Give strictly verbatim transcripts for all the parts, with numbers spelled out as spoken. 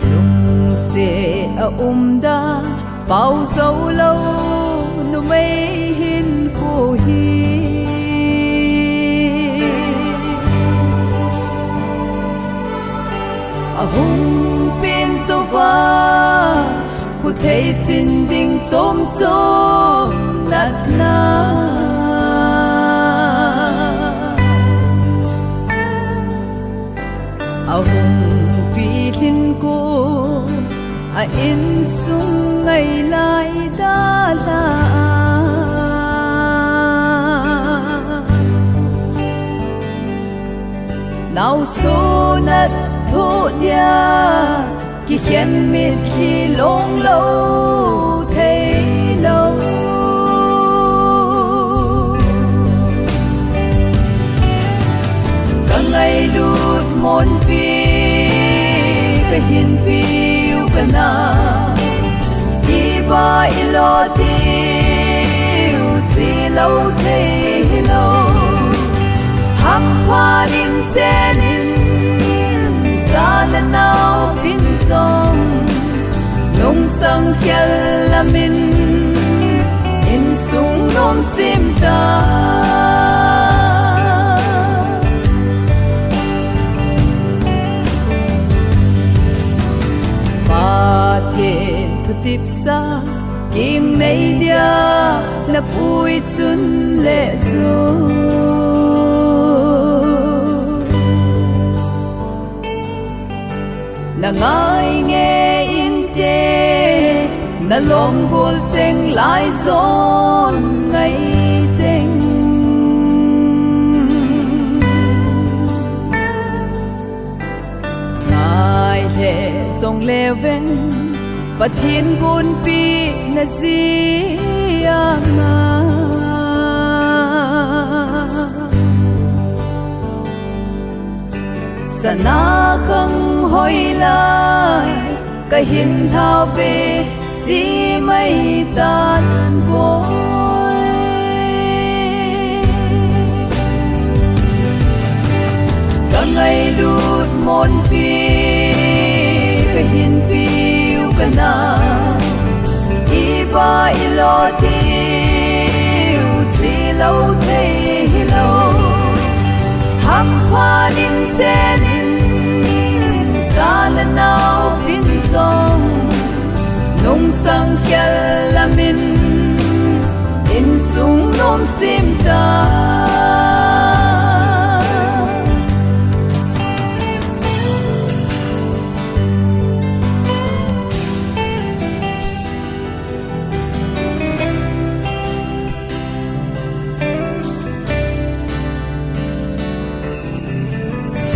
Lungset a um da, pau zo lo numei hin khu hi. A hung pen zo va, khu thei chin ding chom chom natna. A hung pi lhin ko, a insung ngai lai da la. Nau so nat tho dia, kikhen mitlhi long lo thei lo. Ka ngailut monpi, ka hinpiu ka na, iba i lo tiu chi lo thei hi lo. Hampha in chen in, cha le nau vin song, nungsang khel lamin, insung nom sim ta. Pathen thutip sa, king nei dia na pui chun le zu. Na ngai nge inte, na lom gol cheng lai zon ngai cheng. Ngai le zong le veng, Pathen gunpi na zia nga. Sana khang hoi lai, ka hin thau ve chi mai tan boi. Ka ngailut monpi, ka hinpiu ka na, iba i lo tiu chi lo thei hi lo. Hampha in chen in, cha le nau vin song, nungsang khel lamin, insung nom sim ta.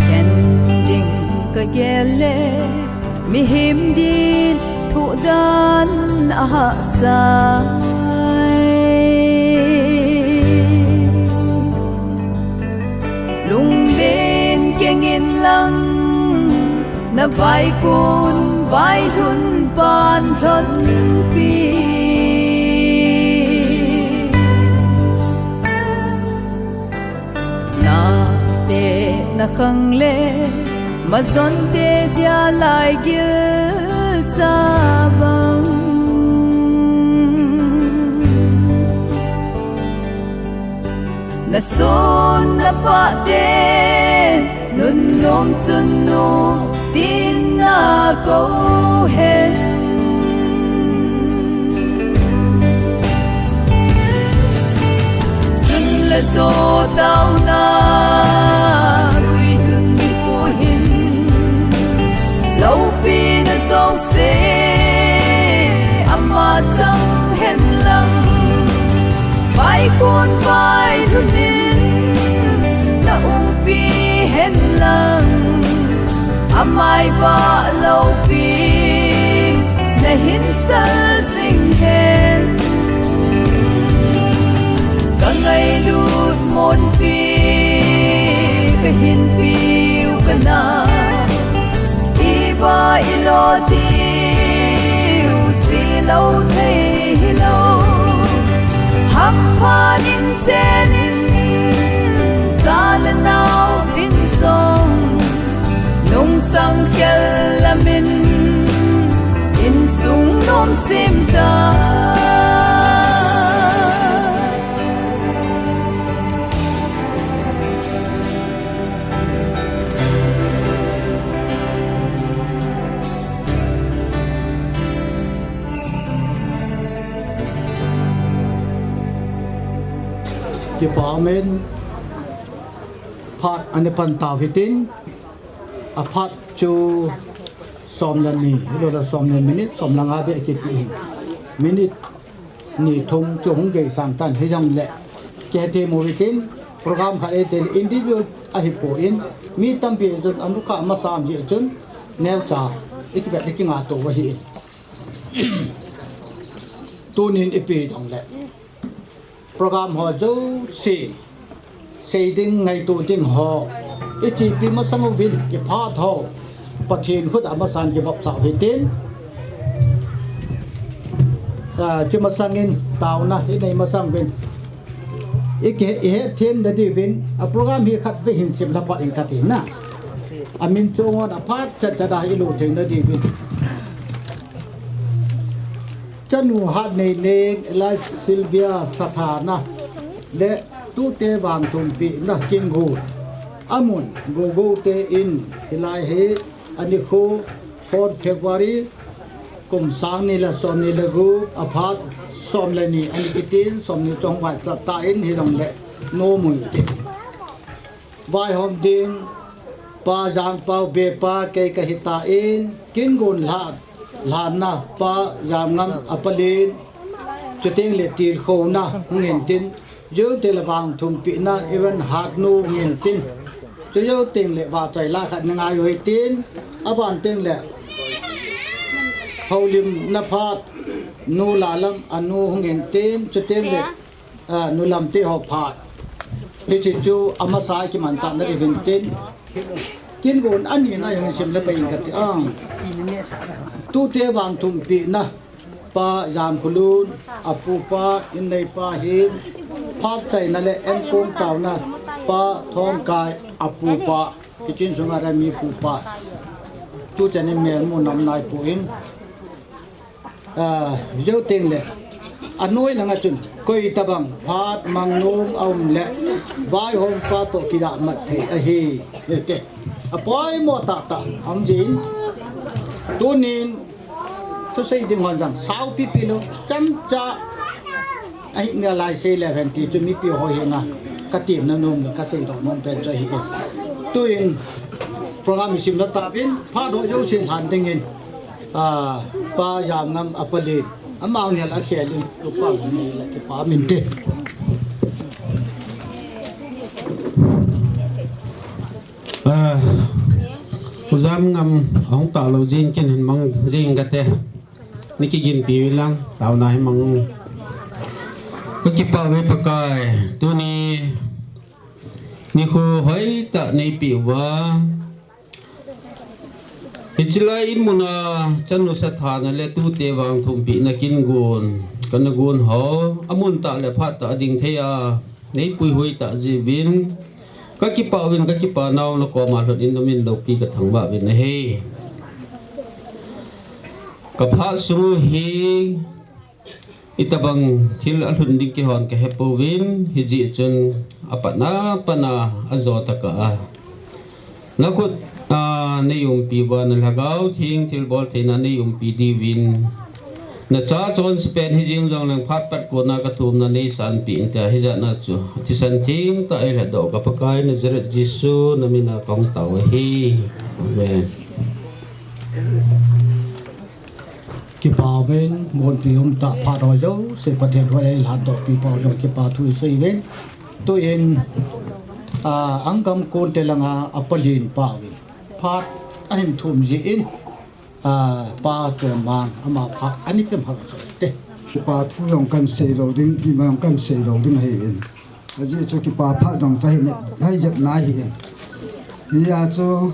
Ken ding ka gel le, mihem din thu dan a hahsa. Lungden keng in lang, na vaikun vailhun pan lhonpi. Nate na khang le, mazonte dia lai gil cha bang. Na son na pate, nunnom chun nu, tin na kou hen. Chun le zo tau na, gui hun ku hin, loupi na zo se, ama chang hen lang. Vaikun vailhun in, na umpi hen lang. Amai va loupi, Nahin sal jing hen. Ka ngailut monpi, ka hinpiu ka na. Iba ilo diu chi lo thei hilou. Hamphat in chen in, cha le nao in jong, nungsang khel lamin, insung nom sim ta. Kipa, amen. Phat ana pan tau hitin, aphat chu som le ni, hilou le som le minute, som le nga beh kiti hin. Minute ni thum chu hung gei sang tan hijongle. Kihethem u hitin, program khat eite le individual ahipoi, mi tampi chun anukha masa jeh chun, neocha, ikivet ikingaito u ahin. Tunin ipi jongle. Program ho jouse, sei ding ngaito ding ho, ichepi masang uvin, kiphat ho, Pathen khut a masan kibapsah u hitin. Ah, chu masangin, taona, inei masang uvin. Iki, ihethem nadiuvin, a program hi khatvei hin simlha phat in kati na. Amin chunga aphat chatchat a ilu thei nadiuvin. Chanu Hatneineng, Eli Sylvia Sathana, le tute vangthumpina Kingun. Amun, Gogou te in, hilai hi, anikho, four February, kum sang ni le som ni le gup, aphat som le ni, ani kitin, som ni chong vai chat tan, hijongle, nom u hitin. Vaihom ding, Pa Jangpao bepa kei kahitan, Kingun lhan, lhanna, Pa Jamngam apalin, chuteng le tilkhouna, hung intin, jou teng le vangthumpina, Reverend Hatnu hung intin, chu jou teng le vachoi la khat na ngai u hitin, aban teng le, houlimna phat, Nu Lalam anu hung intin, chuteng le, Ah, Nu Lamte ho phat. Hiche chu amasa kimanchah nadiuvin tin. Kingun ani na jong sim le pai kati ang. Tute vangthumpina. Pa Jamkhulun, apupa, inneipa hin. Phat chaina le enkong taona. Pa Thongkai, apupa. Hiche in sunga ra mi pupa. Tuchan in melmu nam naipon. Ah, jou teng le. Anoi langa chun, koi tabang, phat mang nom aum le, vaihompa toh kidah mat thei ahi. Hete. Apoimo tahtah, aum jin. Tunin, thusei ding hon jong, sao pipi lou, chomcha. Ahi nalai sei le hen ti chu mipi ho henga, katimna nom le, kaseidoh nom pen chu ahi e. Tuin, program isim lha tauvin, phat ho jouse lhan dingin. Ah, Pa Jamngam apalin, amau ni la khelin, upa ni la kipa minte. Ah, U Jamngam ahung talou jin kin hin mang jing kate. Ni kiginpi lang, taona hi mang. Kakipah uve Pakai, tuni nikho hoitah neipeh uva. Hichelai in muna chanu Sathana le tute vangthumpina Kingun, kana gon ho, amun tah le phat tah a ding thei a, neipuihui tah jeh uvin, kakipah uvin, kakipa nau nakoma lhon in namin loupi kathangvah uvin ahi. Kaphat sung u hi, Itobang thil alhun ding kihon kahepouvin, hijeh chun apatna, patna ajo tah a. Nakhut a neiumpi uva, nalhagao theng thilbol theina neiumpi diuvin. Nacha chonse pen hijing jongleng phat pat kona kathumna neisanpeh inte, hijat na chu thisan theng tah eilhatdoh ka Pakai Nazareth Jesu namin a kahung tao ahi. Amen. Kipa uvin, munpi umtah phat ho jouse Pathen in eilhandoh pi pau jong kipa thu isei uvin. Tuin, ah, Angam Konte langa apalin pa uvin. Phat ahin thum jin. A, Pa Chonmang, ama phat ani pem hal chu te. Kipa thu jong kan sei lou ding, ima jong kan sei lou ding ahi in. Ajeh chu kipa phat jong chu ahi ne, ahi jep na ahi in. Hijeh chun,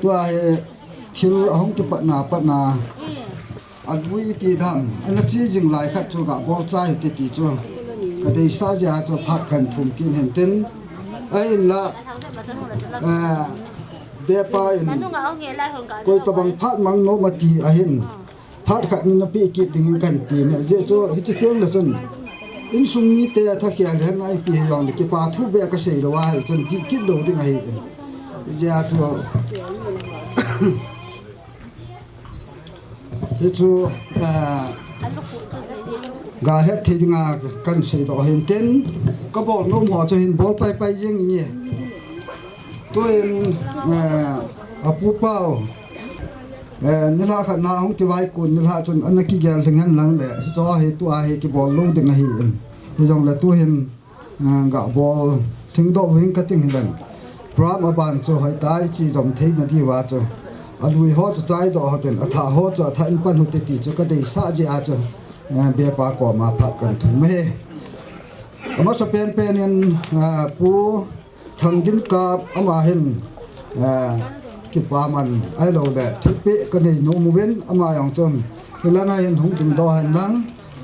tua hi thil ahung kipat na, pat na. Alui iti dam, ana chi jing lai khat chu gabol chai te ti chu. Ka deisah jeh a chu phat kan thum kit hen tin. Ahinla, eh, Bepa in, koi tabang phat mang nom ati ahin. Phat khat ni na pe kit ding in kan ti ne. Ajeh chu, hiche teng le chun. Insung mite thakhel le ngai pi jong le kipa thu beh ka sei lou a, chun dih kit lou ding ahi. Ajeh chu, Hichu, eh, ga het thei dinga kan seidoh hin tin, ka bol nom ho chu hin bol pai pai jeng inge. Tuin, eh, a pu pau, eh, nilhah khat na hung kivai kun nilhah chun ana kigel lhing hen lang le, hichu hi tua hi kibol lou ding ahi in. Hijongle tuhin, eh, gabol lhingdoh uvin ka ting hilen. Program aban chu hoitah a ichi jom thei nadiuva chu. Alui ho chu chaidoh hoten, athah ho chu athah in pan hute ti chu ka deisah jeh a chu, eh, Bepa koma phat kan thum e. Amasa penpen in, eh, Pu Thangginkap ama hin, eh, kipaman ahilou le, thilpeh ka nei nom uvin, ama jong chun, hilanga hin hung dingdoh hen lang,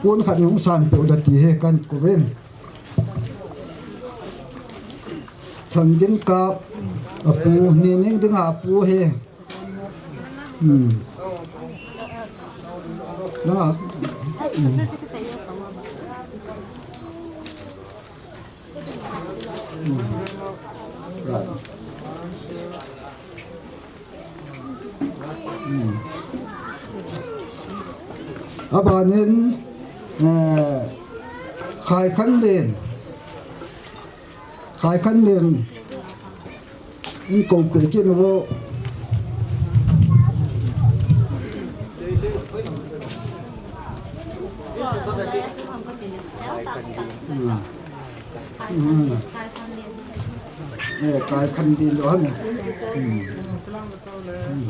pon khat in hung sanpeh u da ti hi kan kou vin. Thangginkap, apu, ni ning dinga apu hi. Hmm. Langa. Hmm. Hmm. Right. Hmm. Abanin, eh, Khaikhanlen. Khaikhanlen. In kou pe kit na vo. Hmm. Hmm. Eh, Khaikhanlen lou ham. Hmm. Hmm.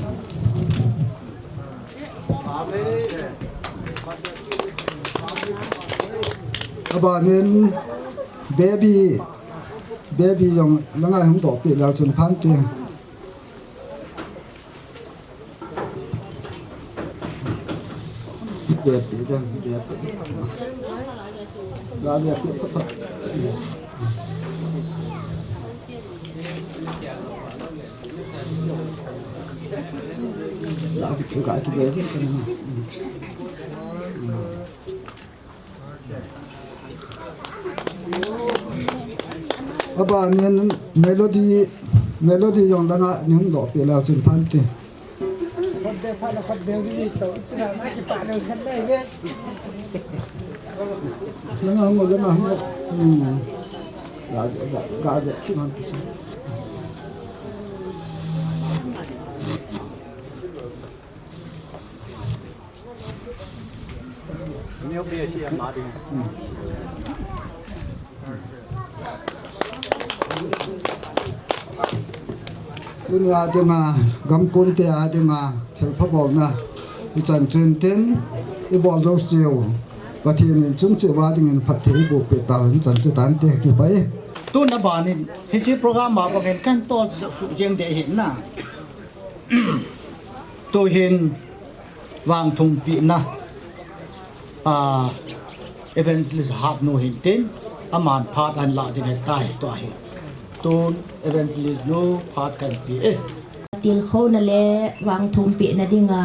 Abanin baby, baby jong langa hung doh peh leu chun phan te. Bep pi dang, bep pi. La bep pi phat phat. La bep pi ka ki bep ding ka na. Abanin Melody, Melody jong langa ni hung doh peh leu chun phan te. Langa hung, langa hung. Hmm. Ga, ga, ga, ga, ki man ti. Tunia dinga, gamkon te a dinga, thilpha bolna, ichan chun tin, ibol jou seh u. Pathen in chung cheh uva dingin phatthei eiboh peh tauhen chan chu tante kipah e. Tuna banin, hiche program a bangin kan tol suh jeng ding ahi na. Tuhin vangthumpehna, a, Evangelist Hatnu hin tin, aman phat ahin lah ding ahitai, tua hi. Tun Evangelist nu phat kan pe e. Tilkhouna le vangthumpehna dinga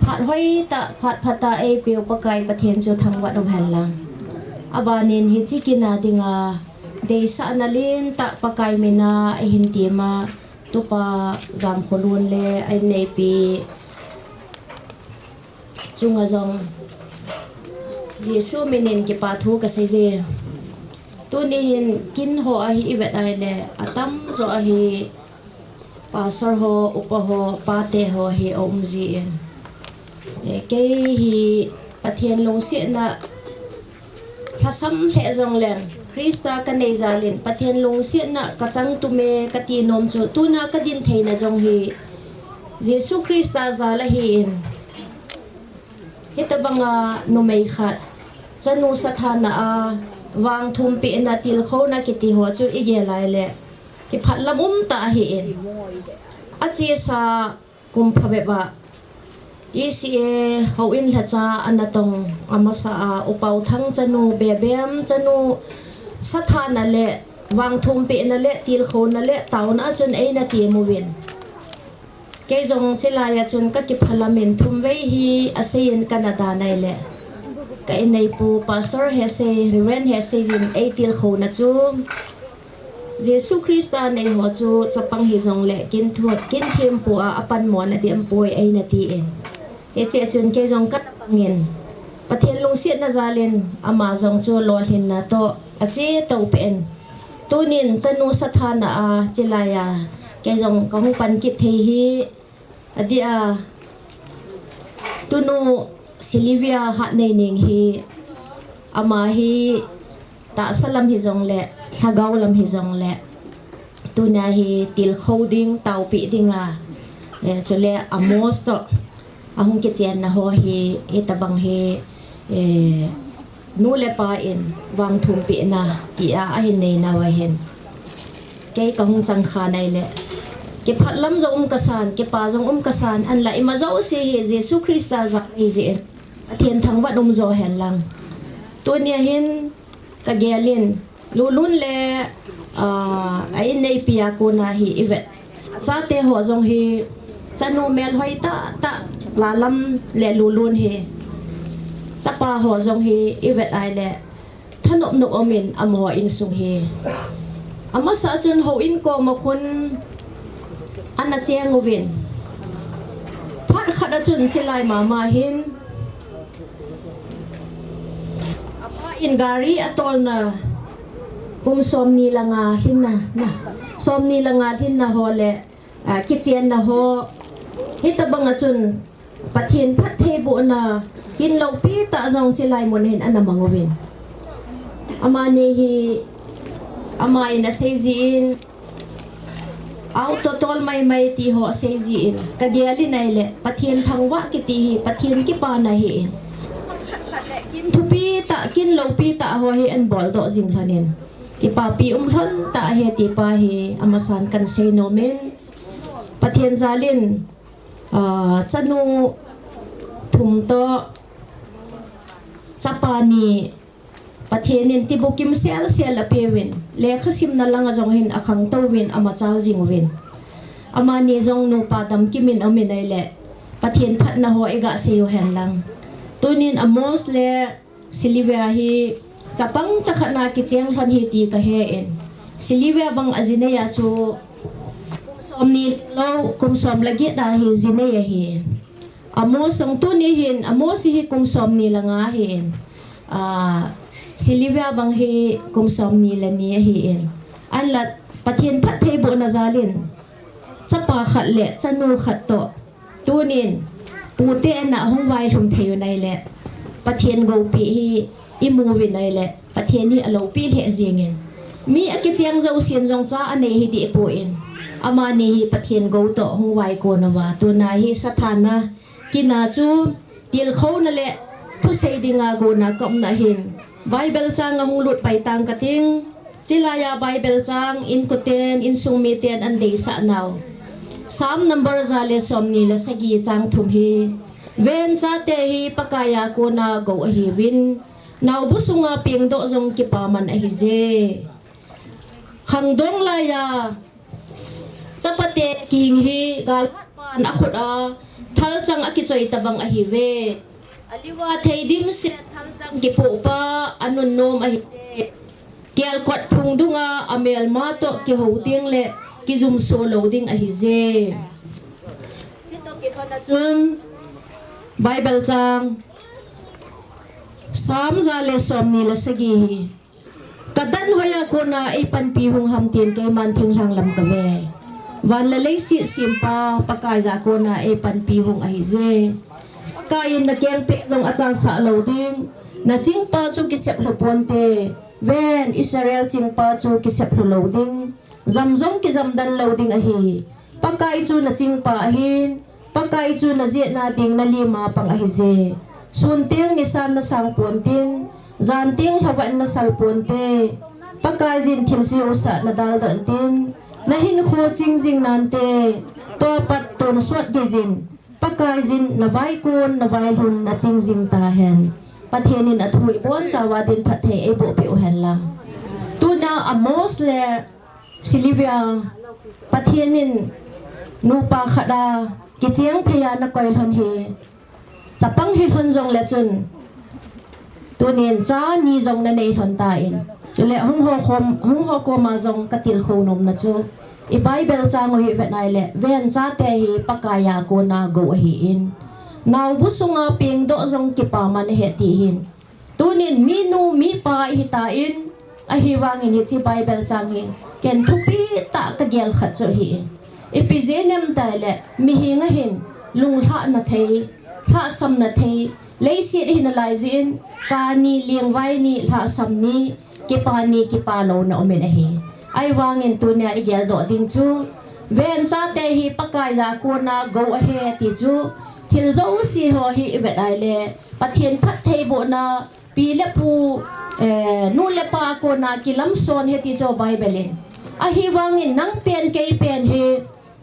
phat hoitah, phat phatah eipeu Pakai Pathen chu thangvah u hen lang. Abanin hiche kin a dinga deisahna lentah Pakai mina eihin tem a, Tupa Jamkholun le a inneipi chunga jong Jesu minin kipa thu kasei e. Tuni hin kin ho ahi ivet ahile atamjo ahi pastor ho, upa ho, pate ho hi aum jin. Eh, kei hi Pathen lungsetna lhasam lheh jongleng, Christa kanei jal in, Pathen lungsetna kachang tume kati nom chu, tuna kadin theina jong hi, Jesu Christa jal ahin, hitabanga numei khat, chanu sathana a, vangthumpehna tilkhouna kiti ho chu igel lai le, kiphatlam umtah ahin. Achesa kum phabep a, E C A houin lhacha ana tong amasa a, U Paothang chanu, Bebem chanu, sathana le, vangthumpehna le, tilkhouna le, taona a chun eina temuvin. Kei jong chilai a chun kakiphalam in thumvei hi aseiyin kana da nai le. Ka inneipu Pastor Hesei, Reverend Hesei jin eitilkhouna chu Jesu Christa neiho chu chapang hijongle kin thempu a apanmona ding aum poi eina tin. Hiche chun kei jong kana pangin Pathen lungsetna jalin ama jong chu lolhinna toh ache toupeh in. Tunin chanu sathana a chilai a kei jong kahung pan kit thei hi adeh a, tunu Sylvia Hatneining hi, ama hi tahsa lam hijongle, lhagao lam hijongle, tunia hi tilkhou ding, taopeh dinga, chule Amos toh ahung kichenna ho hi, hitabang hi nu le pa in vangthumpehna tia ahin neinau ahin, kei kahung changkha nai le, kiphatlam jong um kasan, kipa jong um kasan, ahinla ima jouse hi Jesu Christa jal ahijeh in Pathen thangvah umjo henlang. Tunia hin kagelin, Lulun le a inneipia kona hi ivet, achateho jong hi chanu melhoi tahtah, Lalam le Lulun hi, chapaho jong hi ivet ahile, thanopnop umin amaho insung hi. Amasa chun houin koma khun ana chenguvin, phat khat a chun chilai mama hin, apa in gari atolna kum somni le nga lhinna, somni le nga lhinna ho le kichenna ho, hitabanga chun Pathen phattheibohna kin loupi tah jong chilai mun hin ana manguvin. Amani hi, ama in aseijin, auto tol maimai tiho aseijin, kagelin ahile, Pathen thangvah kiti hi Pathen kipana ahin, kin thupi tah, kin loupi tah ho hi ahin boldoh jing lhonin, kipapi um lhon tah ahi tipa hi amasan kahin seinomin, Pathen jalin chanu thum toh chapa ni, Pathen in tibukim selsel apeuvin, lekhasimna langa jong hin akhangtouvin, amachal jinguvin. Amani jong nupa damkimin aumin ahile, Pathen phatna ho igasei u henlang. Tunin Amos le Sylvia hi chapang chakhatna kicheng lhon hi ti kahen. Sylvia bang ajinei a chu kum somni lou, kum som le get a hi jinei ahi. Amos jong tuni hin, Amos hi kum somni le nga ahin, Sylvia bang hi kum somni le ni ahin. Ahinla Pathen phattheibohna jalin chapa khat le chanu khat toh tunin pute inna ahung vailhung thei u ahile, Pathen goupeh hi imuvin ahile, Pathen hi aloupeh lheh jengin, mi akicheng jousen jong cha anei hidehpoi. Amani hi Pathen gou toh hung vaikon uva, tuna hi sathana kina chu tilkhouna le thusei dinga gona kaumna hin, Bible chang ahung lut pai tang kating. Chilai a Bible chang inkoten, insung miten ahin deisah nau, Psalm number ja le somni le sagi chang thum hi, ven chate hi Pakai a kona gou ahiuvin, naobu sunga pengdoh jong kipaman ahije. Khangdong laiya chapate kihing hi galhatpan akhut a thalchang akichoi tobang ahiuve. Aliu a thei dimset thalchang kipohpa anunnom ahije. Kelkot phung dunga amelma toh kihou tengle kijumso lou ding ahije. Chutobang a chun Bible chang Psalm ja le somni le sagi hi, kadan hoiya kona eipanpi hung ham tin keiman thinglhang lam kave. Van le leiset sempa Pakaiya kona eipanpi hung ahije. Pakaiyin nakengpeh jong achasah lou ding, nachingpa chu kisep lhu ponte. Ven, Israel chingpa chu kisep lhu lou ding, jam jong kijamdan lou ding ahi. Pakai chu nachingpa ahin, Pakai chu najetna ding nalima pang ahije. Sun teng nisan nasang pontin, jan teng lhavat nasal ponte. Pakaiyin thilse usah nadaldoh intin, nahinkho ching jing nante. Tua pat tonsot geiyin, Pakaiyin navaikon navailhun naching jing tahen. Pathen in athu ibonchauva din phatthei eiboh peh uhen lang. Tuna Amos le Sylvia, Pathen in nupa khat a kicheng thei a nakoi lhon hi, chapang hi lhon jongle chun, tunin cha ni jong nanei lhon tan. Chule hung ho khom, hung ho koma jong katilkhou nomna chu, i Bible chang u hi vet nai le, ven chate hi Pakai a kona gou ahin, naobu sunga pengdoh jong kipaman ahi ti hin. Tunin minu mipa ihitan, ahivangin hiche Bible chang hi ken thupi tah kagel khat chu ahin. Ipi jeh inem itile, mihing ahin lunglhahna thei, lhahsamna thei, leiset ahi nalai jeh in, kani lengvai ni, lhahsam ni, kipa ni, kipa louna umin ahi. Ahivangin tunia igeldoh ding chu, ven chate hi Pakai a kona gou ahi ti chu, thil jouse ho hi ivet nai le, Pathen phattheibohna, pi le pu, eh, nu le pa kona kilamson ahi ti chu Bible in. Ahivangin nang pen kei pen hi,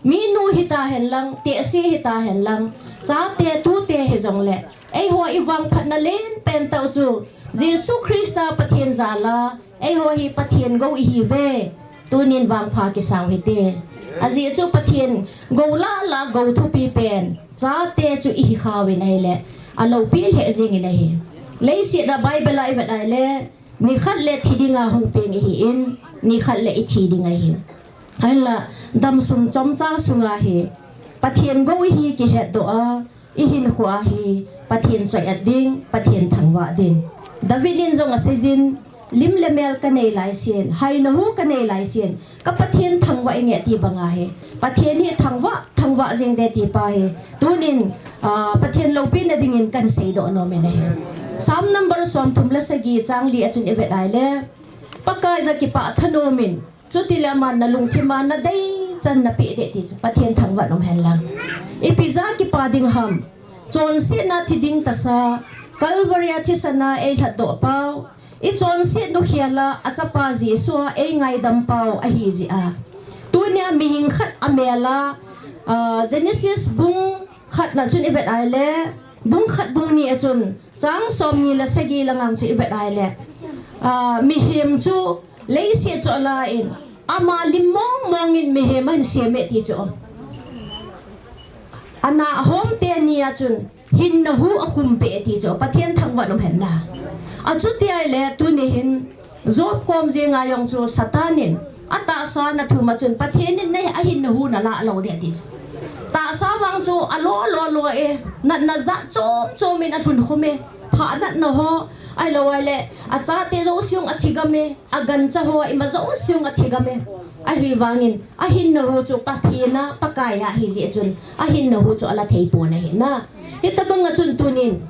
minu hitahen lang, tehse hitahen lang, chate tute hijongle, eiho ivangphatna lenpen tah u chu, Jesu Christa Pathen jal a, eiho hi Pathen gou ihiuve. Tunin vangpha kisao hite. Ajeh chu Pathen gou lah lah gou thupi pen chate chu ihi khauvin ahile, aloupi lheh jengin ahi. Leiset a Bible a ivet nai le, nikhat le thi dinga hung peng ihin, nikhat le ithi ding ahi. Ahinla, damsung chomcha sunga hi Pathen gou ihi kihetdoh a, ihinkhoa hi Pathen choi-at ding, Pathen thangvah ding. David in jong aseijin, lim le mel kanei laisen, haina hu kanei laisen, ka Pathen thangvah inge ti banga hi, Pathen hi thangvah, thangvah jeng de ti pa hi, tunin, ah, Pathen loupina dingin kan seidoh nomin ahi. Psalm number somthum le sagi chang li a chun ivet nai le, Pakai a kipah thanomin, chutile aman nalungthim a nadei chan napeh de ti chu, Pathen thangvah nom hen lang. Ipi ja kipa ding ham, chonsetna thi ding tahsa, Calvary a thisan a eilhatdoh pau, ichonset nukhel a achapa Jesu a eingaidam pau ahi jeh a. Tunia mihing khat amel a, ah, Genesis bung khat na chun ivet nai le, bung khat bung ni a chun, chang somni le sagi lang a chu ivet nai le, ah, mihem chu leiset chu alan, ama lim mong mongin mihem ahin seme ti chu. Ana ahom teni a chun, hinna hu akhum peh ti chu, Pathen thangvah nom hen lang. Achuti ahile, tuni hin, Job kom jenga jong chu Satan in, atahsa nathum a chun, Pathen in nei ahinna hu nalah lou de ti chu. Tahsa vang chu alo lo lo e, natna jat chom chom in alhun khum e, phah natna ho, ahilou ahile, achate jouse jong athigam e, agancha ho, ima jouse jong athigam e. Ahivangin, ahinna hu chu Pathen a, Pakai a ahi jeh chun, ahinna hu chu ala thei pon ahi na. Hitabang a chun tunin,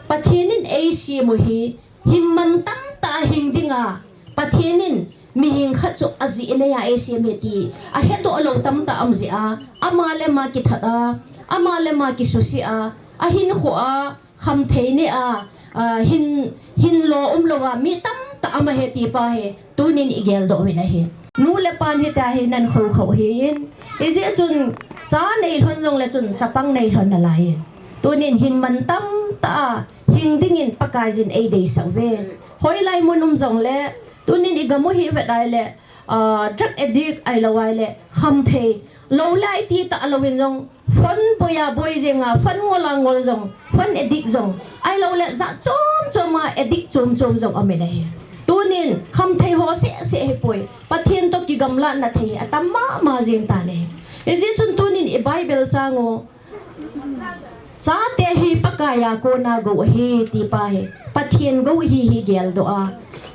Pathen in eisem u hi, hin mantam tah a hing dinga, Pathen in mihing khat chu ajeh nei a eisem ahi ti ahedoh lou tamtah aum jeh a, ama le ama kithat a, ama le ama kisuse a, ahinkhoa khamthei nei a, ah, hin, hinlo umlou a mi tamtah aum ahi ti pa hi tunin igeldoh uvin ahi. Nu le pan hitia hi nan khoukhou hin, hijeh chun cha nei lhon jongle chun chapang nei lhon nalai in, tunin hin mantam tah a hing dingin Pakaiyin eideisah uve. Hoilai mun um jongle, tunin igam u hi ivet nai le, ah, drug addict ahilou ahile, khamthei, lou le ai ti tah louvin jong, phone boi a boi jeng a, phone ngol a ngol jong, phone addict jong, ahilou le jat chom chom a addict chom chom jong aumin ahi. Tunin khamthei ho seh seh hipoi, Pathen toh kigamlatna thei hi atam mama jeng tan ahi. Hijeh chun tunin i Bible chang u, chate hi Pakai a kona gou ahi ti pa hi, Pathen gou ihi hi geldoh a,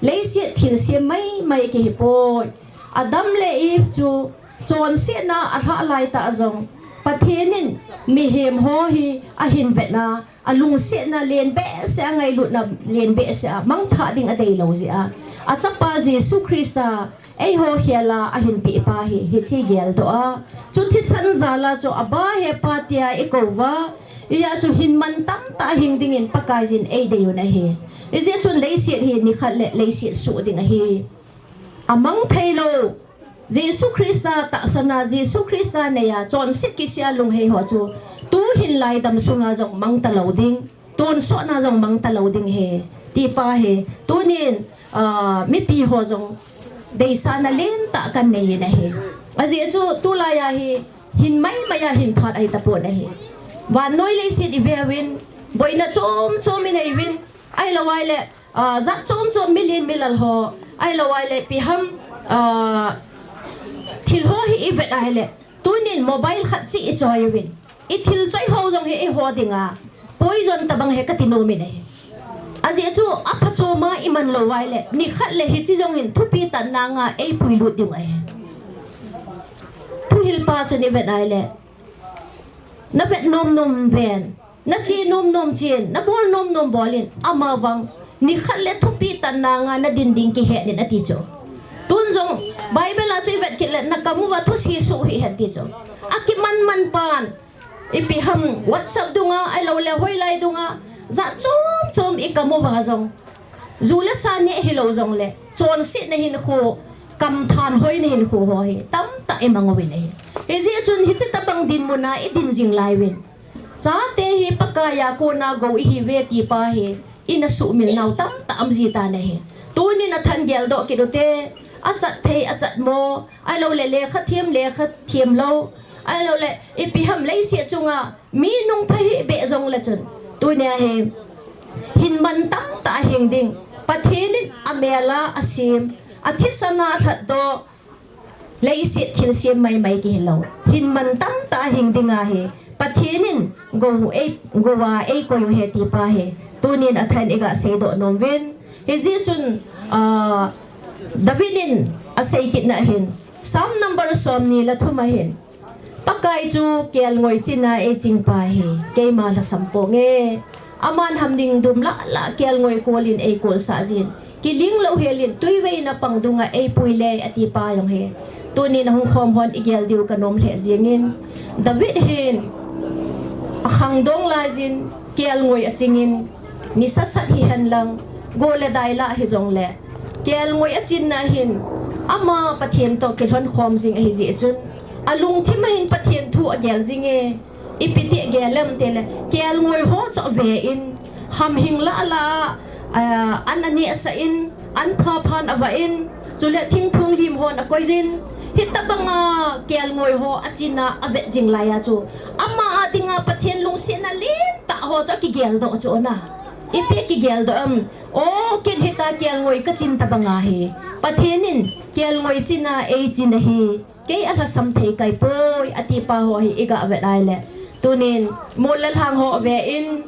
leiset thilsem maimai kihipoi. Adam le Eve chu chonsetna alhah laitah jong, Pathen in mihem ho hi ahin vetna, alungsetna len behseh a, angailutna len behseh a, mangthah ding adei lou jeh a, achapa Jesu Christa eiho khel a ahin peh pa hi, hiche geldoh a, chu thisan jal a chu Abba, Hepa tia ikou uva, hijeh chun hin mantam tah a hing dingin Pakaiyin eidei un ahi. Hijeh chun leiset hi nikhat le leiset suh ding ahi. Amang thei lou, Jesu Christa tahsan a, Jesu Christa nei a, chonset kisih a lunghei ho chu, tu hin lai dam sunga jong mang talou ding, tonsot na jong mang talou ding ahi, ti pa hi. Tunin, ah, mipi ho jong deisahna lentah kanei in ahi. Ajeh chu tulai a hi, hin maimai a hin phat ahi tapon ahi. Vannoi leiset ive uvin, boina chom chom inei uvin, ahilou ahile, ah, jat chom chom milen milal ho, ahilou ahile ipi ham, ah, thil ho hi ivet ahile, tunin mobile khat cheh ichoi uvin, ithil choi ho jong hi eiho dinga poison tabang ahi kati nom in ahi. Ajeh chu aphachom a iman lou ahile, nikhat le hiche jong hin thupi tanna nga eipuilut ding ahi. Thuhil pa chun ivet ahile, navet nom nom ven, nache nom nom chen, nabol nom nom bol in, amavang nikhat le thupi tanna nga nadin ding kihet in ati chu. Tun jong Bible a chu ivet kit le, nakam uva thusesoh hih hen ti chu. Akiman man pan, ipi ham WhatsApp dunga, ahilou le hoilai dunga, jat chom chom ikam uva jong, ju le sa neh hilou jongle, chonsetna hinkho, kamthanhoina hinkho ho hi tamtah imang uvin ahi. Hijeh chun hiche tabang dinmun a idin jing lai uvin, chate hi Pakai a kona gou ihiuve ti pa hi, ina suhmil nau tamtah um ji tan ahi. Tunin athan geldoh kit ute, achat thei achat mo, ahilou le lekha them lekha them lou, ahilou le ipi ham leiset chunga mi nungpha hih beh jongle chun, tunia hi hin mantam tah a hing ding, Pathen in amel a asem, athisan a lhatdoh, leiset thilsem maimai kihi lou, hin mantam tah a hing ding ahi. Pathen in gou ei, gou a eikoi u ahi ti pa hi, tunin athan iga seidoh nom uvin. Hijeh chun, ah, David in asei kitna hin, Psalm number somni le thum a hin, Pakai chu kelngoi chin a eiching pa hi, keima lhasam ponge. Aman hamding dum lah lah kelngoi kol in eikolsah jin, kiling louhel in tuiveina pang dunga eipui le ati pa jong hi, tunin ahung khom hon igel diu kanom lheh jengin, David hin akhangdong laijin kelngoi achingin, nisa sat hihen lang, go le dai lah hijongle, kelngoi achinna hin ama Pathen toh kilhon khom jing ahi jeh chun, alungthim a hin Pathen thu agel jinge. Ipi ti agel em tile, kelngoi ho chu ave in, hamhing lah lah a, ah, an anehsah in, an phaphan avah in, chule thingphung lim hon akoi jin, hitabanga kelngoi ho achin a avet jing lai a chu, ama a dinga Pathen lungsetna lentah ho chu akigeldoh chu ana. Ipi kigeldoh em? O, ken hitia kelngoi kachin tabang ahi, Pathen in kelngoi chin a eichin ahi, kei alhasam thei kaipoi, ati pa ho hi iga vet ahile, tunin mol le lhang ho ave in,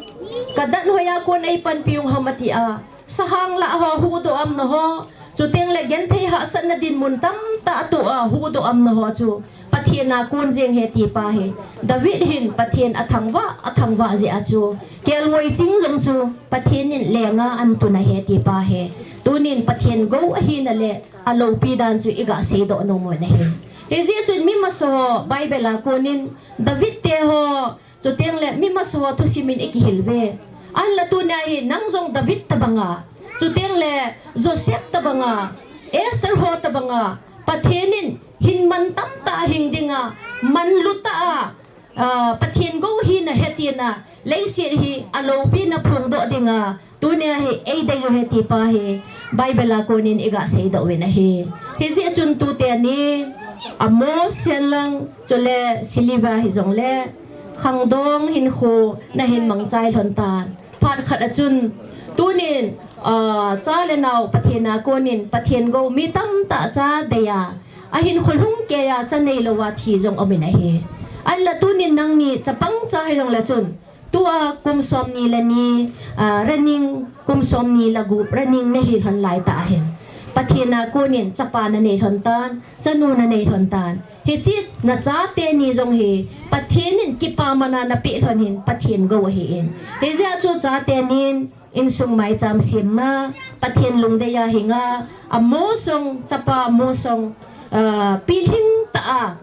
kadan hoiya kon eipanpi u ham ati a, sahang lah ho huhdoh amna ho, chutengle genthei hahsatna dinmun tamtah atoh a huhdoh amna ho chu Pathen a kon jeng ahi ti pa hi, David hin Pathen athangvah, athangvah jeh a chu, kelngoi ching jong chu Pathen in lenga ahin tun ahi ti pa hi, tunin Pathen gou ahina le aloupi dan chu iga seidoh nom u ahi. Hijeh chun mi masa ho Bible a konin David te ho, chutengle mi masa ho thusim in ikihil uve. Ahinla tunia hi nang jong David tabanga, chutengle Joseph tabanga, Esther ho tabanga, Pathen in hin mantam tah a hing dinga, manlu tah a, ah, Pathen gou hina hechen a, leiset hi aloupi na phongdoh dinga, tunia hi eidei u ahi ti pa hi, Bible a konin iga seidoh uvin ahi. Hijeh chun tute ani, amo, sen lang, chule silver hijongle, khangdong hinkho nahin mangchai lhon tan. Phat khat a chun, tunin, ah, cha le nao Pathen a konin, Pathen gou mi tamtah cha dei a, ahinkho lhung kei a cha neilou a thi jong umin ahi. Ahinla tunin nangni chapang cha hijongle chun, tua kum somni le ni, ah, running, kum somni le gup running nahi lhon laitah ahin, Pathen a konin chapa nanei lhon tan, chanu nanei lhon tan. Hiche nachate ni jong hi Pathen in kipamana napeh lhon hin Pathen gou ahin. Hijeh chun chate nin insung maicham semna, Pathen lungdei a hinga, amosong, chapa mosong, ah, pilhing tah a,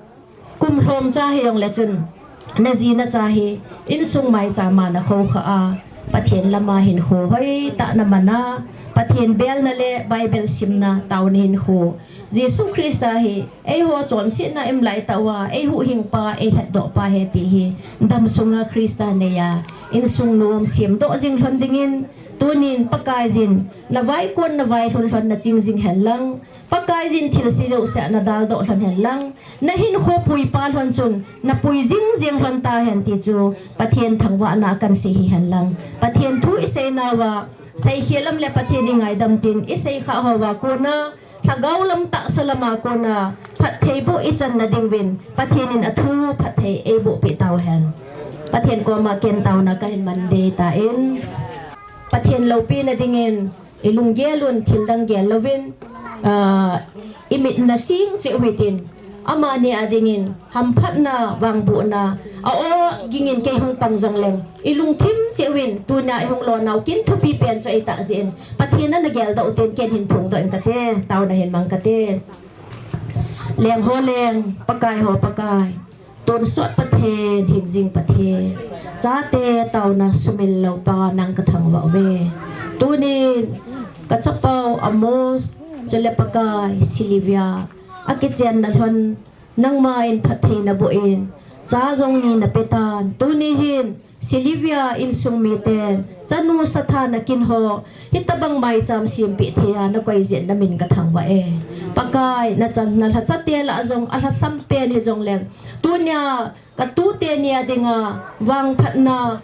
kum lhom cha hijongle chun, naji nacha hi, insung maicham a nakhoukhah a, Pathen lama hinkho hoitah namana, Pathen belna le Bible simna taona hinkho, Jesu Christa hi, eiho chonsetna imlai tah uva, eihuhhingpa, eilhatdohpa ahi ti hi, damsunga Christa neiya, insung nom semdoh jing lhon dingin, tunin Pakaiyin, navaikon navailhun lhon naching jing henlang, Pakaiyin thilse jouse a nadaldoh lhon henlang, nahinkho puipa lhon chun, napui jingjing lhon tahen ti chu, Pathen thangvahna kansei hi henlang. Pathen thu iseinauva, seikhel lam le Pathen ingaidam tin, iseikhah houva kona, lhagao lam tahsa lama kona, phattheiboh ichanna dinguvin, Pathen in athu phatthei eibohpeh tauhen. Pathen koma ken taona kahin mandei tan, Pathen loupina dingin, ilunggel un thildang gel louvin, ah, imit nasing cheh u hitin, amani a dingin, hamphatna, vangbohna, a-o gingin kei hung pang jongleng, ilungthim cheh uvin, tunia ihung lonau kin thupi pen chu eitah jeh in, Pathen ana geldoh u tin ken hin phongdoh ing kate, taona hin mang kate. Lengho leng, Pakaiho Pakai, tonsot Pathen, hingjing Pathen, chate taona sumil loupa nang kathangvah uve. Tunin, kachapau Amos, chule Pakai, Silivia, akichenna lhon, nangman phatthei naboh in, cha jong ni napetan, tuni hin, Silivia insung miten, chanu satha nakinho, hitobang maicham sempeh theiya nakoi jeh in namin kathangvah e. Pakai, nachanna lhachate lah jong, alhasam pen hijongleng, tunia, katute nia dinga, vangphatna,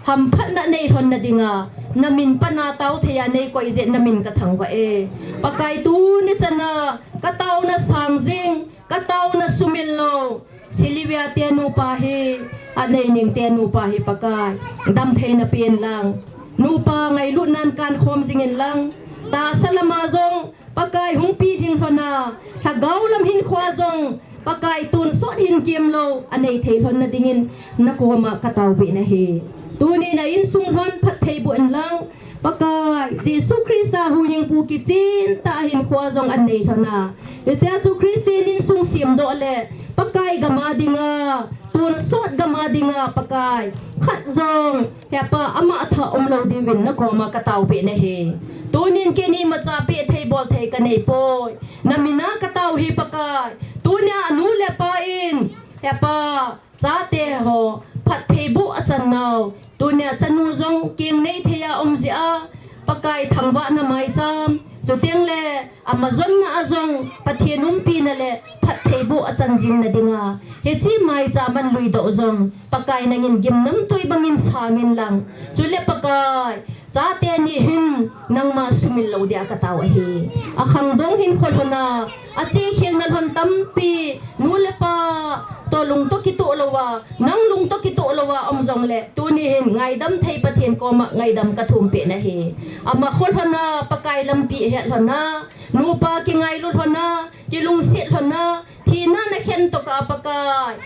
hamphatna neilhonna dinga, namin pana tao theiya neikoi jeh in namin kathangvah e. Pakai, tuni chana, kataona sang jing, kataona sumil lou, Silivia te nupa hi, anei ning te nupa hi Pakai, damtheina pen lang. Nupa ngailutnan kankhom jingin lang. Tahsa lama jong, Pakai hung pilhing lhona, lhagao lam hinkhoa jong, Pakai tonsot hin kemlou, anei thei lhonna dingin, nakoma kataopeh nahi. Tunin a insung lhon phatthei boh in lang, Pakai, Jesu Christa huhhingpu kichen tah a hinkhoa jong anei lhona. Hitia chu Christian insung semdoh le, Pakai gama dinga, tonsot gama dinga, Pakai. Khat jong, hepa ama thah umlou diuvin nakoma kataopeh nahi. Tunin keini macha peh thei bol thei kanei poi. Namina katao hi Pakai. Tunia anu le apa in, hepa, chate ho, phatthei boh achan nau. Tunia chanu jong keng nei theiya um jeh a, Pakai thangvahna maicham. Chuteng le, ama jonna a jong, Pathen umpina le, phatthei boh achan jingna dinga. Hiche maicham ahin luidoh jong, Pakai nangin gimnamtui bangin sangin lang. Chule Pakai, chate ni hin, nangma sumil lou dia katao ahi. Akhangdong hinkho lhona, achekhelna lhon tampi, nu le pa, toh lungtoh kitoh louva, nang lungtoh kitoh louva um jongle, tuni hin ngaidam thei Pathen koma ngaidam kathumpeh nahi. Ama kho lhona, Pakai lampi ahet lhona, nupa kingailu lhona, kilungset lhona, thina nakhen tokah a Pakai,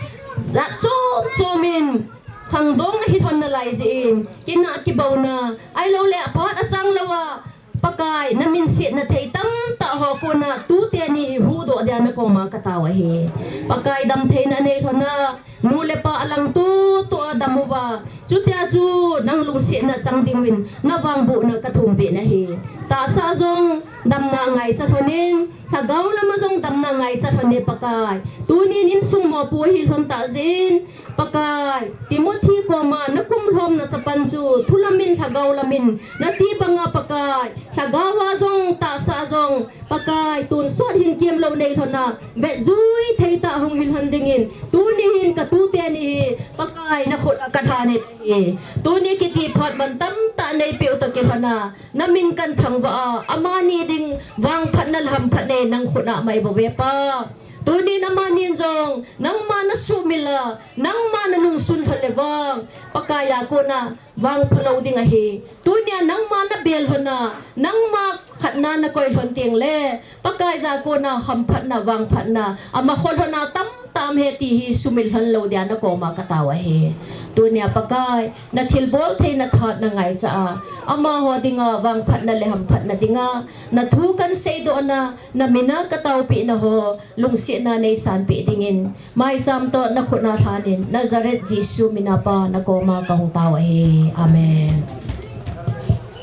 jat chom chomin, khangdong ahi lhon nalai jeh in, kinah kibouna, ahilouleh aphat achang louva, Pakai, namin setna thei tamtah ho kona, tute ni hi huhdoh dia nakoma katao ahi. Pakai damtheina nei lhona, nu le pa alang tutua dam uva. Chutia chu nang lungsetna chang dinguvin, navangbohna kathumpeh nahi. Tahsa jong damna ngaicha lhonin, lhagao lama jong damna ngaicha lhon e Pakai. Tunin insung mopo ahi lhon tah jeh in, Pakai, Timothy koma nakum lhomna chapan chu, thu lamin, lhagao lamin, nati banga Pakai, lhagao a jong, tahsa a jong, Pakai, tonsot hin kemlou nei lhona, vetjui thei tah hung hi lhon dingin, tuni hin katute ni hi, Pakai, nakhut a kathan e. Tuni kiti phat man tamtah neipeh u toh kilhona, namin kathangvah a, amani ding vangphatna le hamphatna nang khut a mai bouve Pa. Tunin amanin jong, nangma nasumil a, nangma nanungsun lhon le vang, Pakai a kona, vangphalou ding ahi. Tunia nangma nabel lhona, nangma phatna na koi lhon teng le, Pakai ja kona hamphatna, vangphatna, ama kholhona tam tam he ti hi sumil lhon lou dia na koma ka tao ahi. Tunia Pakai, na thilbol theina tha na ngaicha a, amaho dinga vangphatna le hamphatna dinga, na thu kan seidohna, na mina ka taopehna ho, lungsetna nei sanpeh dingin, maicham toh na khut na lhanin, Nazareth Jesu mina Pa na koma ka hung tao ahi. Amen.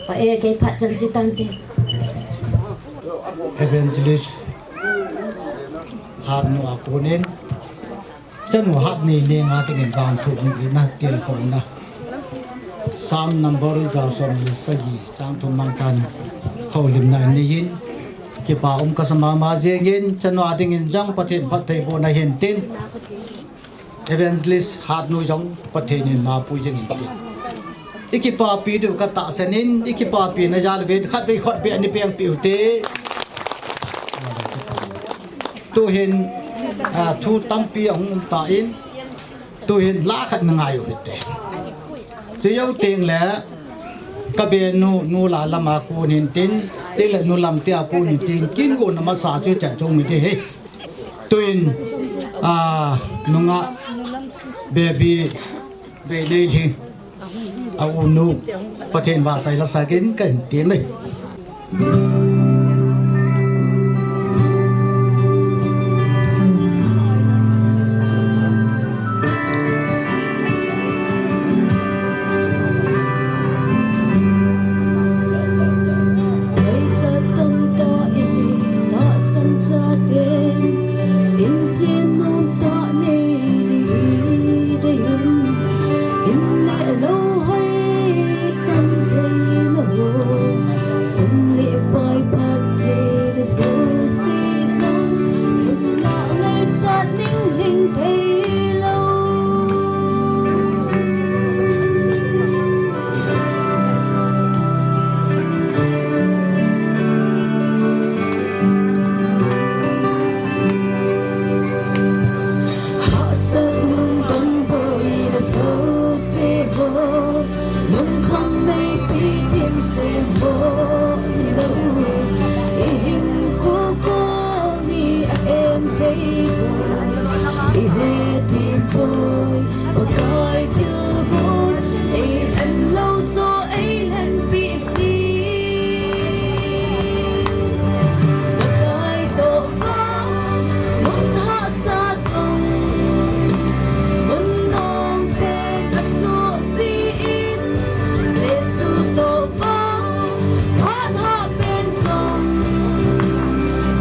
Pa e, kei phat chan chi tante. Evangelist Hatnu a konin, chanu Hatnei neng a dingin vangthu umpi na tilkhouna. Psalm number ja som le sagi, chang thum mangchan houlimna nei in, kipa um kasa mama jengin, chanu a dingin jong Pathen phattheibohna hin tin. Evangelist Hatnu jong Pathen in ma pui jeng in tin. I kipapi diu ka tahsan in, i kipapina jal ven khatvei khatvei ana pengpeh u te. Tuhin, ah, thu tampi ahung um tan, tuhin la khat na ngai u hite. Chujou teng le, ka benu, nu la lam a kon hin tin, teng le nu lam tia kon hin tin, kin kon na masa chu chan chung mi te he. Tuin, ah, nungah, baby, Veinei hin, a unu, Pathen vahchoi la sakin kan ti mai. Ngaichat tamtah in tahsan chaten, inchen nomtah nei ding hi deiyin, in le lou hoi tam thei lou, sum le pai phat thei le jouse jong, in la ngaichat ning ling thei lou. Hahsat lungdong boina jouse ho, lungkham meipi thim sem ho lou, i hinkho kol ni a en thei poi, i he thim poi. Pakai thilgon, ei lhen lou joh ei lhenpi jin. Pakai toh vang, mun hahsa jong, mun nom pen a soh jin. Jesu toh vang, phat hah pen jong,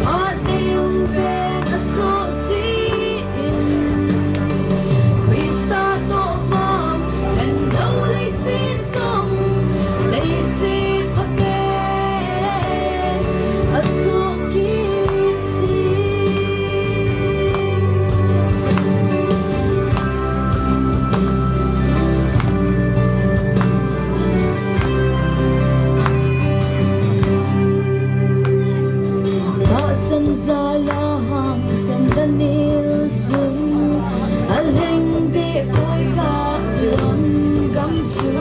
phat deium pen a soh jin. Christa toh vang, lhen lou leiset jong, leiset pha pen a soh kit jin. Tahsan jal a hangsan Daniel chun, a lheng deh poi Babylon gam chu,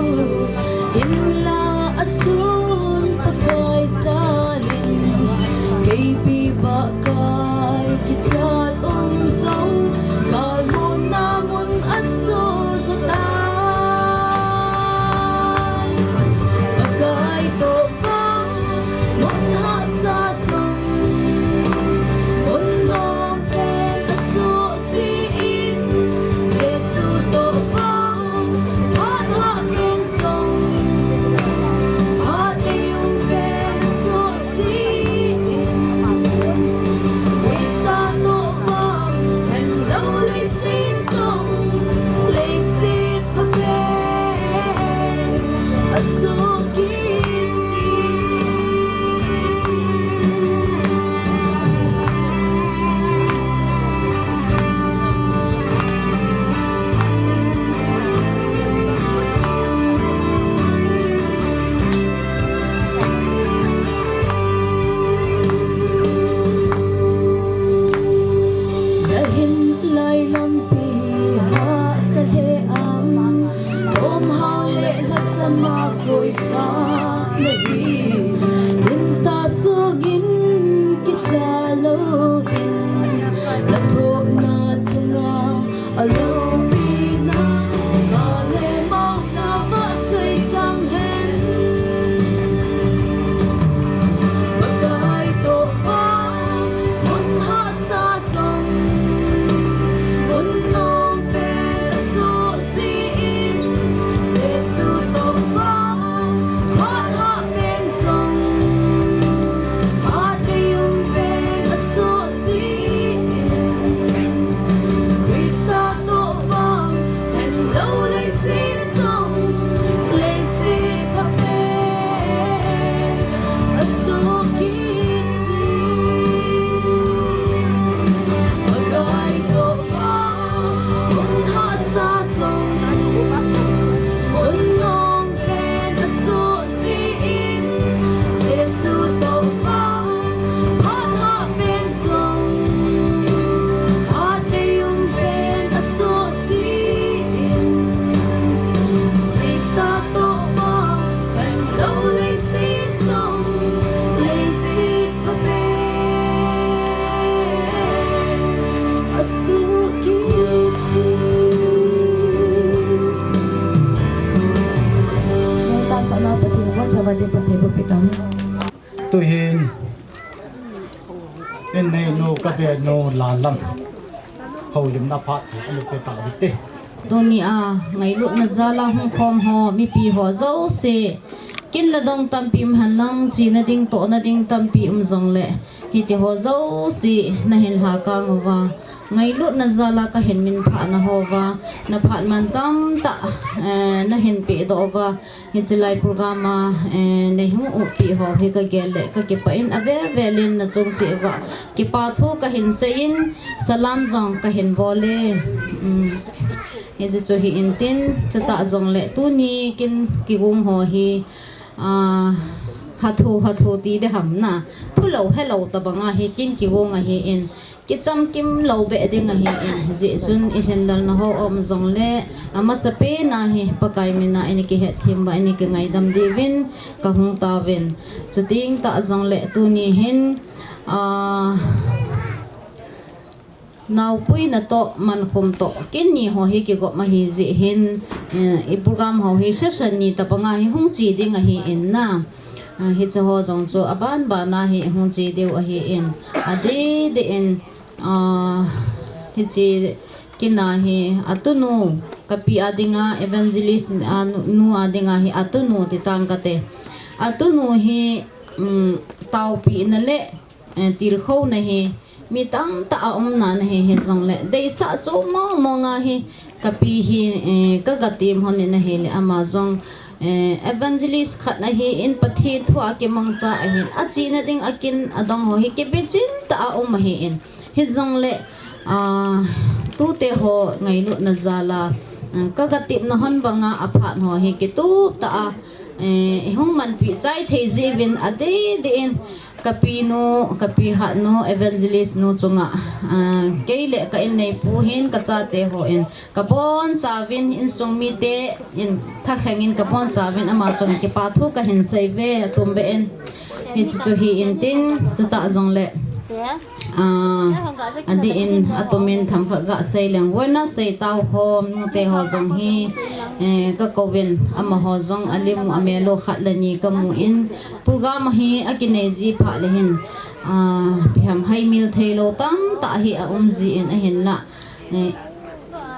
hinla a sun Pakai jal in, keipi Pakai kichat um jong, galmuna mun a soh jo tai. Pakai toh vang, mun hahsa jong, mun nom pen a soh jin. Jesu toh vang, phat hah pen jong, phat deium pen a soh jin. Christa toh vang, lhen lou leiset jong, leiset pha pen a soh kit jin. Na hin lai lampi hahsa lheh am, tomhao le lhasam a koisa na hi. Insta su Cha louvin, na thohna chunga, a loupina, ka le mona va choi chang hen. Pakai toh va, mun hahsa jong, mun nom pen a soh jin, Jesu toh va, phat hah pen jong, phat um pen a soh jin, Christa toh va, hello leiset jong, leiset pha pen a soh kit jin, Pakai toh va, mun hahsa jong, mun nom pen a soh jin, Jesu toh va, phat hah pen jong, phat um pen a soh jin, Christa toh va, hello leiset jong, leiset pha pen a soh kit jin. Tahsanna Pathen, von chava te Pathen, bu pitam. Tuhin, in neinu, ka venu, Lalam, houlimna phat thu ana pe tau hite. Tunia ngailutna jala hung khom ho, mipi ho jouse, kin le dong tampi um henlang, chena ding, tohna ding tampi um jongle, hiti ho jouse nahin lhakang uva, ngailutna jala kahin minphah na houva, na phat man tamtah, eh, nahin pehdoh uva, hiche lai program a, eh, neihung upi ho hi kagel le kakipah in, avel vel in nachung cheh uva kipa thu kahin seiyin, salam jong kahin bol e. Um, hiche chu hi intin, chutah jongle tuni kin kigong ho hi, ah, hathu, hathu ti ding ham na, thu lou, helou tabang ahi, kin kigong ahin, kichamkim lou beh ding ahin, hijeh chun ilhinlelna ho um jongle, amasapen a hi Pakai mina ini kihetthem uva, ini kingaidam diuvin kahung tauvin. Chuteng tah jongle tuni hin, ah, naopuina toh, mankhum toh, kin ni ho hi kigop ahi jeh hin, eh, i program ho hi session ni tabang a hi hung che ding ahin na. Ah, hiche ho jong chu aban ban a hi hung che diu ahin. Adeh deh in, ah, hiche kin a hi atunu, kapi a dinga evangelist, ah, nu, nu a dinga hi atunu ti tang kate. Atunu hi, um, taopina le, eh, tilkhouna hi mi tamtah a um nan ahi, hijongle deisah chu mong mong a hi kapi hi, eh, kaga tem hon in ahile ama jong, eh, evangelist khat ahin, Pathen thu a kimangcha ahin, achena ding a kin adong ho hi kibichin tah a um ahin, hijongle, ah, tute ho ngailutna jala, ah, kaga tepna hon banga aphat ho hi kitup tah a, eh, ihung manpi chai thei jeh uvin adeh deh in, kapi nu, kapi hat nu, evangelist nu chunga, ah, kei le ka inneipu hin kachate hon kabonchauvin, insung mite in thalheng in kabonchauvin ama chunga kipa thu kahin sei uve, atum beh in. Hiche chu hi intin, chutah jongle, ah, adeh in atum in themkhat ga sei leng, Wednesday tao hom nute ho jong hi, eh, kakouvin, amaho jong alim u amel u khat le ni kamu in, program hi akinei ji phat le hin, ah, ipi ham, heimil theilou tamtah hi aum jin ahinla, eh,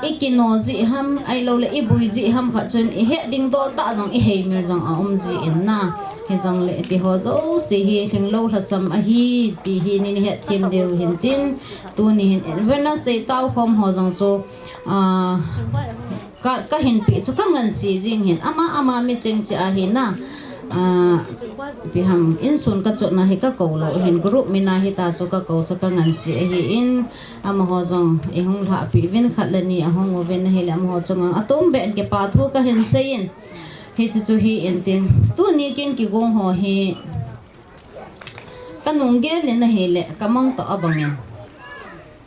ikino jeh ham, ahiloule ibui jeh ham khat chun ihet ding dol tah jong iheimil jong aum jin na. Hijongle iti ho jouse hi lhinglou lhasam ahi ti hi nei hetthem diu hintin, tuni hin Wednesday tao hom ho jong chu, ah, ka, kahin peh chu kangansei jing hin, ama, ama miching cheh ahi na. Ah, ipi ham, insun kachotna hi kakou lou hin, group mina hita chu kakou chu kangansei ahin, amaho jong ihung lhahpeh uvin, khat le ni ahung uvin ahile amaho chunga atum beh in kipa thu kahin sei in, hiche chu hi intin, tuni kin kigong ho hi kanunggel in ahile kamangtoh abang in,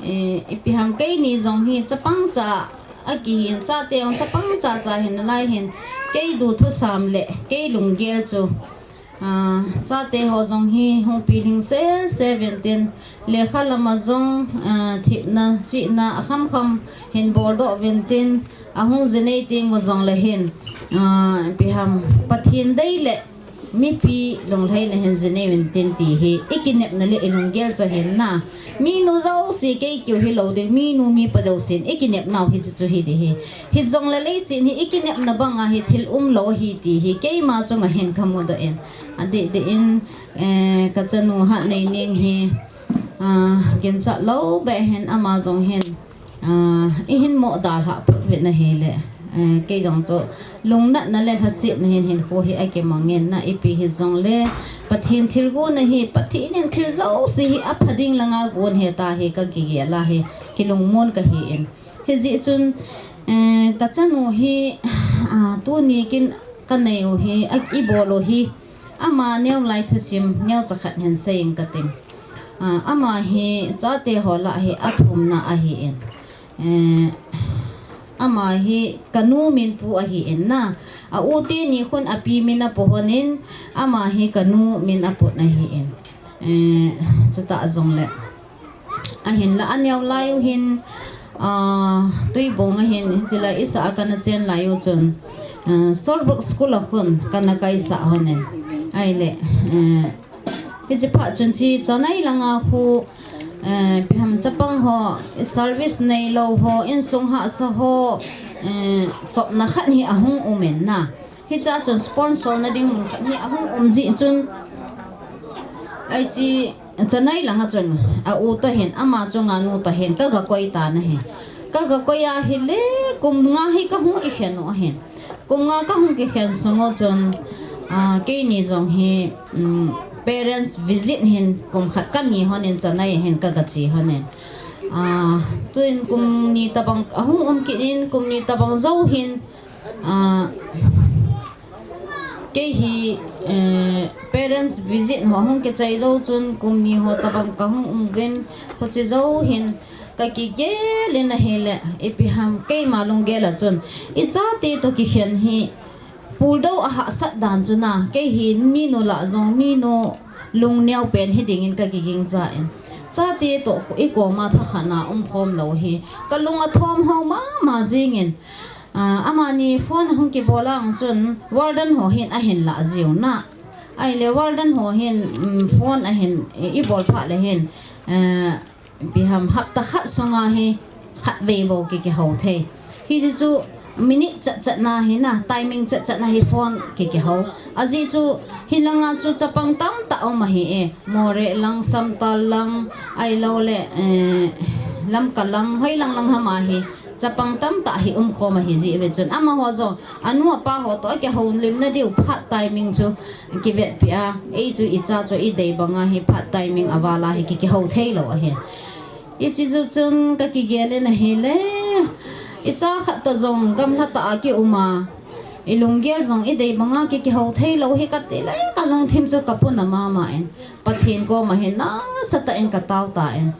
eh, ipi ham, keini jong hi chapang cha akihin, chate jong chapang cha cha hinalai hin, kei duthusam le kei lunggel chu Ah, chate ho jong hi hung pilhing sel sel uvin tin, lekha lama jong, ah, thina, chihna, akham kham hin boldoh uvin tin, ahung jinei teng u jong le hin, ah, ipi ham, Pathen dei le mipi lunglhaina hin jinei uvin tin ti hi, i kinepna le i lunggel chu ahin na. Minu jouse kei keu hilou ding, minu mipa jousen i kinepnau hi chu chu hi ding hi. Hijongle leiset hi i kinepna banga hi thil umlou ahi ti hi, keima chunga hin kamudoh in. Adeh deh in, eh, kachanu Hatneining hi, ah, ginchat lou beh hin ama jong hin, ah, eihin mo dalhah phot uvin ahile, eh, kei jong chu lungnatna le lhasetna hin hinkho hi akimangin na, ipi hijongle Pathen thilgon ahi, Pathen in thil jouse hi apha ding langa gon ahi ti hi kakigel a hi, kilungmon kahi in. Hijeh chun, eh, kachanu hi, ah, tuni kin kanei u hi, a, ibol u hi, ama neolai thusim neocha khat hin seiyin kating. Ah, ama hi chate ho lah hi athumna ahi in. Eh, ama hi kanu min pu ahi in na. A u teni khun api min apu hon in, ama hi kanu min apun ahi in. Eh, chutah jongle, ahinla aneolai u hin, ah, Tuibong a hin, hiche lai isah a kana chen lai u chun, ah, Solbrook School a khun kana kaisah hon in. Ahile, eh, hiche phat chun hiche Chanai langa khu, eh, ipi ham, chapang ho, service neilou ho, insung hahsa ho, eh, chopna khat hi ahung um in na. Hichea chun sponsor na ding mun khat hi ahung um jeh chun, hiche Chanai langa chun a u toh hin, ama chunga nu toh hin kaga koi tan ahi. Kaga koi ahile kum nga hi kahung kikhen u ahin. Kum nga kahung kikhen sung u chun, ah, keini jong hi, um, parents visit hin kum khat kani hon in Chanai hin kaga che hon in. Ah, tuin kum ni tabang ahung um kit in, kum ni tabang jou hin, ah, kei hi, eh, parents visit ho hung kichai jou chun kum ni ho tabang kahung um uvin, hiche jou hin kakigel in ahile, ipi ham, keima lunggel a chun ichate toh kikhen hi puldou ahahsat dan chu na, kei hi minu lah jong minu lungneo pen hiding in kakigingcha in. Chate toh ikoma thakhat na umkhom lou hi kalung athom hou mama jing in. Ah, amani phone ahung kibol a chun warden ho hin ahin lah jiu na. Ahile warden ho hin, um, phone ahin, i, ibol phat le hin, eh, ipi ham, hapta khat sunga hi khatvei bou ki, kihou thei. Hiche chu minute chat chat na hi na, timing chat chat na hi phone ki, kihou. Ajeh chu hilanga chu chapang tamtah um ahi e. Moreh lang, Samtal lang, ahilouleh, eh, Lamka lang, hoi lang lang ham a hi chapang tamtah hi umkhom ahi jeh uve chun, amaho jong anu apa ho toh akihoulimna diu phat timing chu kivetpi a, ei chu icha chu idei banga hi phat timing aval a hi ki, kihou theilou ahi. Hiche chu chun kakigel in ahile, icha khat toh jong gamla tah a kium a, ilunggel jong idei banga ki, kihou theilou hi katile, kalungthim chu kapuna mama in, Pathen koma hin nasatah in katao tan.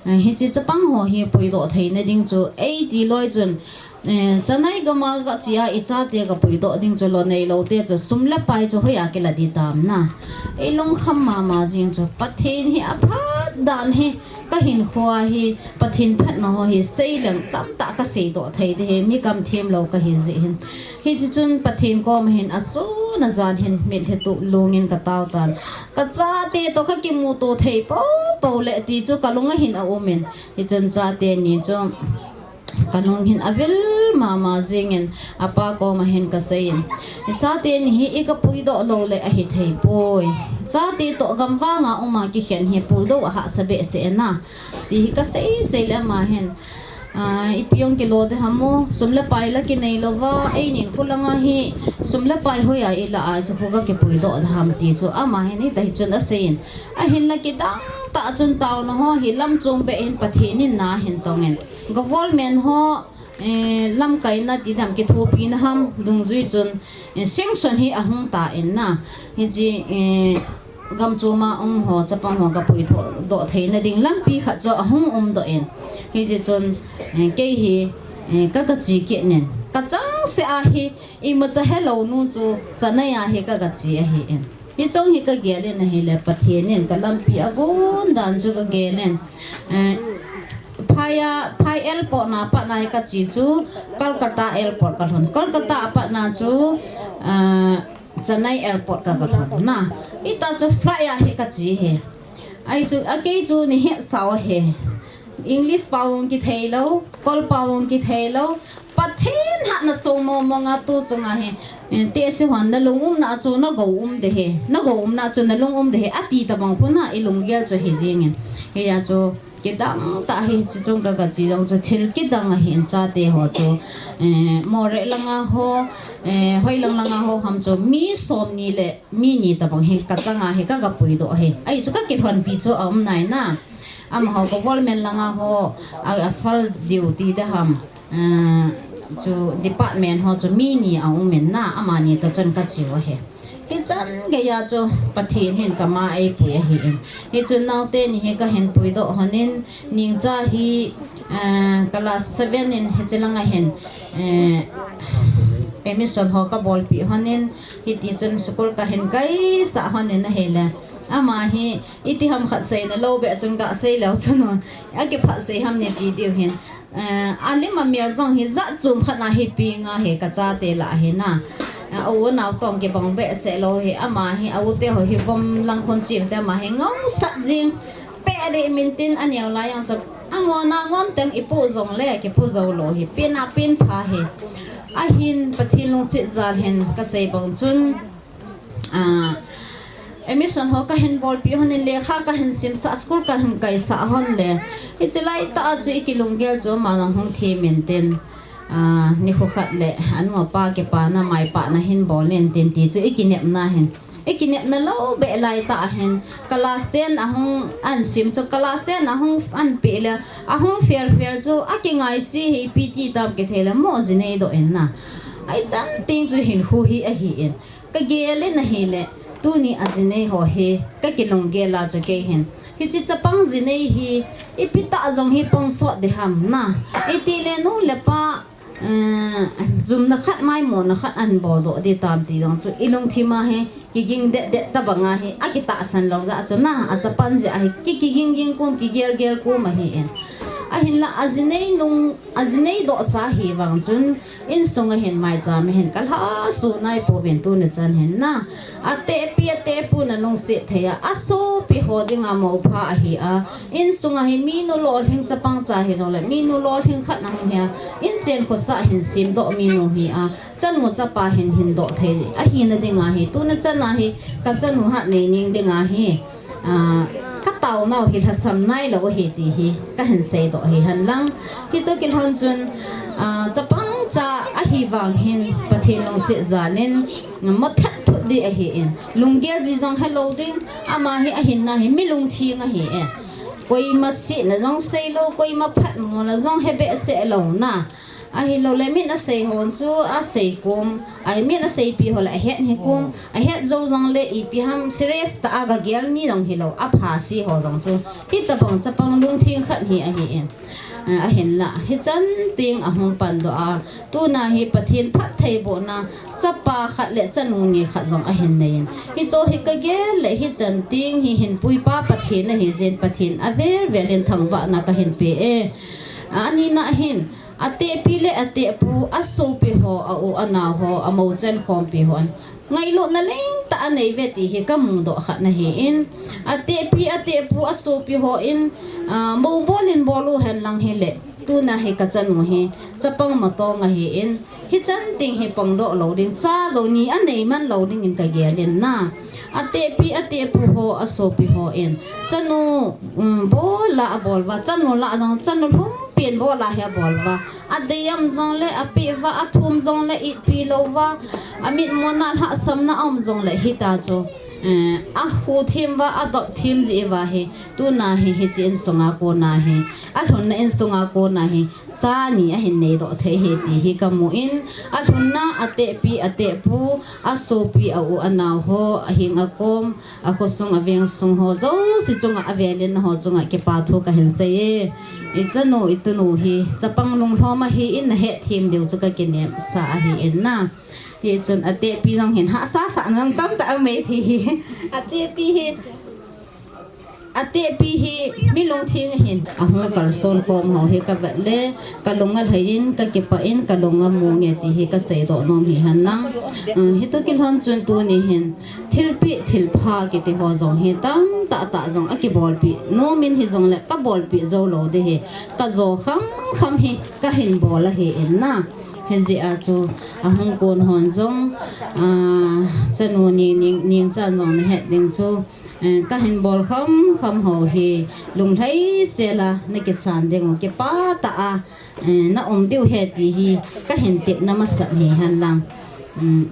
Eh, hiche chapang ho hi puidoh theina ding chu, eiti loi chun, eh, Chanai gama gache a ichate gapuidoh ding chu, lou neilou te chu sum le pai chu hoiya kila ding tam na. Eilungkham mama jing chu, Pathen hi aphat dan hi, kahinkho a hi Pathen phatna ho hi seileng tamtah kaseidoh thei ding hi, mi kamthemlou kahi jeh hin. Hiche chun Pathen koma hin asun ajan hin mitlhi tuh lungin katao tan. Kachate toh kakimuto thei poupou le ti chu kalung ahin aum in. Hichun chate ni chu kalung hin avil mama jingin, apa koma hin kaseiyin, chate ni hi ikapuidoh loule ahithei poi. Chate toh gamvanga uma kikhen hi puldou ahahsa behseh na, ti hi kasei seile ama hin, ah, ipi jong kilo ding ham, sum le pai la kinei louva, einin khulanga hi sum le pai hoiya ilah a chu khu kakipuidoh ding ham ti chu ama hin hitahi chun aseiyin. Ahinla kidang tah chun taona ho hi lamchom beh hin Pathen in na ahin tongin, government ho, eh, lamkaina ti dam kithopina ham dungjui chun, eh, sanction hi ahung tan na. Hiche, eh, gamchoma um ho, chapang ho gapuidoh theina ding lampi khat chu ahung umdoh in. Hiche chun, eh, kei hi, eh, kagache kit in, kachangseh a hi imacha helou nu chu Chanai a hi kagache ahin. Hiche hi kagel in ahile, Pathen in kalampi agon dan chu kagel in. Eh, phai a, phai airport na pat na hi kache chu, Kolkata airport kalhun. Kolkata a pat na chu, ah, Chennai airport ka, kalhun na. Hita chu flight a hi kache hi. Ahi chu, akei chu nei hetsah u hi. English pao jong kithei lou, Kol pao jong kithei lou. Pathen hatna song mong mong a tu chunga hi, eh, tehse hon nalung umna chu nagou um ding ahi. Nagou umna chu nalung um ding ahi. Ati tabang khu na ilunggel chu hi jing in. Hia chu kidang tah ahi, hiche chunga ka, kache jong chu thil kidang ahi in, chate ho chu. Eh, Moreh langa ho, eh, hoilang langa ho ham chu mi somni le mi ni tabang hi kachang a hi ka, kapuidoh ahi. Ahi chu kakilhonpi chu aum nai na. Amaho government langa ho, a, a fal duty ding ham, eh, chu department ho chu mi ni aum in na, amani toh chun kache u ahi. Hichan geiya chu Pathen hin kama eipui ahi in. Hichun naote ni hi kahin puidoh hon in, Ningcha hi, eh, class seven in hiche langa hin, eh, admission ho kabolpeh hon in, hiti chun school kahin kaisah hon in ahile. Ama hi, iti ham khat seina lou beh chun gasei leu chun u. Akiphatsei ham nati diu hin. Eh, alim amel jong hi jat chom khat na hi peng ahi kachate lah hi na. Eh, a u anao toh kibang behseh lou hi. Ama hi, a u te ho hi vom lang khun chim te ama hi ngaosat jing. Peh deh min tin aneo lai jong chu. Angon angon teng ipoh jongle kipoh jou lou hi. Pen a pen pha hi. Ahin Pathen lungset jal hin kasei bang chun. Ah, admission ho kahin bolpeh hon in, lekha kahin simsah, school kahin kaisah hon le. Hiche laitah a chu ikilunggel chu ama jong hung them in tin. Ah, nikho khat le anu apa kipana maipana hin bol in tin ti chu ikinepna hin. Ikinepna lou beh laitah a hin. Class ten ahung an sim chu, class ten ahung an peh le. Ahung fail fail chu akingaise hi, ipi ti tam kithei le mo jinei doh in na. Ahi chan teng chu hinkho hi ahi in. Kagel in ahile, tuni a jinei ho hi, kakilunggel a chu kei hin. Hiche chapang jinei hi, ipi tah jong hi pang sot ding ham na. Iti le nu le pa, eh, jumna khat maimona khat an boldoh ding tam ti jong chu, ilungthim a hi, kiging det det tabang a hi, akitahsan lou jeh chu na, achapan jeh a hi, ki, kiging ging kum, kigel gel kum ahi in. Ahinla, ajinei nung, ajinei dohsa hi vang chun, Insung a hin maicham a hin kalhaso nai pouvin tuni chan hin na. Atehpi atehpu na lungset thei a, asopi ho dinga mopha ahi a. Insung a hi minu lolhing chapang cha hi jongle, minu lolhing khat na hung hi a. Inchen khosah hin semdoh minu hi a. Chanu chapa hin hindoh thei. Ahina dinga hi, tuni chan a hi, kachanu hat nei ning dinga hi. Ah, kataonau hi lhasam nailou ahi ti hi kahin seidoh ahi henlang. Hitoh kilhon chun, ah, chapang cha ahi vang hin Pathen lungset jal in, mothat thut ding ahi in. Lunggel ji jong helou ding, ama hi ahinna hi mi lungthim ahi e. Koima sihna jong seilou, koima phatmona jong hebehseh lou na. Ahilouleh min asei hon chu asei kum, ahi min aseipi ho le ahet hi kum, ahet jou jongle ipi ham serious tah a gagel mi jong hilou, apha si ho jong chu. Hitabang chapang lungthim khat hi ahi in. Ah, ahinla, hichan teng ahung pandoh a, tuna hi Pathen phattheibohna, chapa khat le chanu ni khat jong ahin nei in. Hicho hi kagel le hichan teng hi hinpuipa Pathen ahi jeh in Pathen avel vel in thangvahna kahin pe e. Anina hin, Atehpi le atehpu, asopi ho, a u anao ho, amou chenkhompi hon ngailutna lentah anei uve ti hi kamudoh khat ahi in. Atehpi, atehpu, asopi hon, ah, mou bol in bol u henlang hile. Tuna hi kachanu hi, chapang matong ahi in. Hichan teng hi pangdoh lou ding, cha lou ni anei man lou ding in kagel in na. Atehpi, atehpu ho, asopi hon. Chanu, um, bol a abol uva, chanu lah jong, chanu lhumpi in bol a hi abol uva. Adei um jongle, apeh uva, athum jongle, itpi lou uva. Amitmona lhahsamna um jongle, hita chu. Eh, ahuthim uva, adopthim ji uva hi. Tuna hi, hiche insunga kona hi. Alhunna insunga kona hi. Cha ni ahin neidoh thei hi ti hi kamu in, alhunna atehpi, atehpu, asopi, a u, anao ho, ahing akom, akhosung, avengsung ho, jouse chunga, avel in ho chunga, kipa thu kahin sei e. Ichanu, itunu hi, chapang lunglhom ahi in, nahet thim diu chu kakinemsa ahi in na. Hichun atepi jong hin hahsa sah jong tamtah aum e ti hi. Atepi hi, atepi hi mi lungthim ahin, ahung kalson khom ho hi kavet le, kalung alhai in, kakipah in, kalung amu nge ti hi kaseidoh nom hihen lang. Uh, hitu kilhon chun tuni hin, thilpeh, thilpha kiti ho jong hi tamtah tah jong akibolpeh nom in hijongle kabolpeh jou lou ding hi, kajo kham kham hi kahin bol ahin na. Hijeh a chu ahung kon hon jong, ah, chanu Ni, Ni, Ningchan jong nahet ding chu, eh, kahin bol kham kham ho hi lunglhai sel a nakisan ding u kipah tah a, eh, naum diu ahi ti hi kahin tepna masat hihen lang. Um,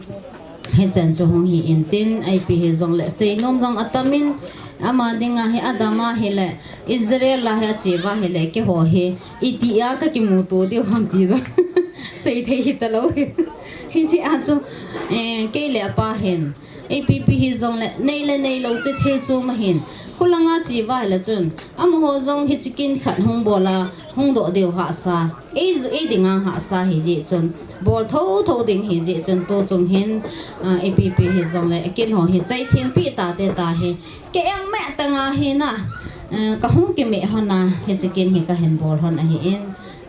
hichan chu hung hi intin, ipi hijongle seinom jong atam in, ama dinga hi adam ahile, Israel a hi ache uva ahile, keiho hi itia kakimuto diu ham ti jong seithei hitalou hi. Hijeh a chu, eh, kei le apa hin ipi pi hijongle nei le neilou chu thil chom ahin, khulanga che uva ahile chun amaho jong hiche kin khat hung bol a hungdoh diu hahsa, ei, ei dinga hahsa hijeh chun, bol thotho ding hijeh chun, tuchung hin, ah, ipi pi hijongle kin ho hi chaithengpeh tate tahi, kei engmeh tanga hi na, eh, kahung kimeh hon a hiche kin hi kahin bol hon ahin,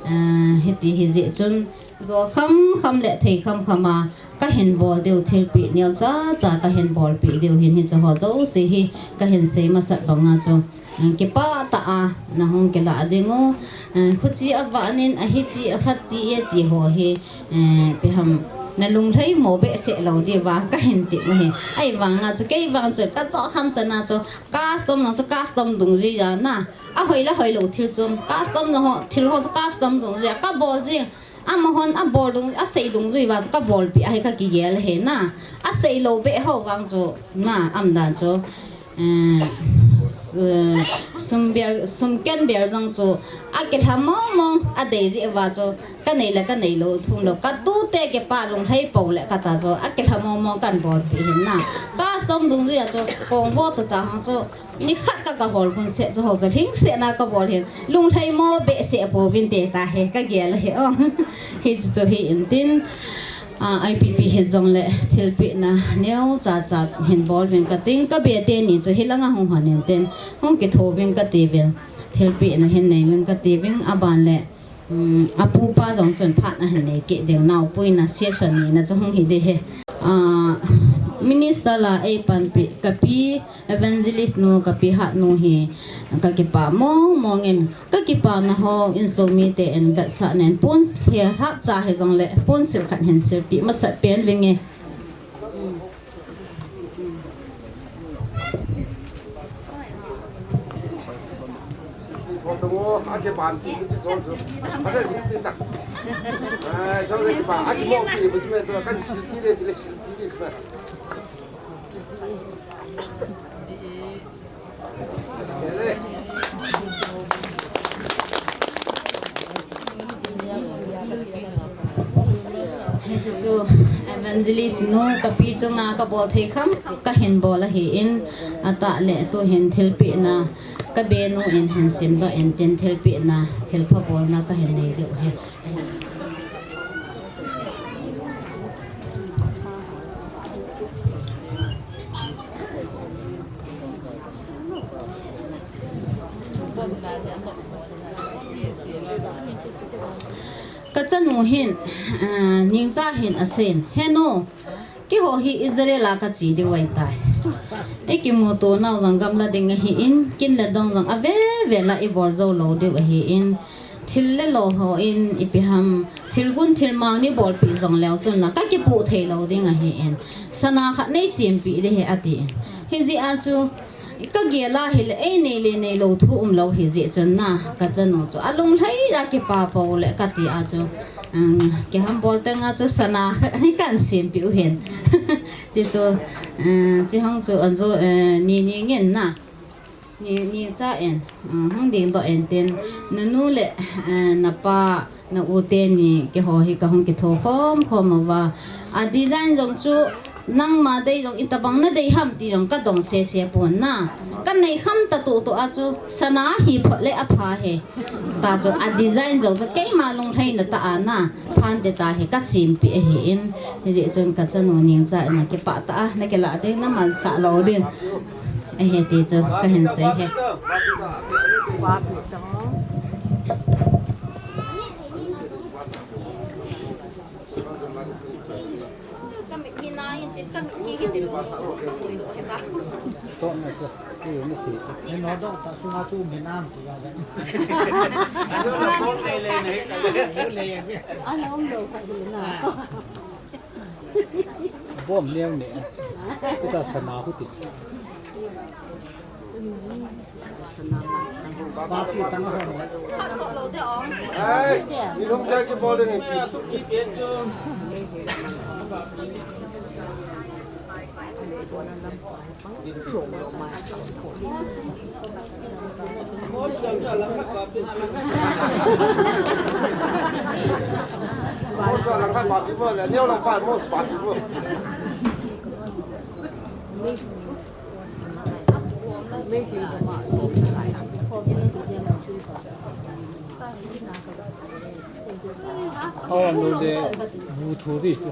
eh, hiti hijeh chun, jo kham kham le thei kham kham a kahin bol diu thilpeh neocha cha kahin bolpeh diu hin hicheho jouse hi kahin sei masat banga chu, eh, kipah tah a nahung kilah ding u, eh, khuche avah in ahiti akhati eti ho hi, eh, ipi ham, nalunglhaimo behseh lou diuva kahin tep u ahi. Ahivanga chu kei vang chu kachoh kham chana chu custom jong chu custom dungjui a na, ahoi le hoilou thil chom, custom jong ho, thil ho chu custom dungjui a kabol jing. Amahon abol dung, asei dungjui uva chu kabolpeh ahi kakigel ahi na. Aseilou beh ho vang chu na, aumdan chu, eh, s-, eh, sum bel, sum ken bel jong chu akilha mong mong, adei jeh uva chu kanei le kaneilou thumlou, katute kipah lunglhai pou le kata chu akilha mong mong kahin bolpeh ahin na. Custom dungjui a chu kongvo tacha hang chu nikhat ka, kahol hun seh chu ho chu lhingsetna kabol ahin, lunglhaimo behseh pouvin te tahi kagel ahi o. Hichu hi intin, ah, ipi pi hijongle thilpehna neocha cha hin bol uvin kating, kabe teni chu hilanga hung hon intin, hung kitho uvin katiuvin, thilpehna hin nei uvin katiuvin, aban le, um, apupa jong chun phat ahin nei kit ding, naopuina session nina chu hung hi ding ahi. Ah, minister la eipanpi kapi Evangelist nu, kapi Hatnu hi kakipah mong mong in, kakipana ho insung mite in vetsahna in ponsil hapcha hijongle ponsil khat hin silpeh masat pen vinge. Hiche chu Evangelist nu kapi chunga kabol thei kham kahin bol ahin, atah le tuhin thilpehna kabenu in hin simdoh intin, thilpehna thilpha bolna kahin nei diu ahi. Kachanu hin, ah, Ningcha hin asei in, "He nu, keiho hi Israel a kache diu ahitai. Ikimuto nau jong gamla ding ahin, kin le dong jong aveve la ibol jou lou diu ahin, thil le lo hon ipi ham, thilgon thilmang neibolpeh jongleu chun la kakipoh thei lou ding ahin, sana khat neisempeh ding ahi," ati. Hijeh a chu kagel a hile einei le neilou thu umlou hijeh chun na, kachanu chu alunglhai a kipa pou le kati a chu, um, kihambol tenga chu sana hi kahin sempeh u ahin. Hichu, uh, hiche hung chu ajo, uh, Ni, Ni ngin na. Ni, Ningcha in, uh, hung dingdoh intin, nanu le, uh, napa, na u teni, keiho hi kahung kitho khom khom uva. A design jong chu, Nangma dei jong itobang nadei ham ti jong kadong sese pon na. Kanei kham tatuh tuh a chu sana hi phot le apha e. Tachu a design jong chu keima lunglhaina tah a na. Phante tahi kasempeh ahin. Hijeh chun kachanu Ningcha in akipah tah a, nakilah ding, namansah lou ding. Ahi ti chu kahin sei e. Bom neo ne. Kita sana hu ti. Hai, ni lum ja ki bol de ni. Aw, lo de, bu thu di chu.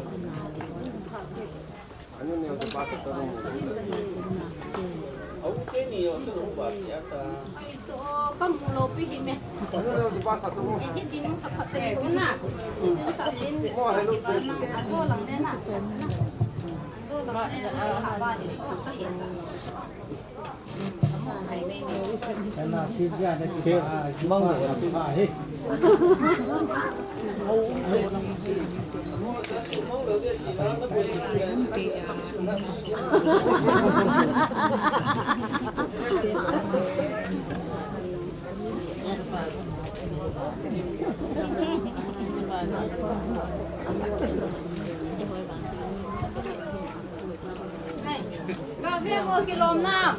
Ka ve mo kilom nam.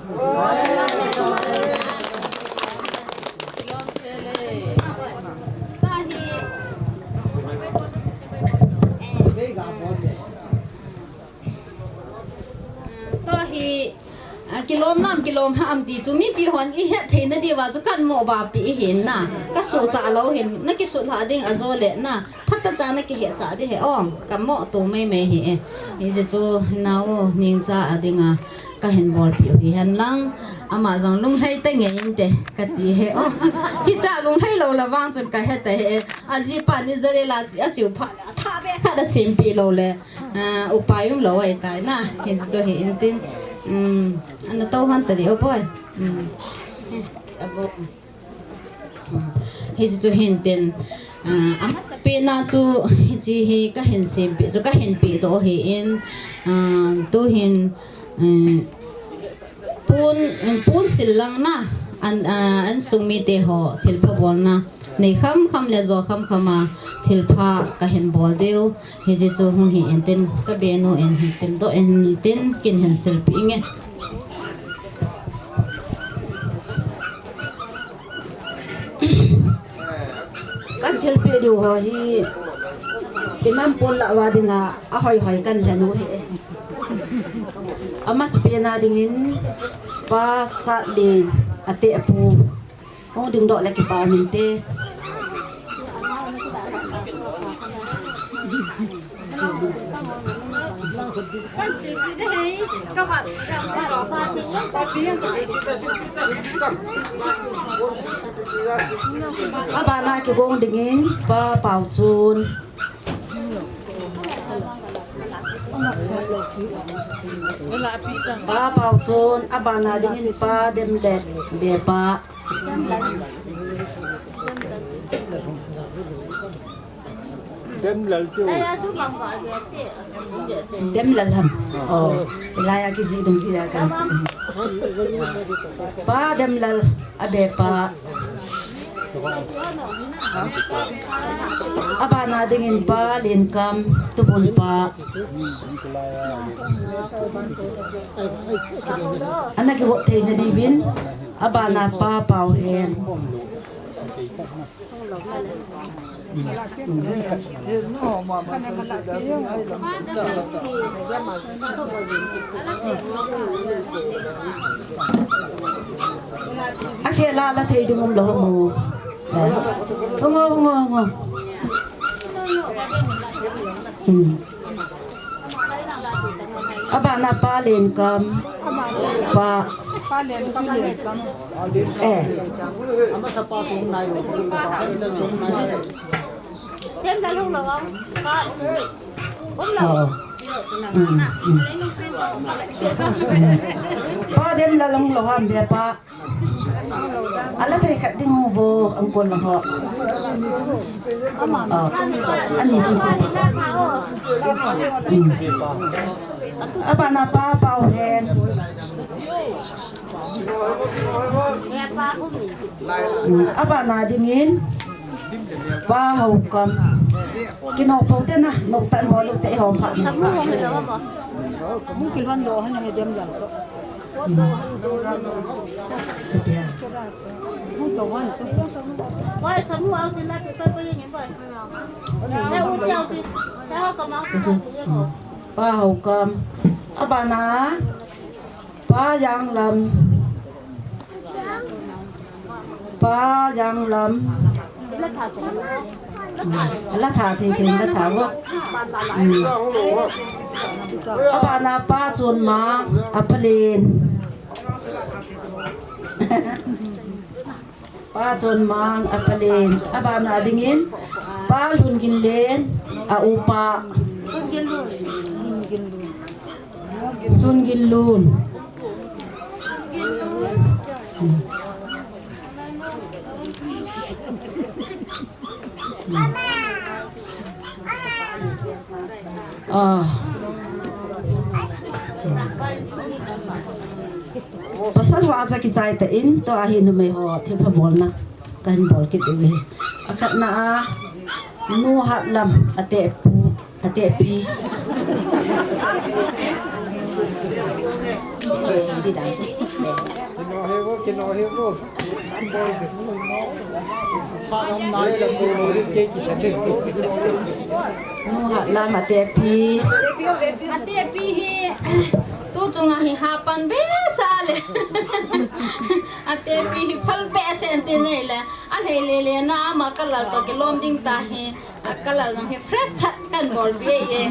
Kilom sele. Tahi. Tahi. A, kilom nam, kilom ham ti chu mipi hon ihet theina diuva chu kahin mo bapi ahin na. Kasuhcha lou hin, nakisuhlha ding ajo le na. Phatechan nakihetcha ding ahi, o, kamo to maimai ahi e. Hijeh chu nao Ningcha a dinga kahin bolpeh u hihen lang. Ama jong lunglhai tangei inte kati ahi, o. Hicha lunglhai lou le vang chun kahet ahi e. Ajipa ni jale la chi, achiu pha le, atha be khat asempeh lou le. A, upai umlou ahitai na. Hijeh chu hi intin. Um, ana tou hon ta di, o boi. Um. Abo. Hiche chu hintin, ah, amasapen a chu hiche hi kahin sempeh chu kahin pehdoh ahin, ah, tuhin, eh, pon, pon sil lang na, an, ah, insung mite ho thilpha bolna nei khamkham le jo khamkham a thilpha kahin bol diu. Hiche chu hung hi intin, kabenu in hin simdoh intin, kin hin silpeh inge. Kahin thilpeh diu ho hi, inam pon lah uva dinga, ahoihoi kahin lhen u ahi. Amasapen a dingin, Pa Satlen, ateh pu. Hung dingdoh le kipa um inte. Abana kigong dingin Pa Paochun. Pa Paochun, abana dingin Pa Demlet, Bepa. Demlal chu. Demlal ham. Oh, laiya kijih dung jih a kan. Pa Demlal, abepa. Abana dingin Pa Lenkam, tubulpa. Ana kihot theina diuvin, abana Pa Paohen. Akhela la thei ding umlou mo. Hung o, hung o, hung o. Hmm. Abana Pa Lenkam. Pa. Pa Lenkam, Lenkam. Eh. Dem la lung lou. Pa. Oh. Hmm, hmm. Pa dem la lung lou ham be pa. Ala thei khat ding ho bo, angkol la ho. Ah, ani chi chi. Hmm. Abana Pa Paohen. Hmm. Abana dingin Pa Haokam. Kino po te na, no tan bo lu te ho pha. Mu kilhon do han he dem jang to. Pa Haokam. Abana. Pa Janglam. Pa Janglam. La tha thei thei, la tha vo. Hmm. Abana Pa Chonmang, apalen. Pa Chonmang, apalen. Abana dingin Pa Lhunginlen, a upa. Lhunginlun. Ah. Pasal ho a cha kichai ta in, tua hi numei ho thilpha bolna kahin bol kit uve. Akhatna a, Nu Hatlam, atepu. Atepi. Kino hevo, kino hevo. Nu Hatlam atepi. Atepi hi, tu chunga hi hapan behseh le. Atepi hi phal behseh ante nei le. Alhei le le na ama kalal to kilom ding ta hi. A colour jong hi fresh that kan bol pi e.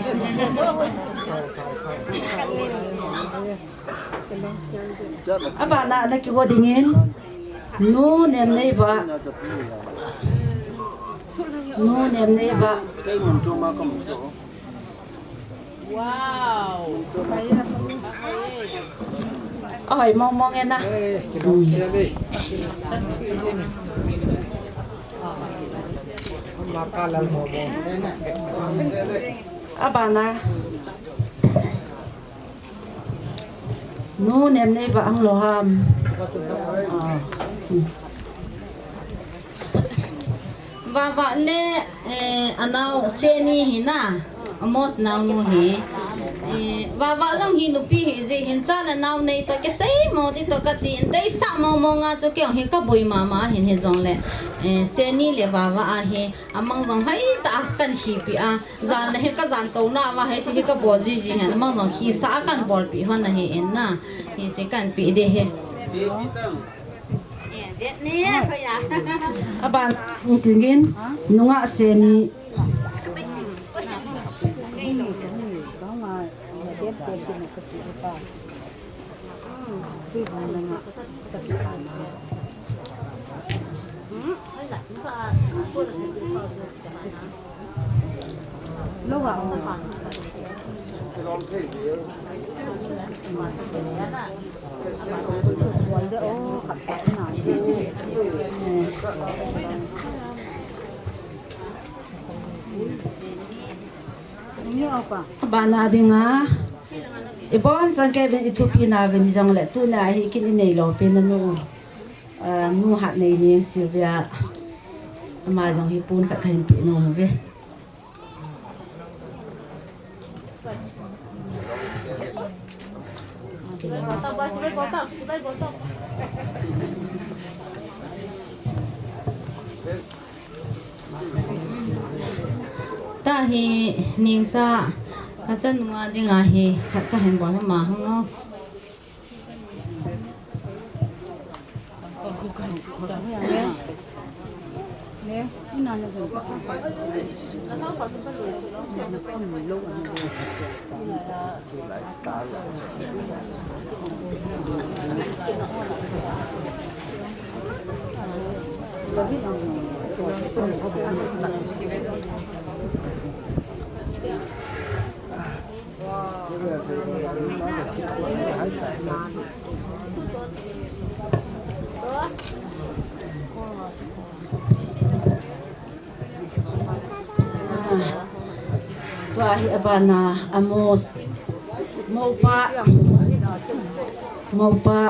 Abana na kigo dingin. Nu Nemneiva. Nu Nemneiva. Wow. Ahoi mong mong e na. Abana. Nu Nemneiva ang lou ham. Ah. Vava le, eh, anao Seni hi na, Amos naonu hi. Eh, Vava jong hi nupi hi jeh hin cha le nao nei to kisei mo ti to kati in deisah mo mo nga chu kei jong hi kaboi mama hin hijongle, eh, Seni le Vava a hi amang jong hoitah a kan hipi a, jan le hin kajan touna va hiche hi kabol jiji hin amang jong hisah a kan bolpi hon ahi in na, hiche kan pe ding ahi. Aban, tingin, nunga Seni. Abana dinga, ibon chang kei uvin ithupi nauvin hijongle, tuna hi kin inei lou pen nanu. Ah, nu Hatneineng Sylvia. Ama jong hi pon khat kahin pe nom uve. Hi ningcha ka chanu a dinga hi khat ka hin bol hama hang o. Tua hi abana Amos. Mopa. Mopa.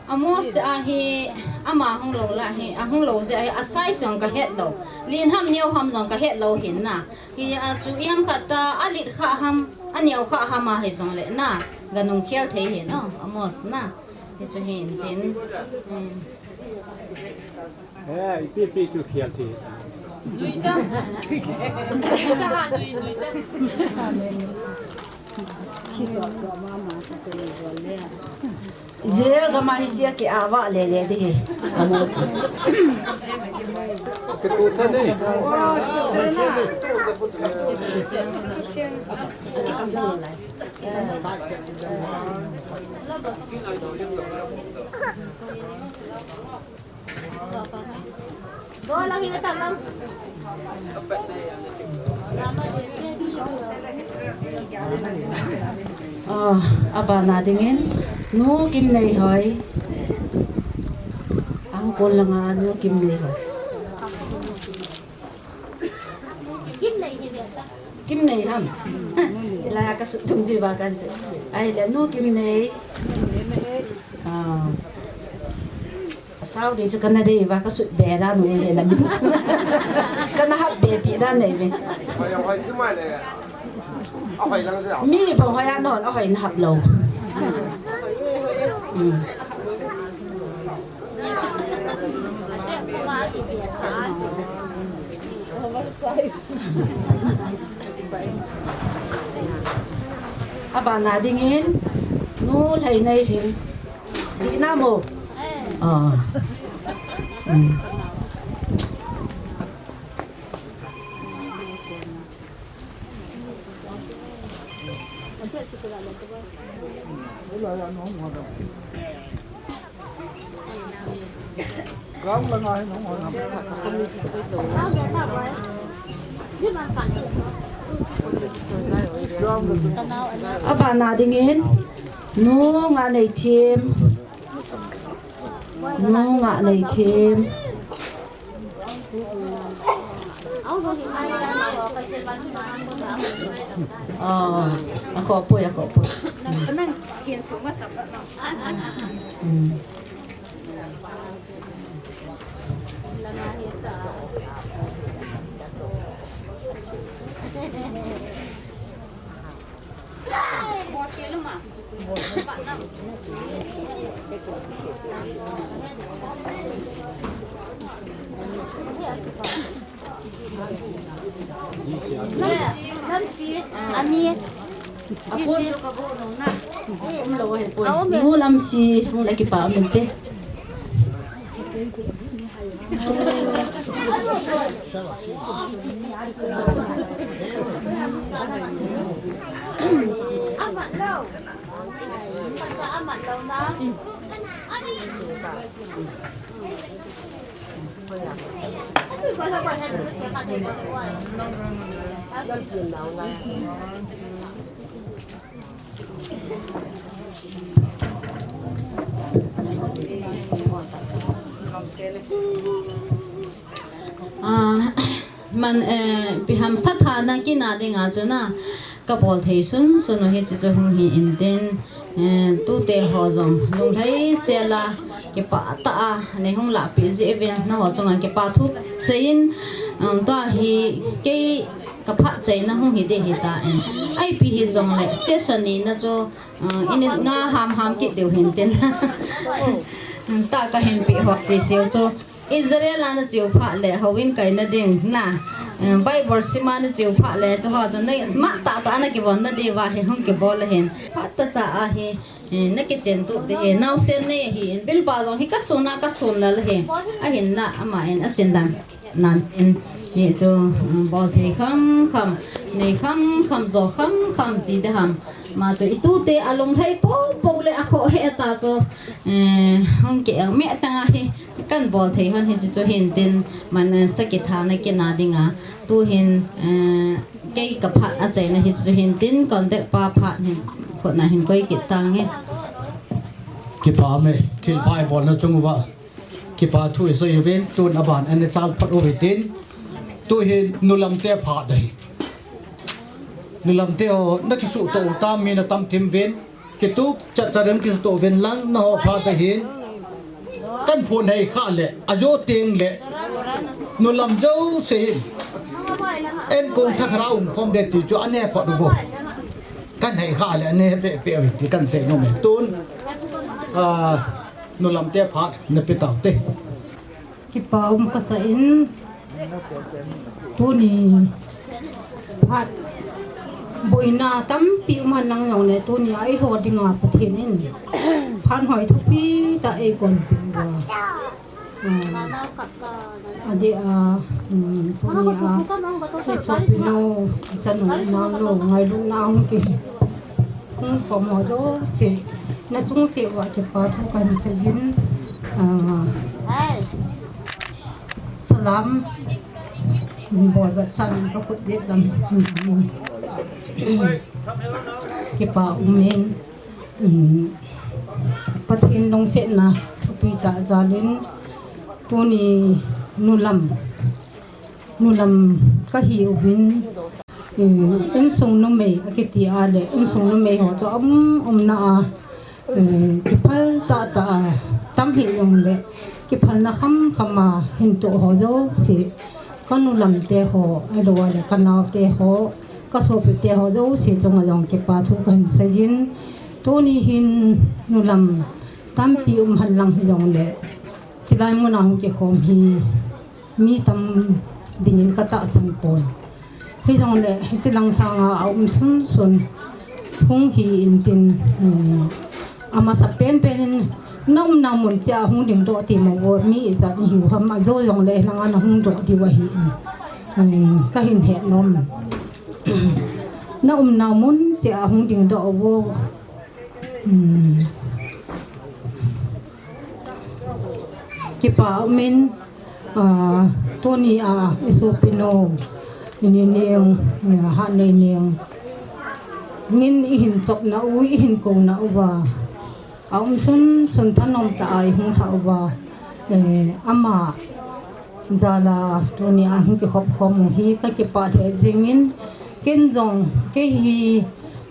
Amos a hi ama hung lou la hi, a hung lou jeh a hi, a size jong ka het lou. Lin ham neo ham jong ka het lou hin na. Hi a chu iam khat ta, a lit kha ham, a neo kha ham a hi jong le na. Ga nung khel thei hin o, Amos na. Hi chu hin tin. Hmm. Eh, ipi pi chu khial thei. Nui ta. Nui ta ha, nui, nui ta. Israel gam a hiche a ki ava le le ding hi. Amos. Kitu ta ni. Ah, abana dingin, Nu Kimneihoi. Ang kon langa Nu Kimneihoi. Kimnei ham. Ila ka sut tung ji ba kan se. Ahile Nu Kimnei. Ah. Asao dei chu kana dei va ka sut be da nu he na min. Kana hap be pi da nei ve. Mi bang hoi a non a hoi na hap lou. Hmm. Abana dingin, Nu Lheineilhing. Dih na mo? Ah. Hmm. Abana dingin, Nu Nganeithim. Nu Nganeithim. Ah, a kho poi, a kho poi. Hmm. Lamsi, ani. Apon chu ka bo no na. Um lo he poi. Nu Lamsi, hung le kipa min te. Ah, man, eh, ipi ham sa tha na kina dinga chu na, ka bol thei sunsun u hiche chu hung hi intin, eh, tute ho jong lunglhai sel a, kipah tah a nei hung lahpeh jeh uvin, nangho chunga kipa thu seiyin, um, tua hi kei ka phatchaina hung hi ding ahitan. Ipi hijongle, session ni na chu, uh, minute nga ham ham kit diu hintin. Tah kahin peh ho ti seiyu chu. Israel a na cheu phat le, houin kaina ding na, eh, Bible sim a na cheu phat le, chu ha chu na smart tah tah na kivon na diu va hi hung kibol ahin. Phat ta cha ahi, eh, na kichen tu te hi, naosen nei ahin, Bilbao jong hi ka sun a ka sun lal hi, ahin la ama in a chin dan nan in, hi chu, um, bol thei kham kham, nei kham kham, jo kham kham ti de ham. Ma chu i tu te a lunglhai po po le a kho he ta chu, eh, hung ke ang me tang ahi. Kan bol thei hon hi chu hin tin man, eh, sakithana kina dinga. Tu hin, eh, kei ka phat a chaina hi chu hin tin contact pa phat hin khutna hin koi kit tange. Kipa me, thil pha i bolna chung uva. Kipa thu i soi uvin, tun aban an chal phat uve tin. Tu hin nulam te phat ahi. Nulam te ho, na kisu to u tam mi na tam thim vin. Kitup chat chat reng kisu to vin lang na ho phat ahin. Kan phun hei kha le, a jo teng le. Nulam jo se hin. En kong thak ra um khom de ti chu ane phat u bo. Kan hei kha le, ane pe pe ti kan sei nom e tun. Ah, nulam te phat na pe tau te. Kipa um kasa in tuni phat boina tampi um han lang jong le tuni a eiho dinga Pathen in phat hoi thupi tah ei kon pe uva. Ah, adi a, um, tuni a, i sopi no, i chanu, i nao no, ngailutna hung ki. Hung khom ho jouse, na chung cheh uva kipa thu kahin sei in, ah, salam, bol ba san ka khut jet lam, kipa um in, um, Pathen lungsetna thupi tah jal in, tuni nulam, nulam ka hi uvin, um, insung numei a kiti a le, insung numei ho chu um, umna a, um, kiphal tah tah a, tam hi jong le, kiphalna kham kham a, hin to ho jouse, ka nulam te ho, ahilou le, ka nao te ho, ka sopi te ho jouse chunga jong kipa thu kahin sei in, tuni hin nulam tampi um han lang hi jong le, chilai mun a hung kikhom hi, mi tam dingin ka tahsan pon. Hi jong le, hichi lang lhang a, a um sun sun hung hi in tin, um, a masa pen pen in na umna mun cheh a hung ding doh ti mo vo mi ijat hiu ham a jo jong le lang a na hung doh diu ahi in, um, ka hin het nom. Na umna mun cheh a hung ding doh vo. Um, kipa um in, ah, tuni a, i sopi no, i ni neng, ah, ha nei neng. Ngin i hin chopna u, i hin kouna uva. A um sun sun thanom tah a i hung lha uva. Eh, ama jal a tuni a hung kikhop khom u hi ka kipah lheh jing in, ken jong, kei hi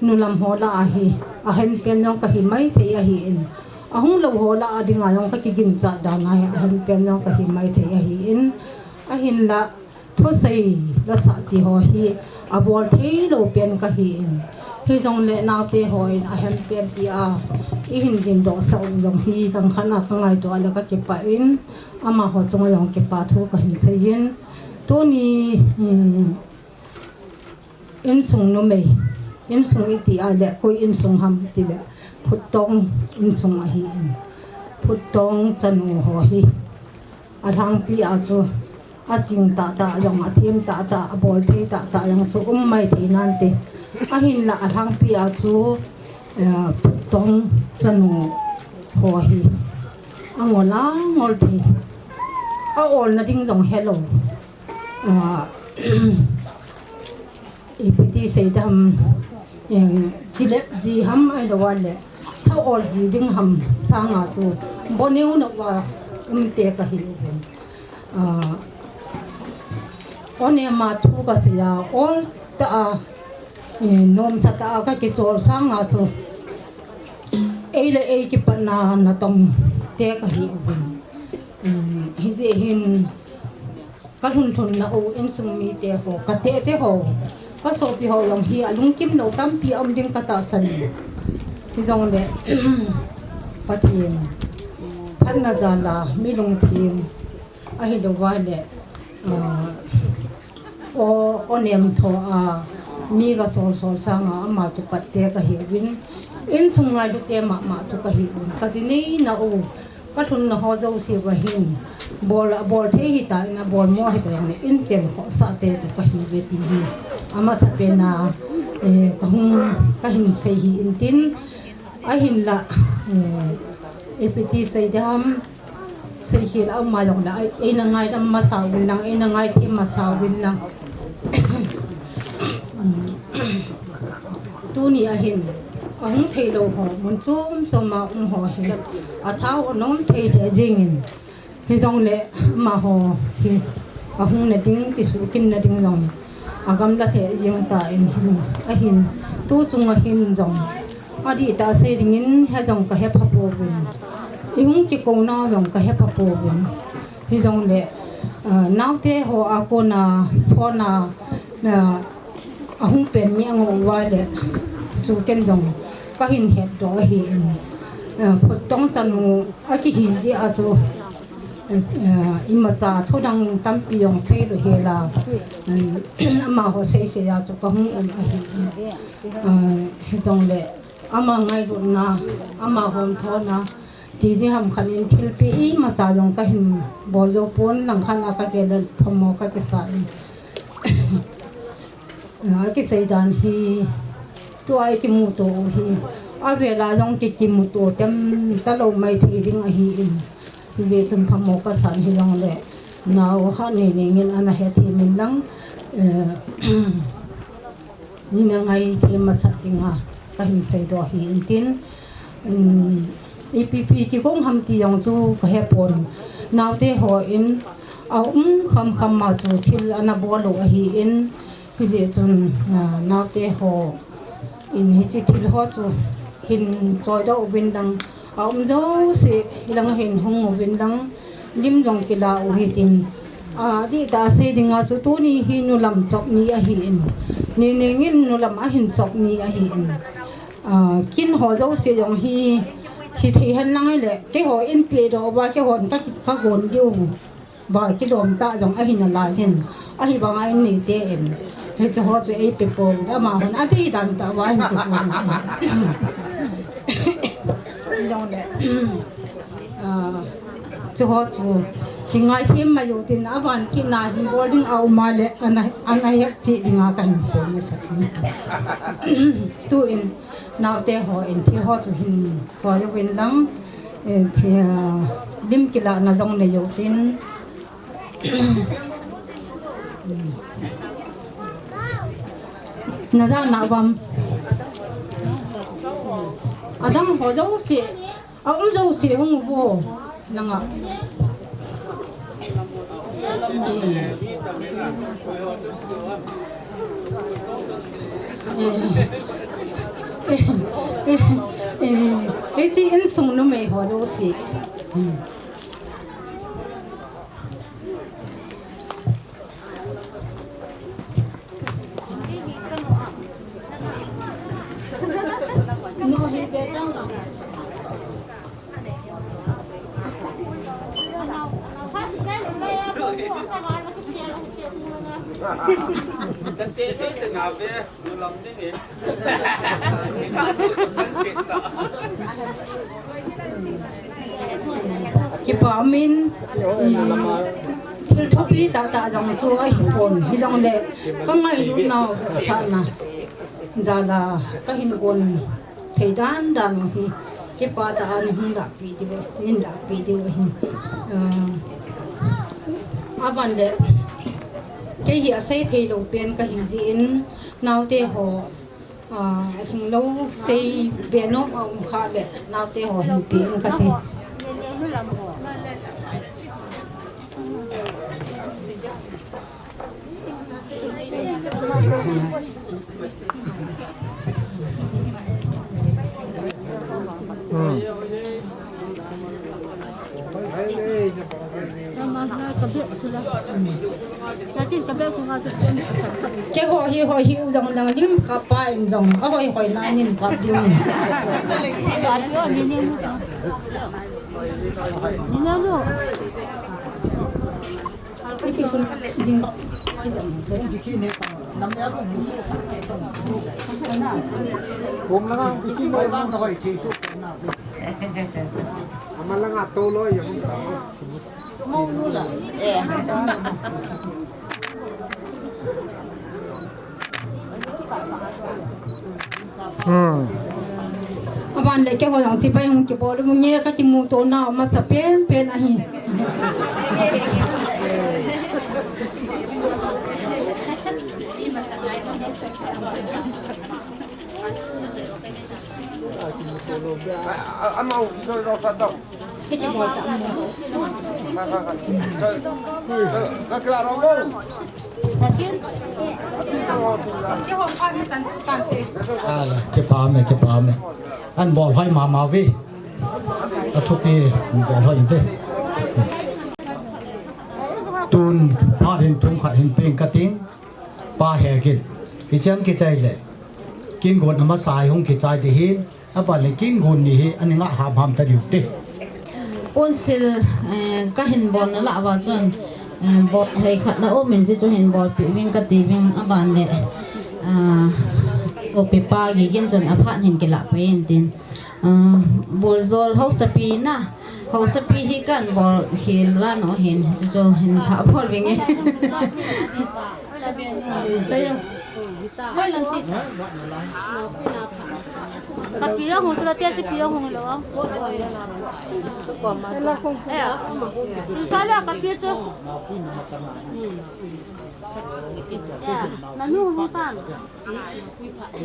nulam ho lah a hi, a hen pen jong ka hi mai thei ahi in. A hung lou ho lah a dinga jong ka kiginchat dan a hi, a hen pen jong ka hi mai thei ahi in. Ahin la, thusei la sah ti ho hi, a bol thei lou pen ka hi in. Hi jong le naote ho in a hen pen ti a, i hin ding doh sah u jong hi, kang khan a ka ngaito a le ka kipah in, ama ho chunga jong kipa thu kahin sei in. Tuni, um, insung numei, insung i ti a le, koi insung ham ti le, Phuttong insung ahi in. Phuttong chanu ho hi, a lhangpi a chu, a ching tah tah jong, a thim tah tah, a bol thei tah tah jong chu um mai thei nante. Ahin la a lhangpi a chu, eh, Phuttong chanu ho hi, a ngol a ngol thei. A olna ding jong helou. Ah, ipi ti sei dam, eh, kilep ji ham ahilou le, tha ol ji ding ham sanga chu, boneu na uva um te ka hi uvin. Ah, one ma thu ka sei a, ol tah a, eh, nomsa tah a ka kichol sanga chu, ei le ei kipatna natong te ka hi uvin. Um, hijeh hin, ka lhun lhun na u insung mite ho, ka tete ho, ka sopi ho jong hi a lungkim lou tampi a um ding ka tahsan. Hi jong le, Pathen phatna jal a, mi lungthim, Ahilouva le, ah, o, o nem tho a, mi ka sol sol sanga ama kipat te ka hiuvin, insung ngailute mama chu ka hiuvin. Ka ji nei na u, ka lhunna ho jouse uva hin, bol, bol thei hita in, abol mo hita jongle, inchen khohsah te chu ka hiuve ti hi. Amasapen a, eh, ka hung, ka hin sei hi intin, ahinla, eh, ipi ti sei diham, Seikhel a um a jongle, ei, eina ngaidam masa uvin lang, eina ngaithem masa uvin lang. Tuni a hin, ahung theilou ho, mun chom chom a um ho hi, athao anom thei lheh jengin, hijongle amaho hi, ahung na ding, kisuhkim na ding jong, agamla lheh jeng tan ahi, ahin, tu chung a hin jong, Adih tah sei dingin hijong ka hepha pouvin. I hung kikou nau jong ka hepha pouvin. Hijongle, ah, naote ho a kona phone a, ah, ahung pen mi angol uva le, chu ken jong ka hin hetdoh ahin. Ah, Phutong chanu akihi jeh a chu, ah, imacha thudang tampi jong seilou hela, ah, amaho seisei a chu ka hung um ahi. Ah, hijongle, Ama ngailutna, ama homthona, ti ding ham khat in thilpeh imacha jong ka hin bol jou pon, langkhat a ka gel le phamo ka kisa in. Akisei dan hi, tua i kimuto u hi, avel a jong ki, kimuto tem talou maithei ding ahin. Hijeh chun phamo ka san hijongle, nao ha nei nei ngin ana hethem in lang, eh, Nina ngaithem masat dinga ka hin seidoh ahi intin, um, ipi pi kigong ham ti jong chu ka hepon. Naote hon a um kham kham ma chu thil ana bol u ahin, hijeh chun, ah, naote hon hiche thil ho chu hin choidoh uvin lang, a um jouse, hilang hin hung uvin lang, lim jong kila u hitin. Adih tah sei dinga chu tuni hi nulam chop ni ahin. Ni ni ngin nulam ahin chop ni ahin. Ah, kin ho jouse jong hi, hithei hen lang le, keiho in pedoh uva, keihon ka ki, ka gon diu. Ba kilom tah jong ahi nalai hin. Ahivanga in neite in. Hiche ho chu ei pe pon, amahon adei dan tah uva hin pe pon. Hijongle, ah, chu ho chu kingaithem mai u tin, avan kit na hin bol ding a um a le, ana, ana het cheh dinga ka hin sei masat. Tuin, Naote hon thil ho chu hin choi uvin lang, eh, thi, ah, lim kilahna jong nei u tin. Na jana uvam. Adang ho jouse, a um jouse hung uvo. Langa. Eh, eh, eh, eh, hiche insung numei ho jouse. Kipa umin, i, thil thupi tah tah jong chu ahipon, hijongle ka ngailut nau sahna jal a ka hin kon thei dan dan u hi, kipa tah a nei hung lahpeh diu, nei lahpeh diu ahi. Ah, aban le, kei hi asei thei lou pen kahi jeh in, naote ho, ah, alhing lou sei be nom a um kha le, naote ho hin pe in kati. Keiho hi, ho hi u jong lang lim kap pa in jong, ahoi hoi na in kap ding. Nina nu. Hmm. Aban le keiho jong chibai hung kibol u nge, ka kimuto nau masa pen pen ahi. Ala, kipa me, kipa me. An bol hoi mama ve. Athupi, bol hoi ve. Tun, phat hin thum khat hin peng kating. Pa he kin. Hichang kichai le. Kin gon ama sai hung kichai de hin. Aban le kin gon ni hi, ani nga ham ham ta diu te. Unsil, eh, ka hin bol na la va chun, eh, bol hei khat na um in chi chu hin bolpi ving kati ving aban le, ah, sopi pa Gigin chun aphat hin kila pai in tin. Ah, bol jol hausapi na, hausapi hi kan bol hil la no hin, chi chu hin pha bol ving e. Chayang. Hai lang chi. Kapi a hung tu la tia si pi a hung lo. Eh. Sa la kapi chu. Eh, nanu hung tan.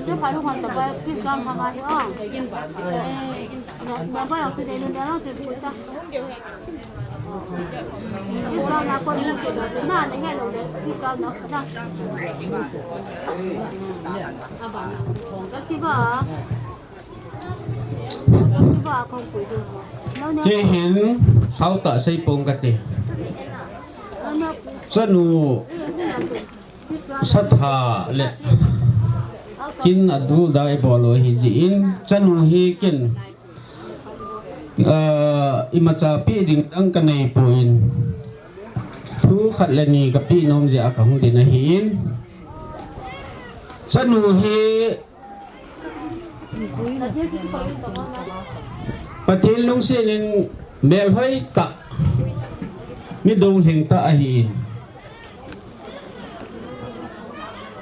Chu pa lu hung ta ba pi kam ha ma hi o. Na, na ba ya tu de nu de la tu ta. Kei hin sao tah sei pong kati. Chanu satha le kin adu dai bol u hi jin, chanu hi kin Ah, imacha pe ding dang ka nei poi. Thu khat le ni ka pe nom jeh a ka hung din ahi in. Chanu hi Pathen lungset in melhoi tah, mi dong lhing tah ahi in.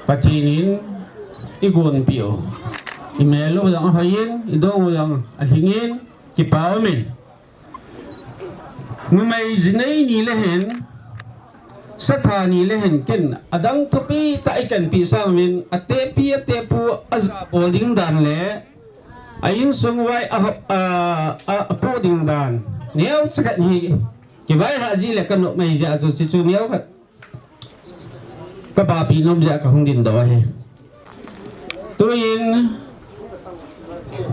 Pathen in i gonpi u. I mel u jong ahoi in, i dong u jong alhing in, kipa um in. Numei jinei ni le hin, satha ni le hin ken, adang thupi tah i kanpi sang uvin, atepi, atepu, ajabol ding dan le, a insung vai, a, a, a, apoh ding dan. Neocha khat hi, kivaihah ji le ka nuh mai jeh a chu, chi chu neokhat. Ka bapi nom jeh a ka hung din doh ahi. Tuin,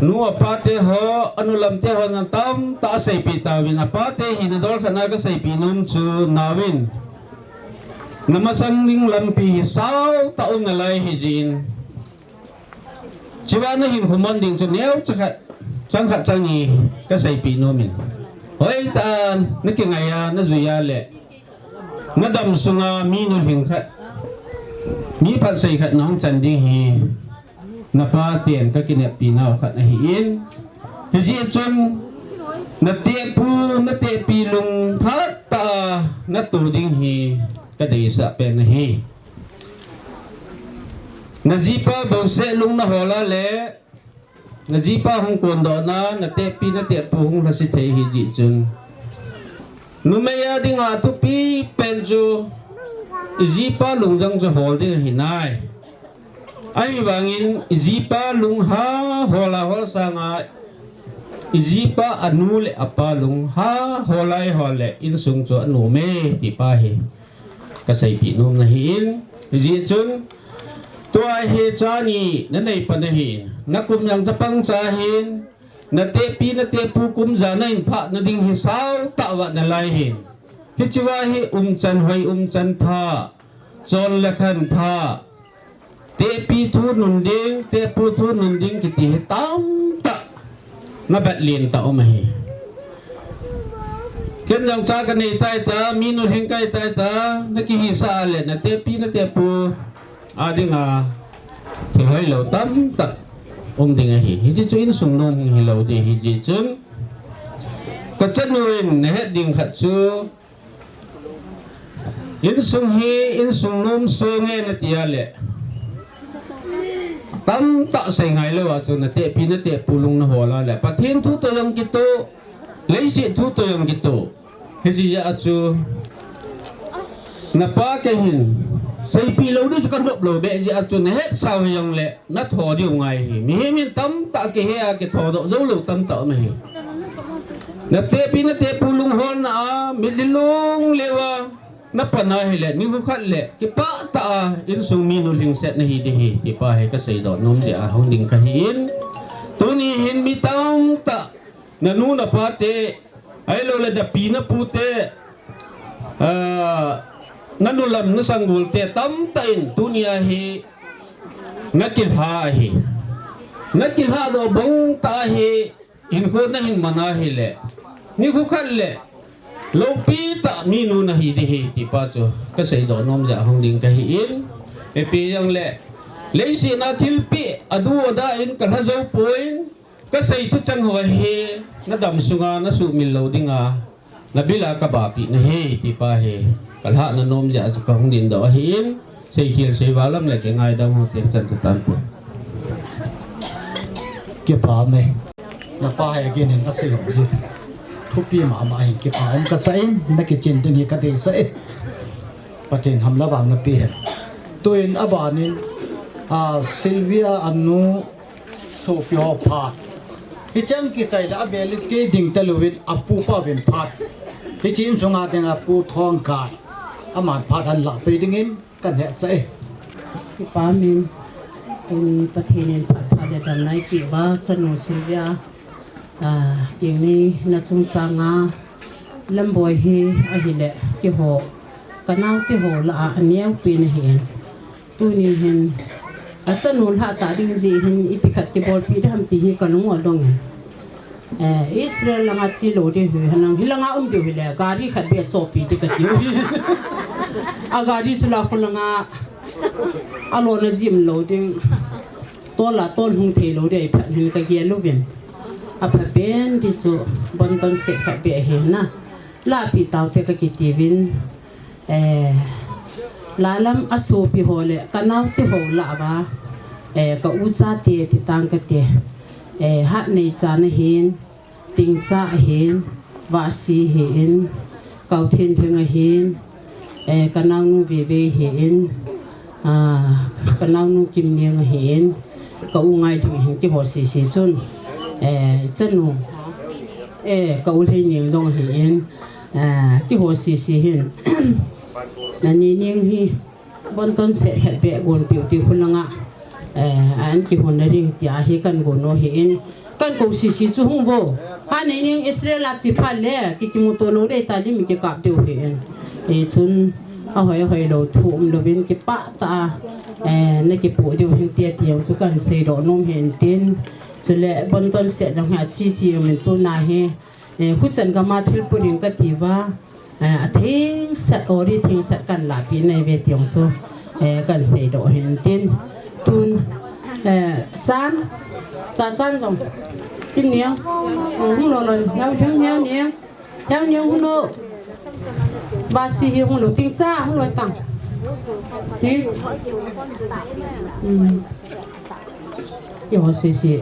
nu apa te ho, anu lam te ho na tamtah a seipeh tauvin, apa te hina dol khat na ka seipeh nom chu nauvin. Na masang ding lampi hi sao tah um nalai hi jin. Chua na hinkho man ding chu neocha khat, chang khat chang ni ka seipeh nom in. Hoi tah a, na kingai a, na jui a le. Na dam sunga mi nulhing khat, mi phatsei khat na hung chan ding hi, na pa ten ka kineppi nau khat ahi in. Hijeh chun, na tepu, na tepi lung phat tah a, na tu ding hi, ka deisah pen ahi. Na jipa bouseh lung na hol a le, na jipa hung kondoh na, na tepi, na tepu hung lhase thei hi jeh chun. Numei a dinga thupi pen chu, i jipa lung jong chu hol ding ahi nai. Ahivangin, i jipa lung ha hol a hol sanga, i jipa anu le apa lung ha hol a hol le, insung chu anom e, ti pa hi. Ka seipeh nom na hi in, hijeh chun, tua hi cha ni na nei pan ahi in, na kum jong chapang cha ahi in, na tepi, na tepu kum ja na in phah na ding hi sao tah vah nalai hi in. Hichea hi umchan hoi, umchan pha, chon le khan pha, tepi thu nun ding, tepu thu nun ding kiti hi tamtah na bat len tah um ahi. Ken jong cha kanei tai ta, minu lhing kahi tai ta, nakihisah a le, natepi, natepu a dinga thil hoilou tamtah um ding ahi. Hiche chu insung nom hilou ding ahi jeh chun. Kachanu in nahet ding khat chu, insung hi, insung nom songe nati a le, tamtah sei ngai lou a chu natepi, natepu lung nahol a le, Pathen thu toh jong kitoh, leiset thu toh jong kitoh. Hiche jeh a chu, napa kei hin, seipeh lou ding chu kanop lou beh jeh a chu, nahetsau hijongle, natho diu ngai ahi. Mihem in tamtah kihe a, kithodoh joulou tamtah um ahi. Natepi, natepu lungholna a, mitlhi lunglhai a, napan ahile, nikho khat le, kipah tah a, insung minu lhingset nahi ding ahi, ti pa hi kaseidoh nom jeh a hung ding kahi in. Tuni hin mi tamtah, nanu napa te, ahilou le napi napu te, ah, nanu lam nasanggol te, tamtah in, tunia hi, nakilha ahi. Nakilha doh bang tah ahi, hinkho nahin man ahile, nikho khat le, loupi tah minu nahi ding ahi, ti pa chu, kaseidoh nom jeh a hung ding kahi in. Ipi jongle, leiset a thilpeh, adu ada in kalha jou poi, kasei thucheng ho hi, nadam sunga nasuhmil lou dinga, nabil a kabahpi nahi, ti pa hi, kalhahna nom jeh a chu kahung dingdoh ahi in, seikhel seival lam le kingaidam ho te chan chu tan pu. Kipa me. Napa hi again in asei ho hi. Thupi mama hin kipa um kasa in, nakichen ding hi kadeisah e. Pathen hamle vang napeh hen. Tuin abanin, a, Sylvia anu sopi ho phat. Hicheng kichai le abel in kei ding talouvin apupa uvin phat. Hiche insunga dinga Pu Thongkai. Aman phat ahin lahpeh dingin kanhetsah e. Kipa min, tuni Pathen in phat phat le damna eipeh uva, chanu Sylvia, ah, eini nachungchanga lamboi hi ahile, keiho, kanaote ho lah a aneopen ahin. Tuni hin, achanu lhah tah ding jeh hin ipi khat kibolpeh ding ham ti hi kalung u adong in. Eh, Israel langa chelou ding hi henlang, hilanga um diu hile, gari khat beh chohpeh ding katiu. Agari chu la khulanga, alona jim lou ding. Tol a tol hung theilou ding aphat hin kagel uvin. Aphapen ding chu, bonton set khat beh hi na. Lahpeh taute kakitiuvin. Eh, lalam asopi ho le, kanaote ho lah uva, eh, ka ucha te, ti tang kate, eh, Hatneichan ahin, Tingcha ahin, Vahsi ahin, Kauthenlhing ahin, eh, kanaonu Veivei ahin, ah, kanaonu Kimneng ahin, ka u Ngailhing ahin, keiho sese chun, eh, chanu, eh, ka u Lheineng jong ahin, Ah, keiho sese hin. Nani ning hi, bonton set khat beh gonpeh u ti khulanga. Eh, an kihonna ding tia hi kagon u ahin. Kakou sese chu hung vo. Hatneining Israel a che phat le, kikimuto lou ding tah le mi kikap diu ahin. Hichun, ahoi ahoi lou thu umlouvin kipah tah a. Eh, nakipoh diu ahin tia ti jong chu kaseidoh nom ahin tin. Chule, bonton set jong hi ache che umin tuna hi. Eh, huchan gama thil pu ding kati uva, eh, athengsat, ori thengsat kahin lahpeh nai ve ti jong chu, eh, kahin seidoh ahin tin. Tun, eh, chan, cha chan jong. Kimneng, eh, hung lou lou, hiau, hiau, hiau neng. Hiau neng hung lou. Vahsi hi hung lou, Tingcha hung lou tang. Ting. Hmm. Keiho sese.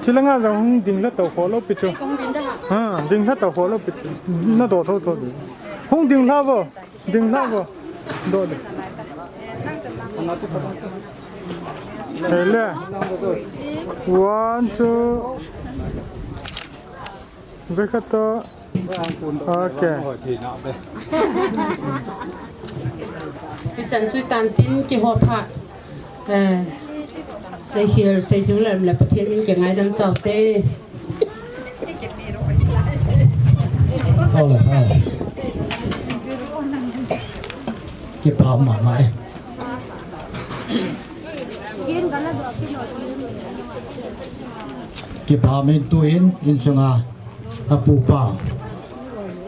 Chule nga jong hung ding lha to kho lou pi chu. Ha, ding lha to kho lou pi chu. Nadoh tho tho ding. Hung ding lha vo. Ding lha vo. Doh ding. Hele. One, two. Vekhat to. Okay. Hichan chu tan tin kihou phat. Eh, Seikhel, Seilhung le, le Pathen min kingaidam taute. Hole, hole. Kipa mama e. Kipa min tuin, insunga. Apupa,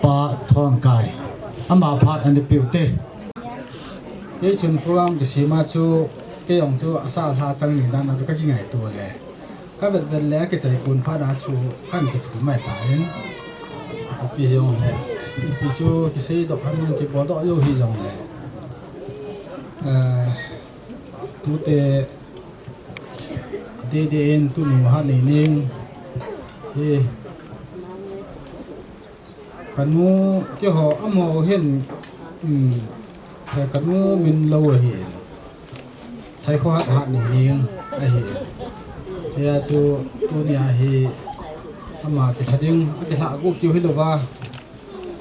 Pa Thongkai, ama phat ana peuvin te. Kei chun program kisem a chu, kei jong chu asa lha chang ni dan a chu ka kingaito le. Ka vet vet le kichai kon phat a chu kan kithu mai tan. Ipi jong le, ipi chu kisei doh han kibol doh jou hi jong le. Eh, Tute, dede in tunu Haneining. Hi. Kanu, keiho, amaho hin, um, he kanu min lou ahin. Thaikhohat Haneining ahi. Seia chu tunia hi ama kilha ding, akilha gu kiu hilouva.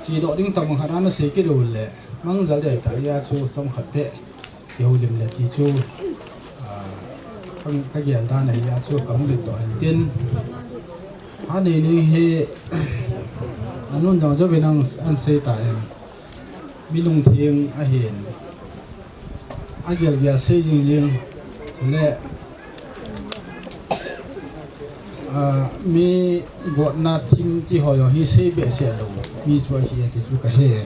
Chi doh ding tabang khat ana sei kit uleh. Mangzal dei ta ia chu chomkhat beh. Kihoulim le ti chu, ah, ka, ka gel dan ahi a chu ka hung lim doh hen tin. Haneining hi, anun jong jouvin ang, an sei ta en. Mi lungthim ahin. Agel gel sei jing jing. Le, ah, mi gotna thim ti ho jong hi sei behseh lou. Mi chu ahi ti chu ka he.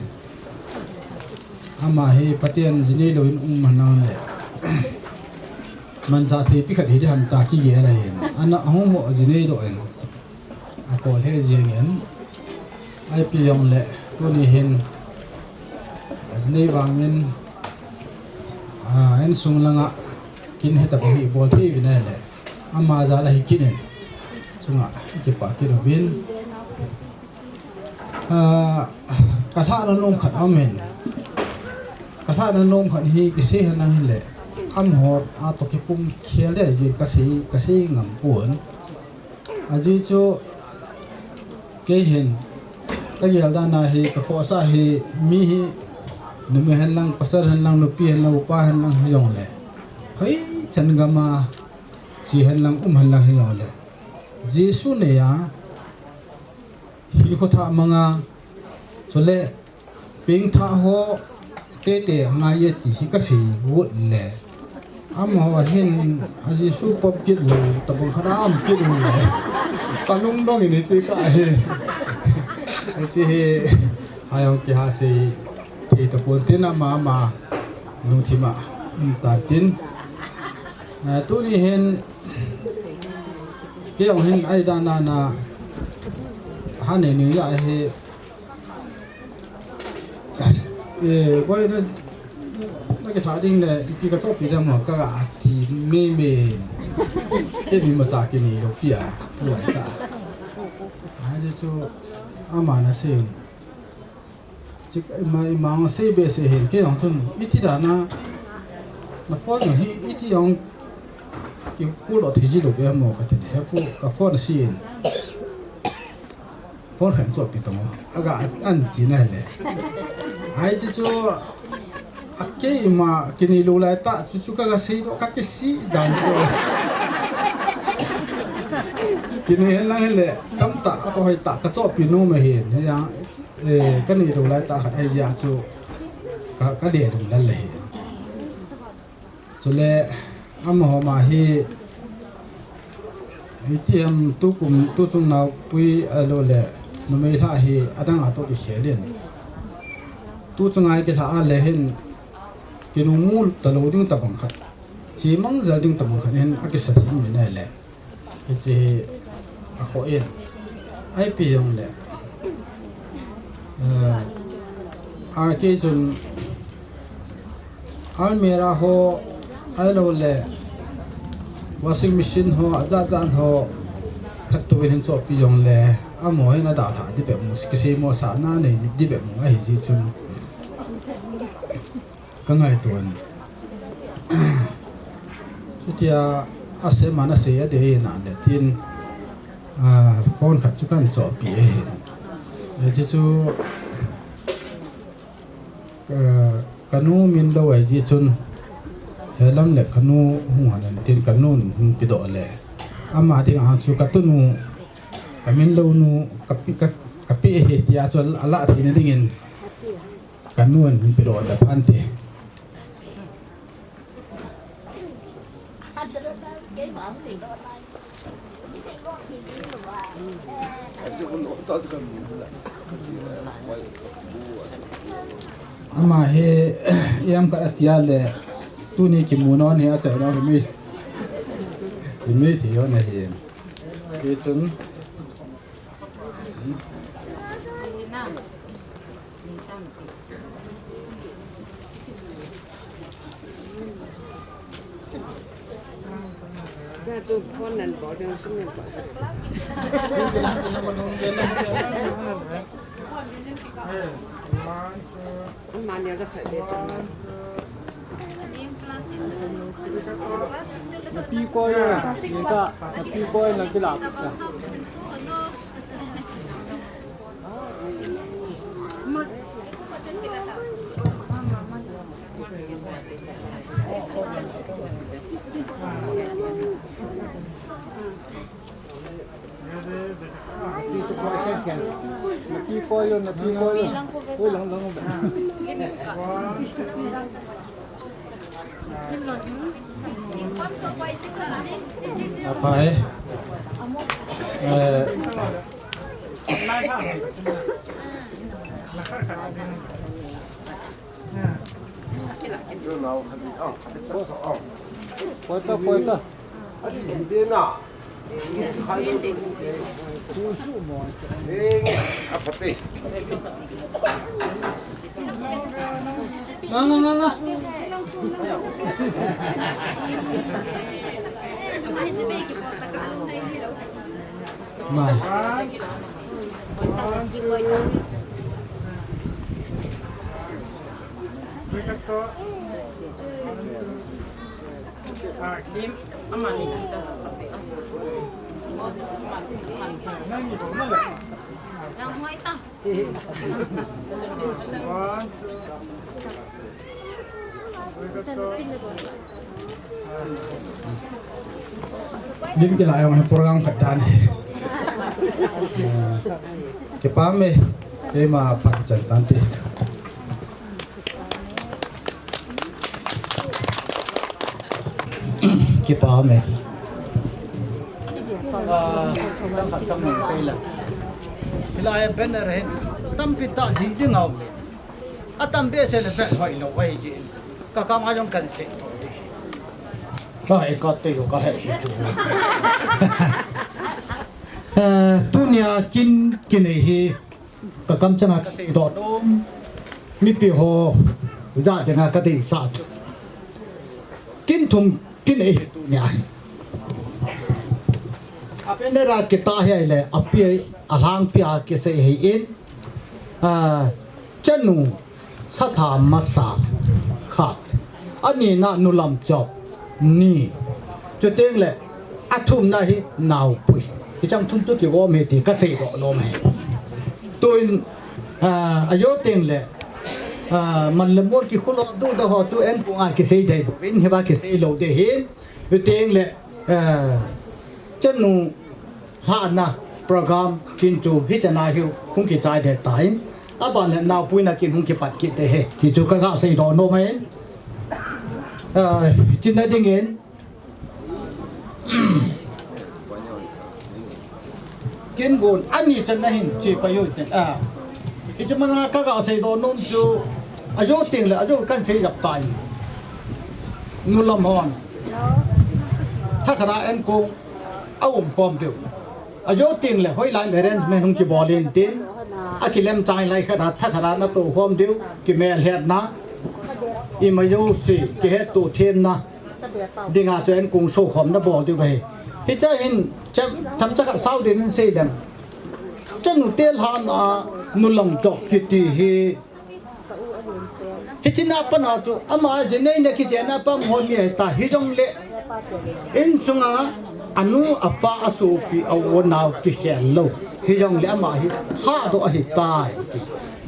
Ama hi Pathen jinei louvin um henlang le. Manchah theipi khat hi ding ham ta kigel ahin. Ana hung mo jinei doh in. Akol he jing in. Ipi jong le tuni hin. Ajinei vangin. A, insung langa kin hetah bou hi bol thei uvin ahile. Ama jal a hi kin in. Chunga kipah kit uvin. Ah, ka lhahna nom khat aum in. Ka lhahna nom khat hi kisei henlang hile. Amaho a toh kipum khel ding jeh in ka sei, ka sei ngam pon. Ajeh chu kei hin ka gel dan a hi ka khohsah hi mi hi numei henlang, pasal henlang, nupi henlang, upa henlang hi jongle. Hoi chan gam a che henlang, um henlang hi jongle. Jesu neiya Hinkho thah manga, chule pengthah ho tete ngai e ti hi ka sei got le. Amaho hin a Jesu pop kit lou, tabang khat a um kit lou le. Ka lungdong in hiche ka hi. Hiche hi, a jong kiha sei thei tapon tin ama ama lungthim a um tan tin. Ah, tuni hin, Kei jong hin ai dan a na, Haneining a hi, eh, boi na, na kithah ding le, ipi ka chohpi ding ham ka ga ti mei mei. Kei mi macha kinei lou pi a, tu ai ka. Ai chu, ama na sin. Chik, ima, ima sei behseh hin, kei jong chun, iti dan a, na phone jong hi, iti jong, kikul doh thei ji lou be mo ka ti le, hepu, ka phone a sei in. Phone khat chohpi tong o, aga an ti na le. Ai ti chu, a keima, kinei lou lai tah, chu chu ka ga sei doh, ka kisei dan chu. Kinei henlang hile, tamtah, a ka hoi tah, ka chohpi nom ahin, hia, Eh, ka nei lou lai tah khat ahi jeh a chu ka, ka le lung lal le hi. Chule, amaho ma hi, hiti ham tukum, tuchung naopui ahilou le, numei lhah hi adang a toh kikhel in. Tuchung a kilhah a le hin, kinung mu talou ding tabang khat. Chemang jal ding tabang khat hin, akisa thim in ahile. Hiche hi akhoh in. Ipi jong le. Eh, R K chun almirah ho, ahilou le washing machine ho, ajat jat ho, khat tou in hin chohpi jong le. Amaho hin adalhah ding bep mu, kisei mosahna nei ding bep mu ahi jeh chun. Ka ngaito in. Hitia, a sem a na sei a dei na le tin, a, phone khat chu kan chohpi e hin. Hiche chu, eh, kanu min lou ahi jeh chun, helam le kanu hung hon in tin kanun hung pedoh le. Ama ding a chu katunu, kamin lounu, kape, ka, kape ahi tia chu alah theina dingin kanun hung pedoh le phante. Ama hi, iam khat atia le, tuni kimu non hi achaina hi mei. Hi mei thi hon ahi. Hichun. Napi koi yo, napi koi na kila. Napi koi yo, napi koi yo. Oi, lang, lang, lang. Apai. Eh. Koi ta, koi ta. Nga, nga, nga, nga. Mai. Lim kila jong hi program khat dan hi. Kipah e, keima phat chan tante. Kipah e. Ah, hilai banner hin tampi tah ding ding aum. Atam behseh le beh hoi lou ahi jeh in. Ka kam a jong kan sei to di. Ba e ka te yo ka he hi chu. Eh, tunia kin, kin ei hi. Ka kamchanga ka seidoh nom, mipi ho, ja dinga ka deisah chu. Kin thum kin ei hi tunia hi. A banner a kita hi ahile, api, alhangpi a kisei hi in, ah, chanu, Satham masa khat. Anina Nulamjop ni. Chuteng le athumna hi Naopui. Hicheng thum chu kigom e ti ka seidoh nom e. Tuin, ah, ajo teng le, ah, man le mol kikhulou duhduh ho chu enkong a kisei dei bouvin, hiva kisei lou dei hin. Chuteng le, ah, chanu Lhahna program kin chu hichana hi hung kichai det tan, aban le Naopuina kin hung kipat kit ding ahi ti chu ka ga seidoh nom e. Ah, china dingin, kin gon ani channa hin chi pa yo te. Ah, hiche mana ka ga seidoh nom chu ajo teng le ajo kan sei jap tan. Nulam hon. Thakhat a enkong a um khom diu. Ajo teng le hoilai arrangement hung kibol in tin, akilem chai lai khat a thakhat a natoh khom diu, kimelhetna, ima jouse, kihetto themna dinga chu enkong sokhomna bol diu ahi. Hiche hin, cham, chomcha khat sao dingin sei leng. Chanu te lhahna a Nulamjop kiti hi Hichea pat a chu ama jinei na kichen a pang hon ni ta hijongle, insunga anu apa asopi a u anao kikhel lou. Hijongle ama hi hadoh ahitai ti.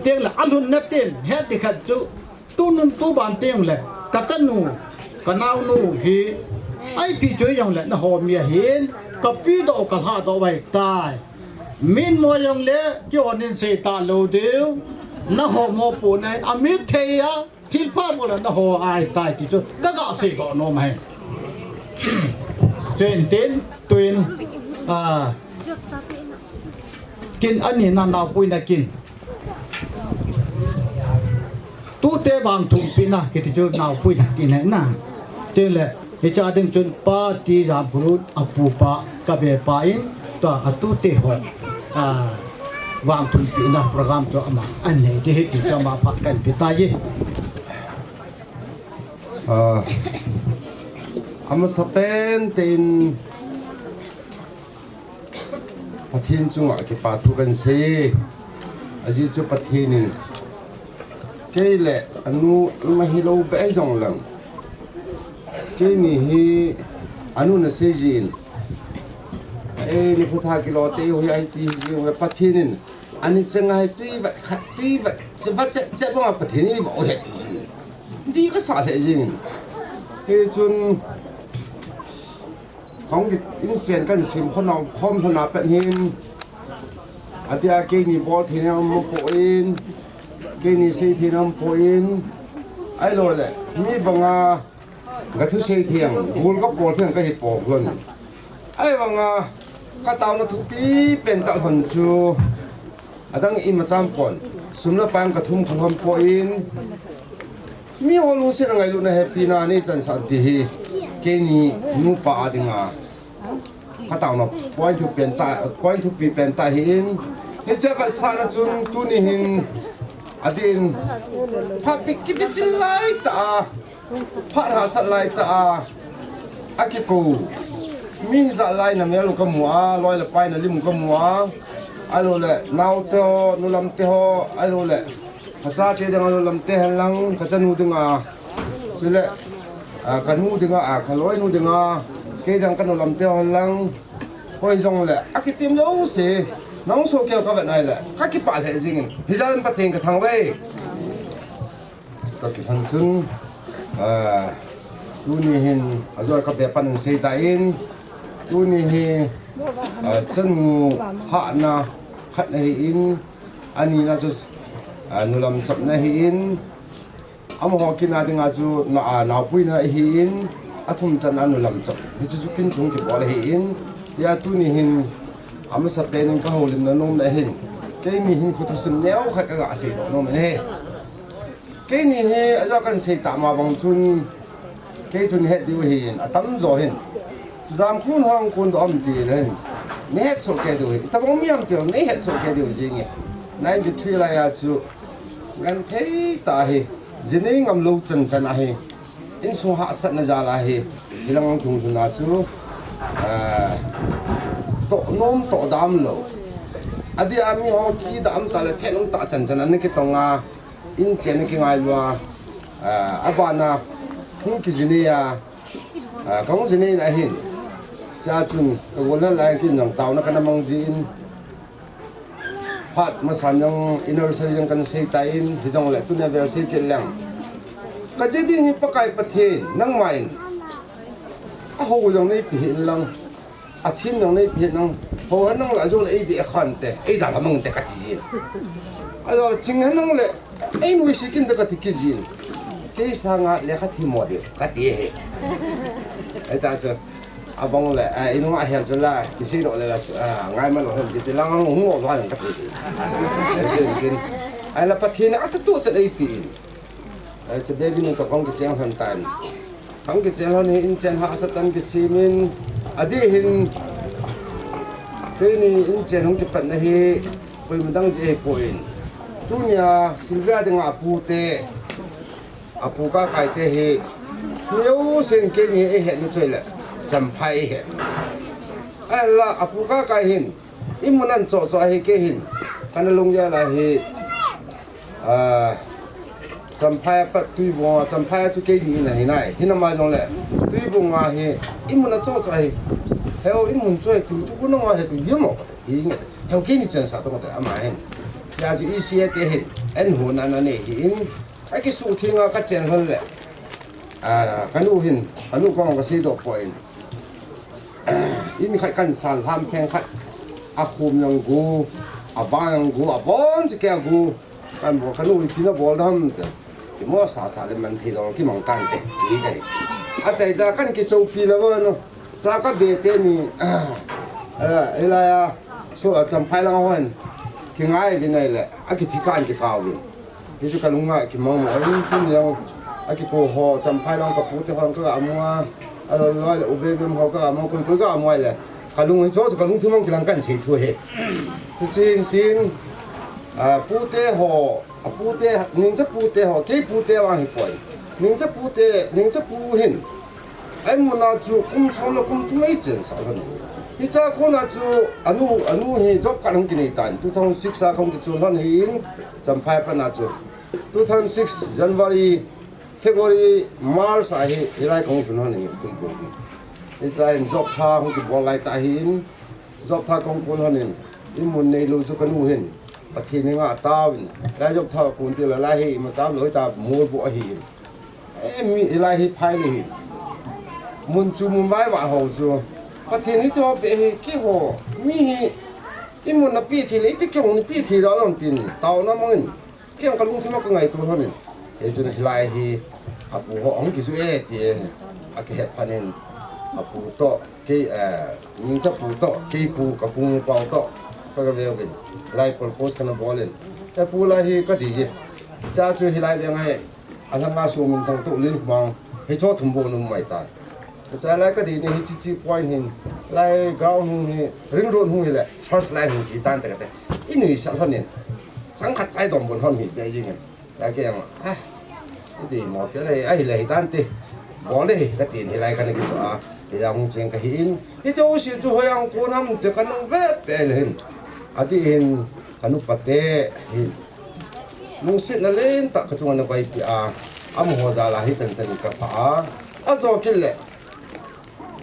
Tengle alhunna ten het ding khat chu, tunung tuban tengle kachanu, kanaonu hi aipi chu hijongle naho mi ahin, kapedoh kalhadoh u ahitai. Min mo jongle kihon in seita lou diu, naho mopohna in amit thei a, thilpha bol a naho ahitai ti chu kaga seidoh nom ahi. Chuin tin, tuin, a, kin anina naopuina kin. Tute vangthumpina kiti chu naopuina tina na. Tengle hiche ding chun pa T. Jamkholut apupa kavepa in tua atute ho, a, vangthumpina program chu ama anei ding ahi ti chu ama phat kahinpe tai. A, amasapen tein Pathen chunga kipathu kahin sei. Ajeh chu Pathen in keile anu ima hilou beh jongleng, keini hi anu nasei jin, e, nikho tha kilo teu hi ahi ti hi jing, Pathen in ani chenga hi tui vat khat, tui vat, che vat che, che banga Pathen in eiva u ahi ti jin. Di kasa lheh jingin. Hichun kahung kit insen kahin sem khom lhona pet hin, atia keini bol theina umpoi, keini sei theina umpoi, ahilouleh mi banga kathusei thei ang, gol kabol thei ang kahi pon lhon. Ahivanga kataona thupi pentah lhon chu adang imacha umpon, sum le pai kathum khalhon poi, miho lungset a ngailutna hepina neichansah ti hi keini nupa a dinga kataona point thupi pentah, point thupi pentah ahin, hiche vetsahna chun tuni hin adin phat kibichil laitah a, phat hahsat laitah a, akikou mi hijat lai namel u kamu a, loi le pai nalim u kamu a, ahilouleh naote ho, nulamte ho, ahilouleh kachate ding a nulamte henlang, kachanu dinga, chule, a, kanu dinga, a, kaloinu dinga, kei ding kanulamte ho henlang, hoijongle akitim jouse, nangho sohkeiho kavet nai le kakipah lheh jingin, hijat in Pathen kathangvah e. Kakilhon chun, a, tuni hin ajo kabe pan in seita in, tuni hi, a, chanu hahna khat ahin, anina chu, a, nulam chapna ahin, amaho kin a dinga chu na, a, naopuina ahin, athum channa nulam chap. Hiche chu kin chung kibol ahin, hia tuni hin amasapen in kahoulimna nomna ahin, keini hin khuthusim neokhat kaga seidoh nomin ahi. Keini hi ajo kahin seita ma bang chun, kei chun het diu ahin, atamjo hin Jamkhun hung kondoh am tile hin, neihet sohkei diu ahi. Itobang mi ham tile neihet sohkei diu jinge. Ninety-three laiya chu genthei tah hi, jinei ngamlou chanchan ahi, insung hahsatna jal ahi, hilang kihung lhun a chu, a, tohnom tohda umlou, adeh a miho kidam tah le thet umtah chanchan ana kitong a, inchen a kingailu a, a, abana hung kijinei a, a, kahung jinei na ahin, chua chun kagol lheh lai kin jong taona kana mang jin, phat masan jong anniversary jong kana seitan, hijongle tuni anniversary kit leng kache ding hi Pakai Pathen, nangman ahou jong neipe hih in lang, athem jong neipe hih in lang, hou hen nang le ajo le eidei khante, eidalha mangte kati jin. Ajo le ching hen nang le einuisat kinte kati kit jin. Kei sanga lekha themmo diu kati ahi. Ahita chu abang le, a, inung ahel chu la kiseidoh le la chu, a, ngaiman lou hen kiti lang, hung lou hen kati. Ahile Pathen in athutoh chet eipe in. Hiche baby nu toh kahung kichen lhon tan. Kahung kichen lhon hi inchen hahsat tah in kisem in, adeh hin keini inchen hung kipatna hi koima dang jeh ahipoi. Tunia Sylvia dinga apute, apu Kakaite hi, mi jousen keini eihetna chu ahile Champhai eihet. Ahinla apu Kakai hin imun ahin choh choh ahi, kei hin kana lunggel a hi, a, Champhai a pat Tuibung a, Champhai a chu keini in ahi nai. Hinama jongle Tuibung a hi imun achoh choh ahi. Heu imun chu ahi, tu chu khu nanga hi tu hi mo, hi nge. Heo kei ni chen sa tong te ama hin. Cha chu isi te hin. En hu na na ne hi in. A ki su thi nga ka chen hon le. A, ka nu hin, ka nu kong ka si do po in. In khat kan sal ham pheng khat. A khum yang gu, a bang yang gu, a bon chi ke gu. Kan bol, ka nu in pi na bol dam te. Ki mo sa sa le man thei dol ki mang kan te. Ki kai. A chai ta kan ki chou pi la bo no. Sa ka be te ni. Ala, ila ya. So a cham phai lang hon. Ki ngai vi nai le. A ki thi kan ki kau vi. Ki su ka lung ngai ki mang mo. Rin pu ni yang. A ki ko ho cham phai lang ka pu te hon ka ga mo a. A lo lo le u be be mo ka ga mo ko ko ga mo le. Ka lung hi so ka lung thu mang ki lang kan sei thu he. Tu chin tin. A pu te ho. A pu te, ning cha pu te ho, kei pu te vang hi poi. Ning cha pu te, ning cha pu hin. Ai mun a chu kum som le kum thum ei chen sa lo ni. Hi cha ko na chu anu, anu hi job card hung ki nei tan. Two thousand six a kong ki chu lon hi in, Champhai pa na chu. Two thousand six January, February, March a hi, hi lai kong chu lon hi tum ko hi. Hi cha in job tha hung ki bol lai ta hi in. Job tha kong kun hon in, i mun nei lo chu ka nu hin. Pathen ni nga tao in. Lai job tha kun ti la lai hi, ma cham lo hi ta mur bo hi in. E mi i lai hi phai ni hi. Mun chu mun vai va ho chu. Pathen ni to be hi ki ho. Mi hi, i mun na pi thi le, i ti ki hong ni pi thi da lom tin. Tao na mong in. Kiang ka lungthim a ka ngaitu lhonin. Hei chun hilai hi a pu ho hung kizu e ti e. A kihet phanin a pu to kei, eh, ningcha pu to kei pu ka pu pau to ka ka veu vin. Lai purpose kana bolin. E pu lai hi ka di e. Cha chu hilai veng a he. A langa su min thang to lin khmang. Hei cho thum bo num mai tai. Chai lai ka di ni hi chi chi point hin, lai ground hung hi, ring road hung hi le, first line hung hi tan te ka te. I nui sa lhonin. Chang khat chai dom bon hon hi be jing hin. Lai ke ang, ah, i di mo ke le, ai le hi tan te. Bo le hi ka tin hi lai ka ni ki chu a. Hi ya hung cheng ka hi in. Hi te u si chu hoi ang ko nam te ka nung ve pe le hin. A ti hin, ka nu pa te hin. Lungsetna len tah ka chunga na koi pi a. Amaho jal a hi chan chan ka pha a. A zo kit le.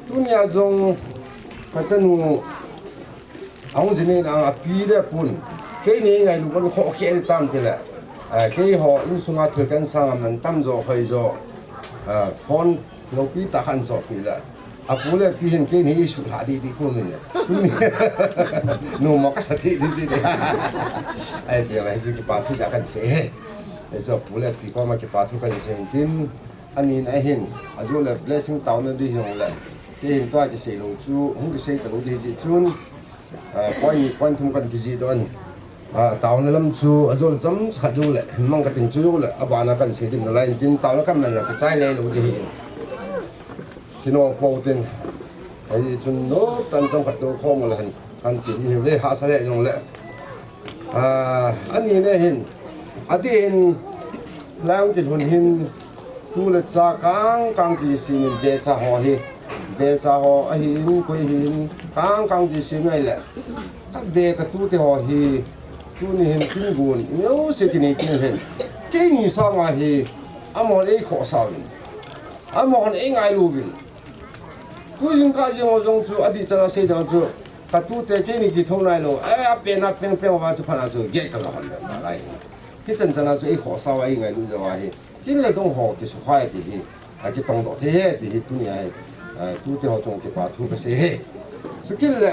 Tunia jong ka chanu a hung jinin a pi le pun. Kei ni ngailu kan kho khe tam ti le. Eh, keiho insunga thil kan sang a man tam jo hoi jo. Eh, phone lopi ta khan jo pi le. A pu le pi hin kei ni i suhla di di ko min le. Tuni. Noma ka sa di di di. Ai pi lai chu kipa thu ja kan sei he. Ai chu a pu le pi koma kipa thu kan sei tin. Ani na hin, a jo le blessing taona di hi hung le. Kei hin tua kisei lou chu, hung kisei ta lou di ji chun, eh, point ni point thum kan kiji don. Ah, taona lam chu, a jo le jam khat jo le, hin mang ka tin chu jo le, a bana kan sei dim na lai tin taona kan man le ka chai le lou di hi. Kino po tin, ai chun no tan jam khat do khom le hin, kan tin ni ve ha sa le jong le. Ah, ani ne hin, a di hin, lang ki hun hin, Tu le cha kang kang ti si min be cha ho hi. Be cha ho a hi in koi hi in kang kang ti si mai le. Ka be ka tu te ho hi. Tuni hin kin gun. Neu se ki ni kin hin. Kei ni sa nga hi. Amon ei kho sa win. Amon ei ngai lu win. Tu jing ka jing ho jong chu a di chana sei dang chu. Ka tu te kei ni ki tho nai lo. Ai a pe na peng peng wa chu pha na chu. Get ka la han na lai. Hi chan chana chu ei kho sa wa ei ngai lu ja wa hi. Kin le dong ho ki sukhai ti hi, a ki tong doh thei he ti hi tunia hi, a, tu te ho chung kipa thu ka sei he. Chu kin le,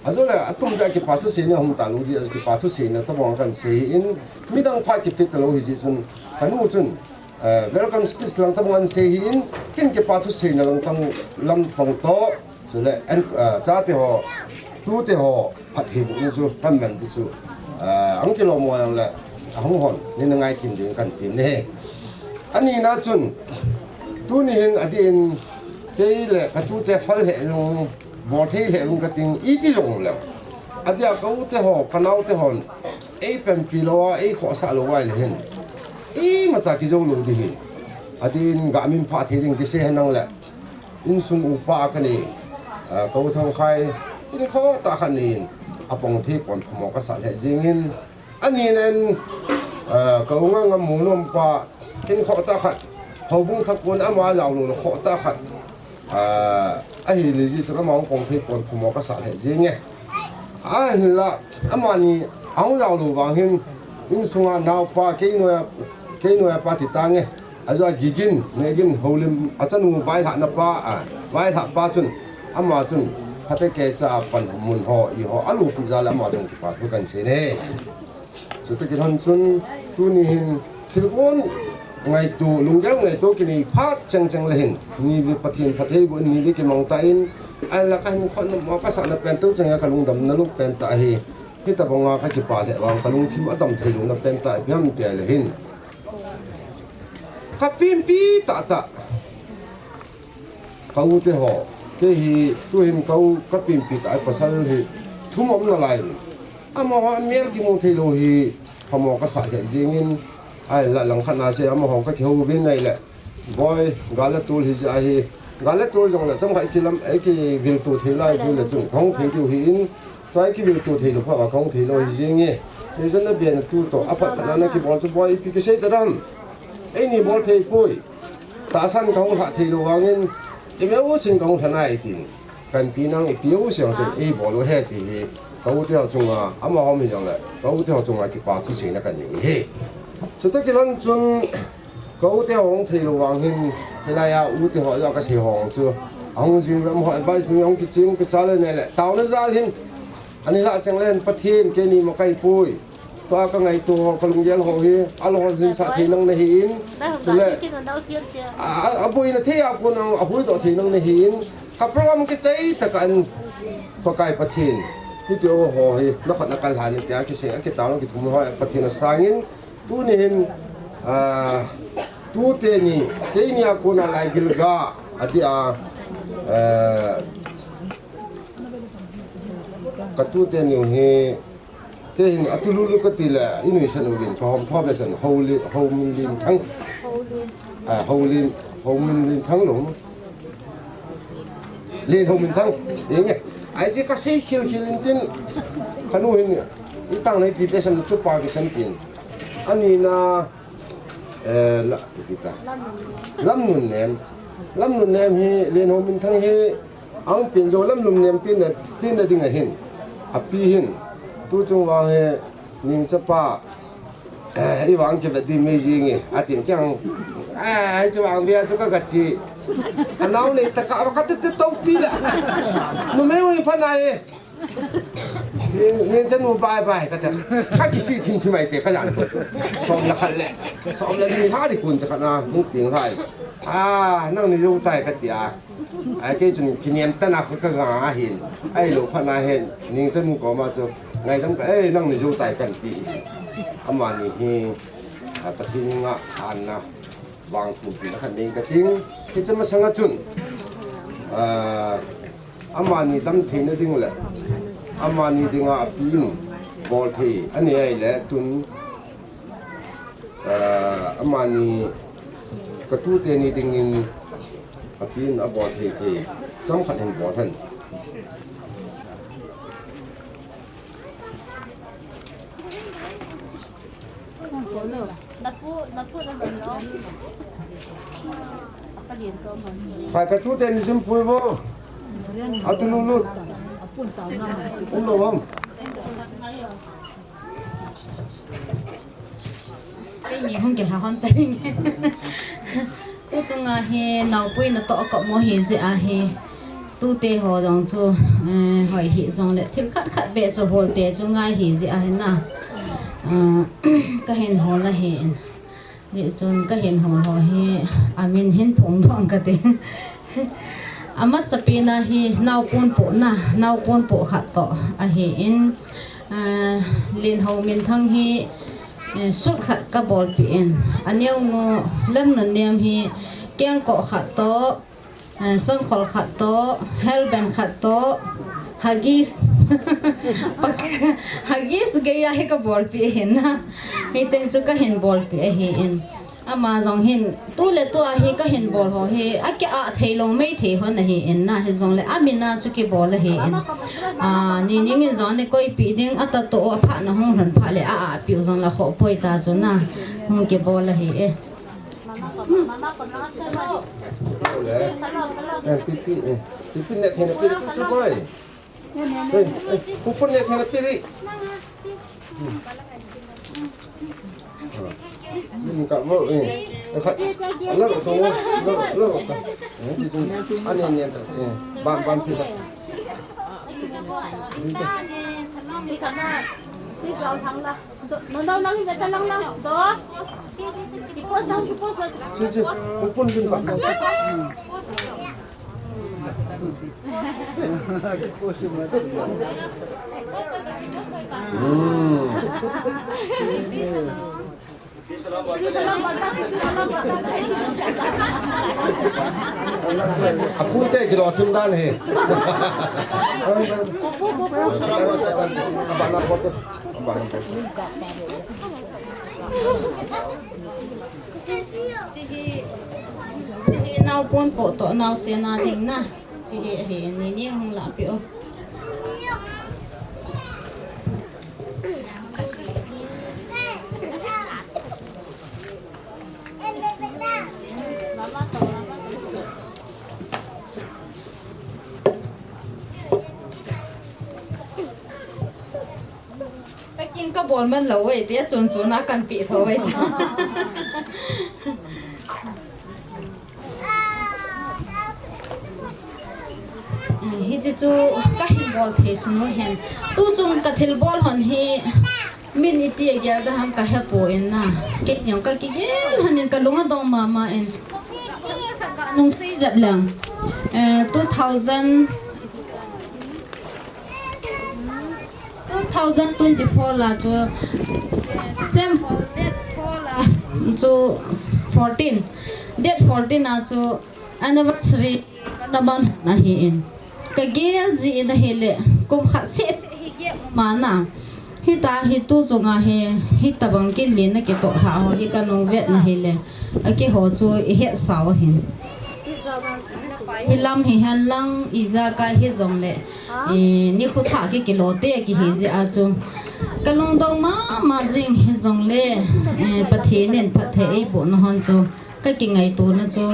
a jo le, a tum te kipa thu seina hung ta lo di, a kipa thu seina tabang kan sei in, midang phat ki pit ta lo hi ji chun, ka nu chun, a, welcome speech lang tabang an sei hi in, kin kipa thu seina lang tang lam tong to, Chule, an, ah, chate ho, tute ho, phatthei bohna chu, kan man ti chu, ah, ang kilom mo jong le, ahung hon, ni na ngai thim ding kan tim ni he. Ani na chun, tuni hin adin, kei le ka tute phal he jong, bol thei he jong ka ting, iti jong le. Adia ka u te ho, ka nau te hon, ei pempi lou a, ei khohsah lou a le hin. Imacha kijo lou di hi. Adin, ga min pha thei ding kisei henlang le. Insung upa ka ni, ah, ka u Thangkhai, kin khoh tah khat nin, a pong thei pon phamo ka sah lheh jingin, ani nen, ah, ka u Nganga Munom pa, kin khoh tah khat, houbung thakun ama jao lou khoh tah khat, ah, ahi le ji chu ama pong thei pon phamo ka sah lheh jinge. Ahinla, amani ahung jao lou vang hin, insunga naopa, kei noiya, kei noiya pa ti tange. Ajou a Gigin, Negin, Houlim, achanu vailhahna pa, a, vailhah pa chun, ama chun, phatecha a panmun ho, i ho, alopi jal a ama chun kipa thu kahin sei e. Chutoh kilhon chun, tuni hin, thil gon ngaito, lunggel ngaito kinei phat chengcheng le hin, nive Pathen phattheiboh in, nive kimang tah in, ahinla kahin khotna mo kasahna pen toh cheng a kalungdamna lou pen tah ahi. Hitabanga kakipah lheh vang kalungthim adam thei louna pen tah ipi ham tia le hin. Kapinpi tahtah. Ka u te ho. Kei hi tuhin ka u kapinpi tah a pasal hi thum aum nalai. Amaho mel kimu thei lou hi phamo kasah lheh jeng in. Ahinla langkhat na se amaho kakihou vin ahile. Boi, gal le tol hi jeh ahi. Gal le tol jong le chomkhat kilam, ei kivil to thei lai thu le chun kahung thei diu hi in. Tua kivil to thei lou pha va kahung thei lou hi jeng e. Kei jong na ben tu toh, aphat phat na na kibol chu boi ipi kisei ta dam. Eini bol thei poi. Tahsan kahung lhah thei lou vang in. Imeu sin kahung lha nai tin. Kahin ti nang ipi u siang chu ei bol u he ti hi. Ka u te ho chunga, amaho mi jong le. Ka u te ho chunga kipa thu seina kahin nei hi. Chutoh kilhon chun, Ka u te ho hung thei lou vang hin, hilai a u te ho jong kasei hong chu. Ahung jing ve amaho advice mi hung kiching kichal le ne le. Taona jal hin, ani lah cheng le hin Pathen keini makai pui. Tua kangaito ho, kalunggel ho hi, alhon hin sah thei nang nahi in. Chule, a, a, aboina thei a kon ang, ahuhdoh thei nang nahi in. Ka program kichai tah a kan, Pakai Pathen. Hiti ho hi, nakhut na kalhan in tia kisei, akitao kithum ho, Pathen asang in. Tuni hin, ah, tute ni, keini a kona lai gilga, ati a, eh, ka tute ni hi, kei hin atu lulu kati le, i nuisan uvin, ka hom tho be san, Houlim, Houlim Thang. Ah, Houlim, Houlim Thang lou. Len Houlim Thang. Inge. Ai chi kasei khil khil in tin. Kanu hin. I tang nei pi pe san tu pa ki san tin. Ani na, eh, la, kita. Lamnunnem. Lamnunnem hi Len Houlim Thang hi ang pin jo Lamnunnem pin na, pin na ding ahin. Api hin. Tu chung vang hi Ningchapa. Eh, i vang kivet di mei jing e, atin kiang. Eh, chu vang bia chu ka gachi. Anau nei tah a ka tu tu to pi la. Numei u pha nai e. Ni, ni chanu bye bye ka ta. Ka kisi thim thim ai te ka jan. Som la khat le. Som la ni ha di kun cha khat na, mu ping hai. Ah, nang ni jou tai ka tia. Ai, kei chun kiniam tah na ka ga ahin. Ahilou phat na hin, Ningchanu koma chu, ngaidam ka, "Ei, nang ni jou tai kan," ti. Amani hi, a, Pathen henga, anna, vang thum pi na khan nei ka ting. Hiche masanga chun, a, amani dam theina ding le, amani dinga api in, bol thei, ani ai le tun, Ah, amani ka tute ni dingin api in abol thei thei. Chomkhat hin bol hen. Hai ka tute ni jum pui bo. Atu lulu. Um lo bom. Keini hung kila hon ta ring. Tu chunga hi naopui natoh kop mo hi jeh ahi. Tute ho jong chu, eh, hoi hi jong le thil khat khat be chu hol te chu ngai hi jeh ahi na. Ah, ka hin hol ahi in. Jeh chun ka hin hol ho hi amin hin phong phong ka ti. Amasapen a hi naopunpohna, naopunpoh khat toh ahin, ah, Len Houlim Thang hi, eh, sut khat ka bolpeh in, aneonu Lamnunnem hi kengkoh khat toh, eh, sangkhol khat toh, helband khat toh, Huggies, Huggies geiya hi ka bolpeh ahin, hicheng chu ka hin bolpeh ahin. Ama jong hin, tu le tu a hi ka hin bol ho hi, akeh a theilou mei thei hon ahin na, hijongle amin a chu kibol ahin. A, ni ning in jong ni koipeh ding, atah toh aphat na hung lhun phat le a, apiu jong la khoh poi ta chu na, hung kibol ahi e. Eh, pipi, eh, pipi ne thei na pi chu boi. Ei, ei, kupon ne thara piri. Hmm, ka mo, eh. Ka, la ro to, la ro, la ro to. Eh, ti tu. Ani, ani, eh. Bam, bam, ti la. Nang, nang, nang, nang, nang, do. Kipos, nang, kipos, nang. Si, si, kupon din pa. Hmm. Apu te kilo thim dan he. Chihi, chihi naopon po to naosen a ding na. Chihi ahi, ni ni hung la pi o. Ka king ka bol man lo e, te chun chun a kan pi tho e. Hiche chu ka hin bol thei sunu hen. Tu chung ka thil bol hon hi min iti a gel da ham ka he po in na. Kei niang ka kigel hon in ka lung a dong mama in. Nung sei jep leng. Eh, two thousand, two thousand twenty-four la chu, eh, December date four la chu fourteen. Date fourteen a chu anniversary ka na man na hi in. Ka gel ji in ahi le, kum khat se se hi gel ma na. Hita hi tu chunga hi, hitabang kin lin na kitoh ha ho hi ka nung vet na hi le. A kiho chu i het sao hin. Hi lam hi hen lang i ja ka hi jong le. I ni khu tha ki kilo te ki hi ji a chu. Ka lungdong mama jing hi jong le. Eh, Pathen in phatthei ei boh na hon chu. Ka kingaito na chu,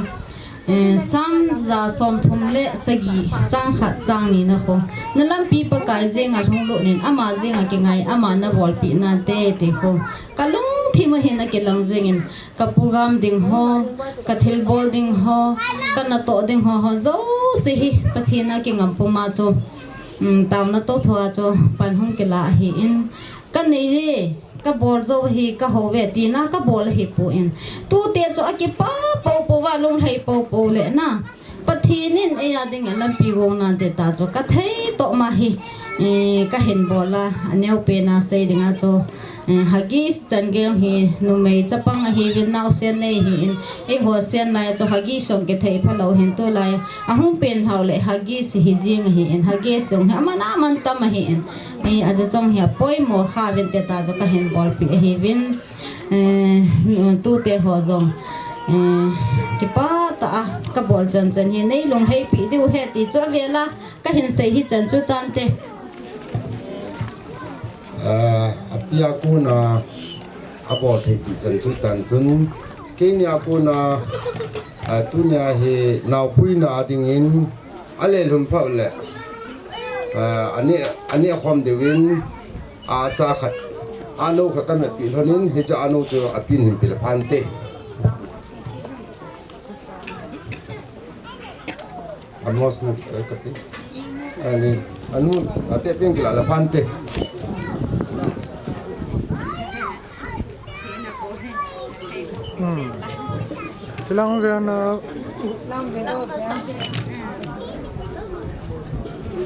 eh, Sam ja som thum le sagi chang khat chang ni na kho. Na lampi Pakai jeng a lhung lut nin, ama jeng a kingai, ama na bolpi na te te kho. Ka lungthim a hin a kilang jeng in, ka program ding ho, ka thil bol ding ho, ka natoh ding ho ho, jouse hi Pathen a kingam puma chu, um, taona to thua chu, pan hung kila ahi in, ka nei e. Ka bol jo hi ka ho ve tina ka bol hi pu in. Tu te chu a kipa po po va lung lhai po po le na. Pathen in ei a ding a lampi gong nan te ta chu ka thei toh ma hi. Eh, ka hin bol a, a neo pe na sei ding a chu. Eh, Huggies chan gei hi numei chapang ahi vin naosen nei hi in. Ei ho sen lai chu Huggies song ke thei pha lo hin tu lai. A hung pen hau le Huggies hi jing ahi in. Huggies song hi a man a man tam ahi in. Hi, a ja chong hi a poimo kha vin te ta ja ka hin bolpi ahi vin. Eh, tu te ho jong. Eh, kipa ta a, ka bol chan chan hi nei lung hei pi diu he ti chu a vela, ka hin sei hi chan chu tan te. Eh, a pia kuna, a bol thei pi chan chu tan tun. Kei ni a kuna, eh, tu ni a hi naopui na a ding in, a le lhum phau le, eh, ani, ani a khom deu in, a cha khat, a no khat ka me pi lhon in, hi cha a no chu a pin hin pi le phan te. A mos na, eh, ka ti. Ani, a nu, a te pin ki la le phan te. Hmm. Silang ve na.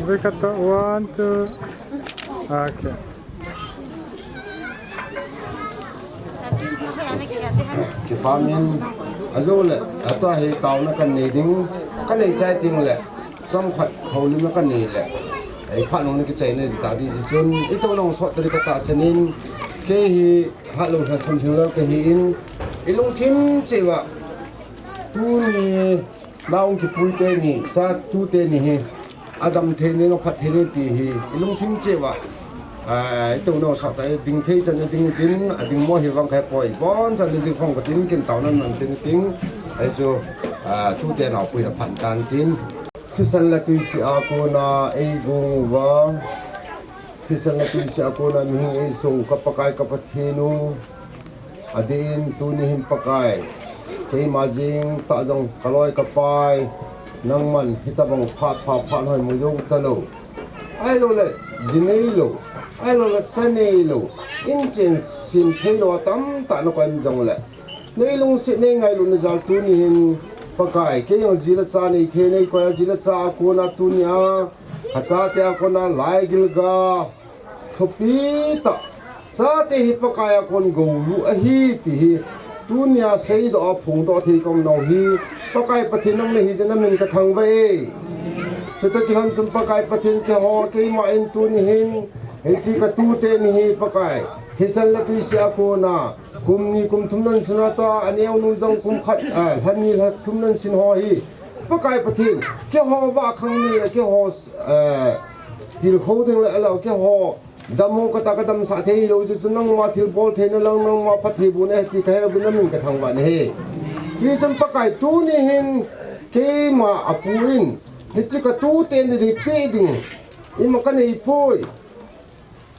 Ve kata, one, two. Okay. Kipa min, a jo le, a tua hi taona kan nei ding, kan nei chai ting le. Chomkhat houlim a ka nei le, ei phat nung le kichai nei ta di ji chun, i to nung sot tari ka tahsan in, kei hi Hatlung Lhasam Thinglel ka hi in, i lungthim cheh uva, tuni, na ung kipui te ni, cha tu te ni hi, a dam thei ni, a phat thei ni ti hi, i lungthim cheh uva, a, i to nung sot ta, ding thei chan a ding tin, a ding mo hi vang khai poi, bon chan a ding phong ka tin, kin tao nan nan tin ting, ei chu, a, tu te naopui na phan tan tin. Thisan le tuisih a kona eigong uva, thisan le tuisih a kona mihing eisong u ka Pakai ka Pathen u, adeh in tuni hin Pakai, keima jeng tah jong ka loi ka pai, nangman hitobang phat pha phat hoimo jou talou, ahilou le ji neilou, ahilou le cha neilou, in chen sim theilou a tamtah na koi in jong le, nei lungset nei ngailutna jal tuni hin Pakai, kei jong ji le cha nei thei nei koi a, ji le cha a kona tuni a, ka chate a kona laigil ga, thupi tah, chate hi Pakai a kon gou lu ahi ti hi, tuni a seidoh a phongdoh thei ka um nau hi, Pakai Pathen nang nahi jeh in na min ka thangvah e. Chutoh kilhon chun Pakai Pathen keiho, keima in tuni hin, hiche ka tute ni hi Pakai, thisan le tuisih a kona, kum ni kum thum nan sin a toh, aneonu jong kum khat, ah, lha ni lha thum nan sin ho hi, Pakai Pathen, keiho vah khang ni le keiho, eh, tilkhou ding le alou keiho, dammo kata ka damsah thei lou jeh chun nangma thilbol theina lang nangma phatthei bohna ahi ti ka he uvin na min ka thangvah nahi. Hichun Pakai tuni hin keima apu in, hiche ka tute ni ding peh ding, ima ka nei poi.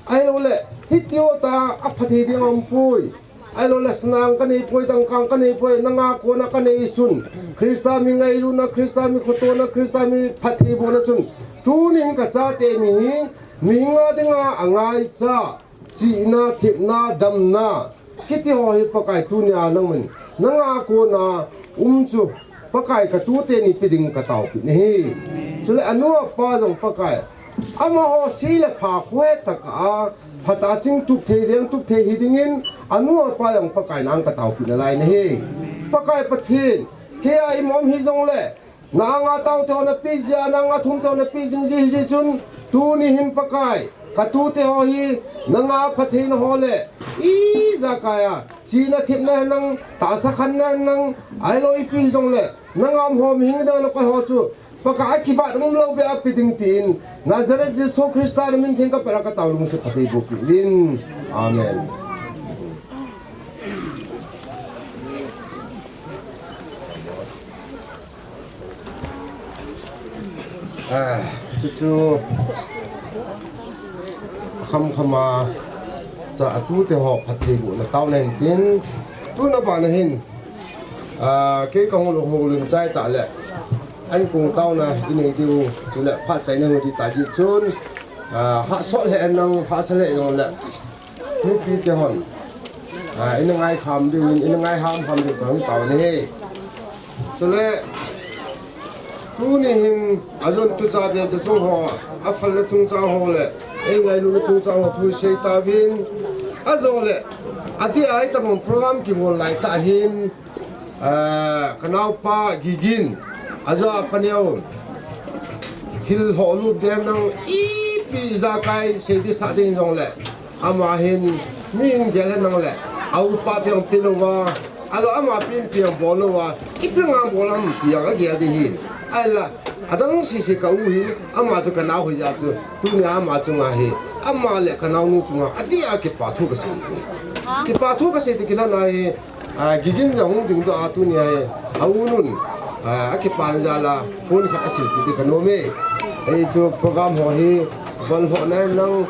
Ahilou le, hiti ho tah a phatthei ding aum poi. Ahilou le, sana jong ka nei poi, dangka jong ka nei poi, nanga kona ka neisun. Christa mi ngailutna, Christa mi khotona, Christa mi phatthei bohna chun. Tuni hin ka chate ni hi, mihing a dinga angaicha, chihna, thepna, damna. Kiti ho hi Pakai tuni a nangman, nanga kona um chu Pakai ka tute ni pe ding ka taopi nahi. Chule anu apa jong Pakai, amaho sei le pha khohe tah a, phatah a chingtup thei, vengtup thei hi dingin, anu apa jong Pakai nang ka taopi nalai nahi. Pakai Pathen, kei a ima um hijong le, na anga taote ho na pe jia, na anga thumte ho na pe jing ji hijeh chun, tuni hin Pakai, ka tute ho hi, nanga phattheina ho le, ijakai a, chihna thepna henlang, tahsa khanna henlang, ahilou ipi hijong le, nanga um ho mihing dang na koi ho chu, Pakai a kivat um lou beh a pe ding tin, Nazareth Jesu Christa na min theng ka pera ka tao lungset phatthei boh peh in. Amen. Ah, chuchu. Kham kham a, cha a tute ho phatthei bohna taona hin tin. Tuna bana hin. Ah, kei ka hung lou hung lun chai tah le. An kong taona i nei diu, chule phat chaina hung di ta ji chun. Ah, hahsat le nang, hahsa le jong le. Mipi te hon. Ah, ina ngai kham diu, ina ngai ham kham diu ka hung tao ni he. Chule, tuni hin, a jon tu cha bia cha chung ho, a phalna chungchang ho le, ei ngailutna chungchang ho thu sei tauvin, a jo le, a ti ai ta bang program kibol lai tah hin, ah, ka naopa Gigin, a jo a paneo, thil ho lut den nang ipi ijakai sei di sa ding jong le, Ama hin, mi hin gel henlang le, a upa te jong pe louva, ahilou ama pen pen bol louva, ipi ngang bol ham ti jong agel di hin. Ahinla, adang sese ka u hin, ama chu ka nao hoi jeh chun, tunia ama chunga hi, ama le ka naonu chunga, adeh a kipa thu ka sei. Kipa thu ka sei ti kilhon a hi, Ah, Gigin jong hung dingdoh a tunia hi, a u nun, ah, a kipan jal a, phone khat a silpeh di ka nom e. Hichu program ho hi, bol ho nai nang,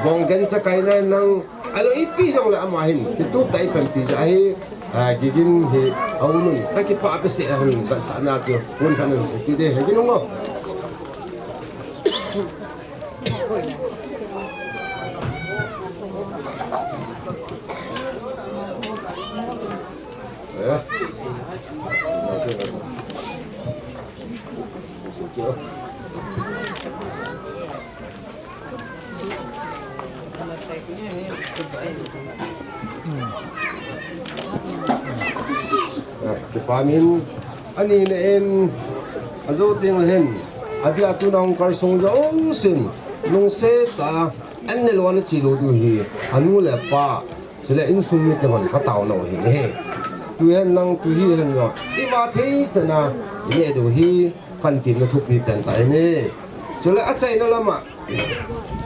bong gen chakai nai nang, ahilou ipi jong le ama hin, kitup tah a i panpi jeh hi, ah, Gigin hi, a u nun, ka kipah behseh a hin, ka sahna chu, phone khat nan silpeh di, he Gigin hung o. Eh, kipa min, ani na en, ajo teng le hin, adeh a tuna hung kalsong jousen, lungset tah a, an ne lou a na che lou diu hi, anu le apa, chule insung mite hon ka taona u ahi. Tu hen lang, tu hi hen lang, i va thei chan a, i ne diu hi, kan tin na thupi pen tah ahi. Chule achaina lam a,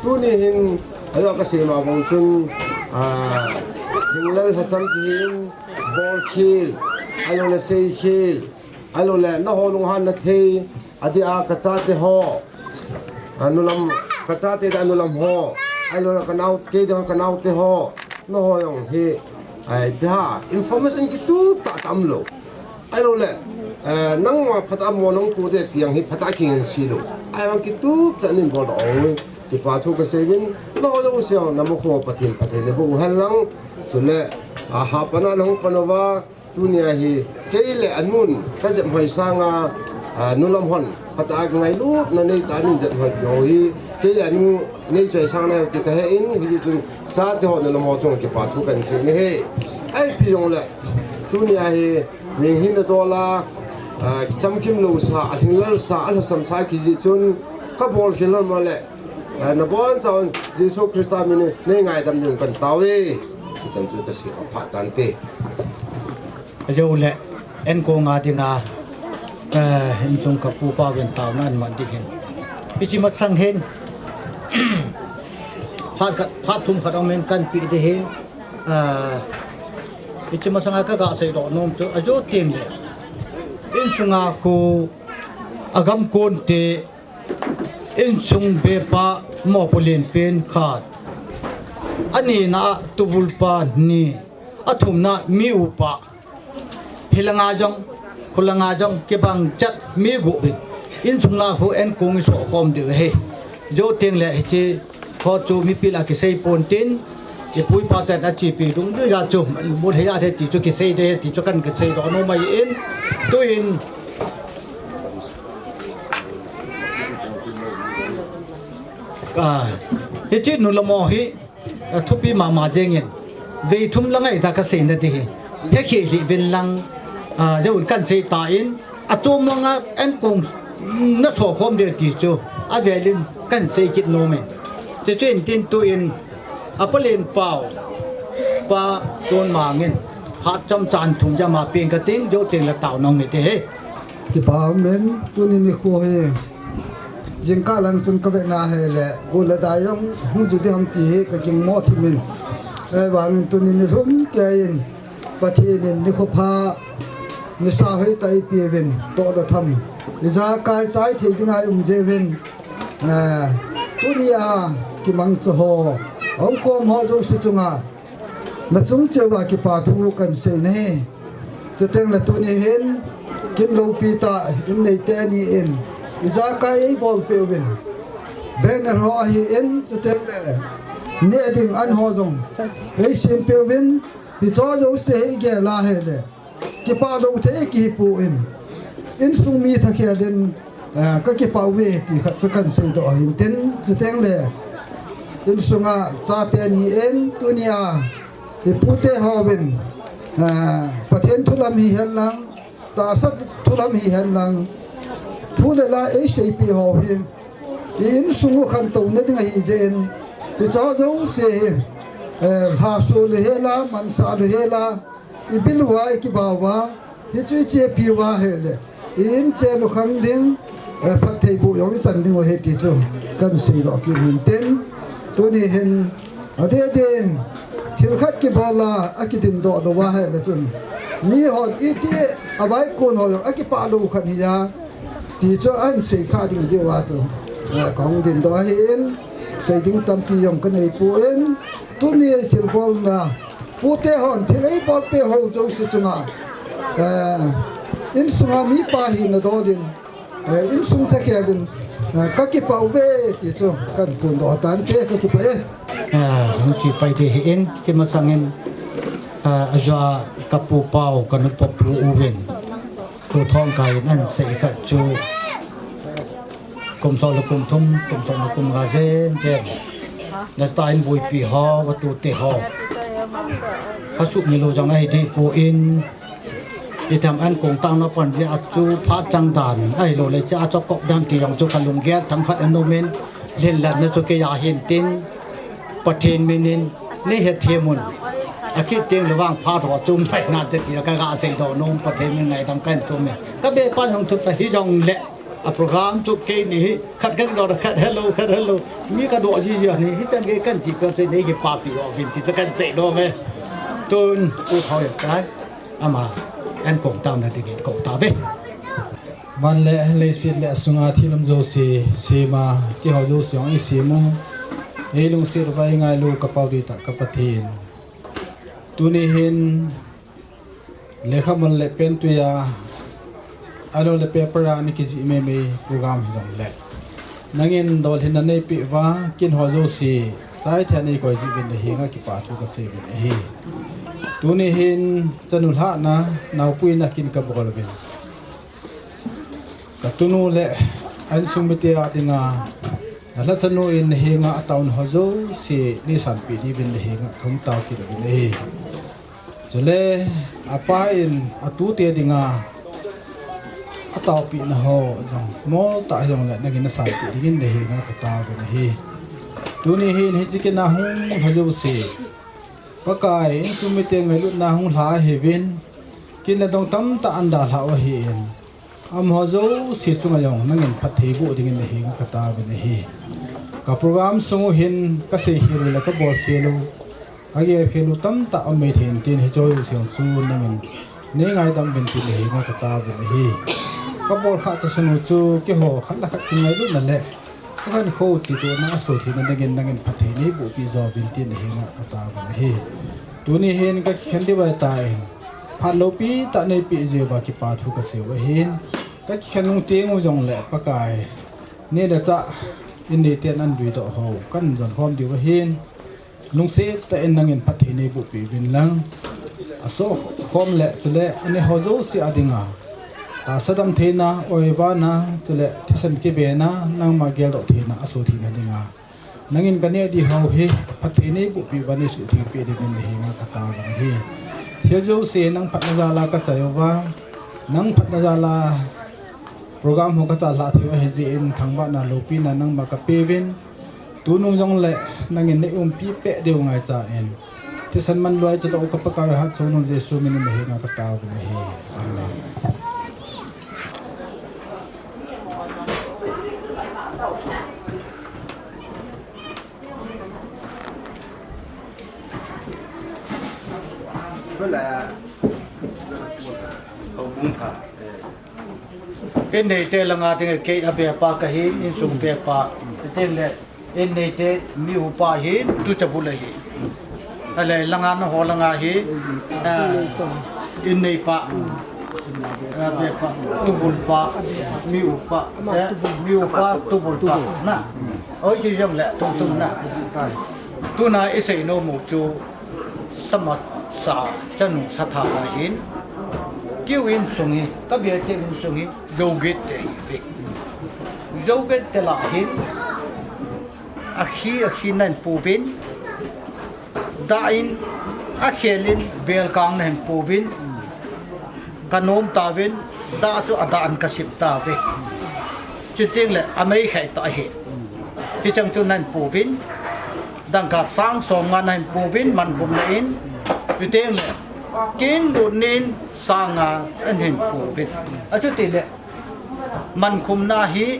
tuni hin, ajo ka sei ma bang chun, ah, Hinglel Hasam ti hin, bol khel, ahilou le sei khel, ahilou le na ho lunghan na thei, Adeh a kachate ho, anulam, kachate le anulam ho, ahilouleh kanao, kei dinga kanaote ho, nangho jong hi, ai, ipi ham, information kitup tah tam lou. Ahilouleh, eh, nangma phatah a mo nangpu te ti jong hi phatah a kingansei lou. Ahivang kitup chan in bol doh u. Kipa thu kasei uvin, nangho jouse jong namu kho Pathen phatthei naboh u hen lang. Chule, ah, hapan a nahung pan uva, tunia hi, kei le anun, kajep hoi sanga, ah, nulam hon, phatah a kingailutna neitah in jep hoi u hi, kei le anu, neichoi sang nai ti kahe in, hijeh chun, chate ho nulam ho chunga kipa thu kahin sei ahi. Ipi jongle, tunia hi, Mihing hina dol a, ah, kichamkim lou sa, alhinglel sa, alhasam sa kijih chun, kabol khel lou mole, ah, nabonchauvin Jesu Christa min in neingaidam ding kahin tao e. Hichan chu kasei phat tante. Ajeh le, enkong a dinga, eh, insung kapu pa uvin taona aman ding ahin. Hiche masang hin, phat khat, phat thum khat aum in kahin pe ding ahin. Ah, hiche masanga kaga seidoh nom chu, ajou teng le, insunga khu agam konte, insung bepa mopo lenpen khat, anina a tubulpa ni, athumna mi upa, hilanga jong, khulanga jong, kibang chat mi gup in, insung la khu enkong isoh khom diu ahi. Jou teng le hiche, Kho chu mipi lah a kisei pon tin, ipu ipa ten achepi dungjuiya chu, bol hei a the ti chu kisei de ti chu kahin kiseidoh nom ahin, tuin, ka, hiche nulam ho hi, a, thupi mama jeng in, vei thum lang ahi ta kasei na ding hi, hekhe hih uvin lang, a, jou kahin sei tan, Achom manga enkong nasoh khom diu ti chu avel in kahin sei kit nom e. Chuche chu in tin tuin apalen pau pa Tonmang in phat chomcha thum jama peng kating, jou teng le taona um hite. Kipa um in, tuni nikho hi jingkah lang chun kavet na hile, gol le dai jong hung ju ding ham ti hi kagingmo thim in. Ahivangin tuni nilhum keiyin Pathen in nikho pha, nisa hoitah eipeuvin, toh le tham, ijakai chai thei dinga i um jeh uvin, eh, tunia kimangcha ho, hung khom ho jouse chunga, nachung cheh uva kipa thu kahin sei nahi. Chuteng le tuni hin, kin loupi tah in nei teni in, ijakai eibolpeh uvin, banner ho ahin, chuteng le neh ding an ho jong eisempeh uvin, hicho jouse hi igel a hile, kipah lou thei kihi poi. Insung mi thakhel in, ah, kakipah uve ti khat chu kahin seidoh ahin tin, chuteng le insunga chate ni in tunia ipute hovin, ah, Pathen thu lam hihen lang, tahsa thu lam hihen lang, thu le la eiseipeh ho hi i insung u khantouna ding ahi jeh in, hicho jouse hi, eh, lhaso lou hela, mansah lou hela, ibil uva, ikibah uva, hichu ichepi uva hile, i inchen u khang ding, eh, phattheiboh jong ichan diu ahi ti chu kahin seidoh kit in tin, tuni hin, adeh deh in, thil khat kibol a, akidindoh lou uva hile chun, mihon iti, avaikon ho jong akipah lou khat hi a, ti chu ahin seikhah ding diu a chu, eh, kahung dindoh ahin, sei ding tampi jong kanei poi, tuni thilbolna, pute hon thil eibolpeh ho jouse chunga, eh, insunga mipa hina dol in, eh, insung thakhel in, eh, kakipah uve ti chu kahin phondoh tante, kakipah e. Ah, hung kipai ding ahin, hiche masangin, ah, ajeh a kapu pau, kanupa pu uvin, tu thong kai in ahin sei khat chu, kum som le kum thum, kum som le kum nga jen jen, nasatah in boipi ho, atute ho, kasuh milou jong ahi dehpoi, itiham enkong taona pan jeh a chu phat chang dan ahilouleh hiche a chu kop dam ti jong chu kalunggel themkhat anom in, lhinlelna chu keiya ahin tin, Pathen min in neihethem un, akit teng le vang phat ho chu umpai nante ti kaga seidoh nom, Pathen min ngaidam kahin thum e. Kabepa jong thutah hijongle, a program chu keini hi khat kadoh, khat hello, khat hello, mi kadoh jiji ahi, hichan gei kahin ti peh chu neikipapi uvin ti chu kahin seidoh e. Tun u thoi kai, ama enkong taona dingin kou tauve. Van le leiset le asunga thil um jouse sema, keiho jouse jong eisem u, eilungset uva eingailu ka Pau dihtah ka Pathen. Tuni hin lekhabol le pentuiya, ahilou le paper a ana kijih meimei program hijongle, nangin dolhinna neipeh uva, keiho jouse chaitah a neikoi jeh uvin nahenga kipathu kasei uvin ahi. Tuni hin chanu lhahna, naopuina kin kabol uvin, katunu le a insung mite a dinga, nalhachanu in nahenga ataona ho jouse neisanpeh diuvin nahenga kahung tao kit uvin ahi. Chule apa in atute dinga ataopehna ho jong moltah hijongle nangin nasanpeh dingin nahenga katao uvin ahi. Tuni hin hiche kin a hung lha jouse, Pakai, insung mite ngailutna hung lha ahiuvin, kin le dong tamtah ana dalhau ahin, amaho jouse chunga jong nangin phatthei boh dingin nahenga katao uvin ahi. Ka program sung u hin kasei khel u le kabol khel u, kagel khel u tamtah um maithei in tin, hiche jouse chu nangin neingaidam uvin tin nahenga katao uvin ahi. Kabol khah chasung u chu keiho khat le khat kingailutna le kakhankho chetohna, asotheina dingin nangin phatthei neibohpeh jo uvin tin nahenga katao uvin ahi. Tuni hin kakikhen diu ahitan, phat loupi tah neipeh jeh uva kipathu kasei u ahin, kakikhen nung teng u jongle Pakai, neh le chah in neiten ana luidoh ho kahin jonkhom diu ahin, lungset tah in nangin phatthei neibohpeh uvin lang, asokhom le chule aneh ho jouse a dinga tahsa damtheina, oivana, chule thisan kibena, nangma geldoh theina, asotheina dinga nangin kaneh diu ho hi phatthei neibohpeh uva neisuhthengpeh dingin nahenga katao uvin ahi. Thil jouse nang phatna jal a kachai uva, nang phatna jal a program ho kachat lhah thei u ahijeh in, thangvahna loupina nangma kapeuvin, tunung jongle nangin neiumpi peh diu ngaichan, thisan manloi chadoh u ka Pakai hatchungnung Jesu min in nahenga katao uvin ahi. Amen. Inneite langa ding kei abepa kahi, insung bepa. Tin le, inneite mi upa hi, tuchabul ahi. Ale langa naho langa hi, ah, inneipa, ah, bepa, tubulpa, mi upa, eh, mi upa, tubulpa, na. Oi, hiche jongle, tum tum na. Tuna isei nom u chu, samasa chanu satha ahin, keiu insung hi, ka Bethel insung hi, Jouget te ahiuve. Jouget te lah hin, akhi, akhi nahin pouvin, dah in, akhel in, belkang nahin pouvin, kanom tauvin, dah chu adah in kasim tauve. Chuteng le, ameikhai tah ahi. Hicheng chu nahin pouvin, dangka sang somnga nahin pouvin, mankhum na in, chuteng le, kin lut nin sang nga nahin pouvin. Achutile, mankhum na hi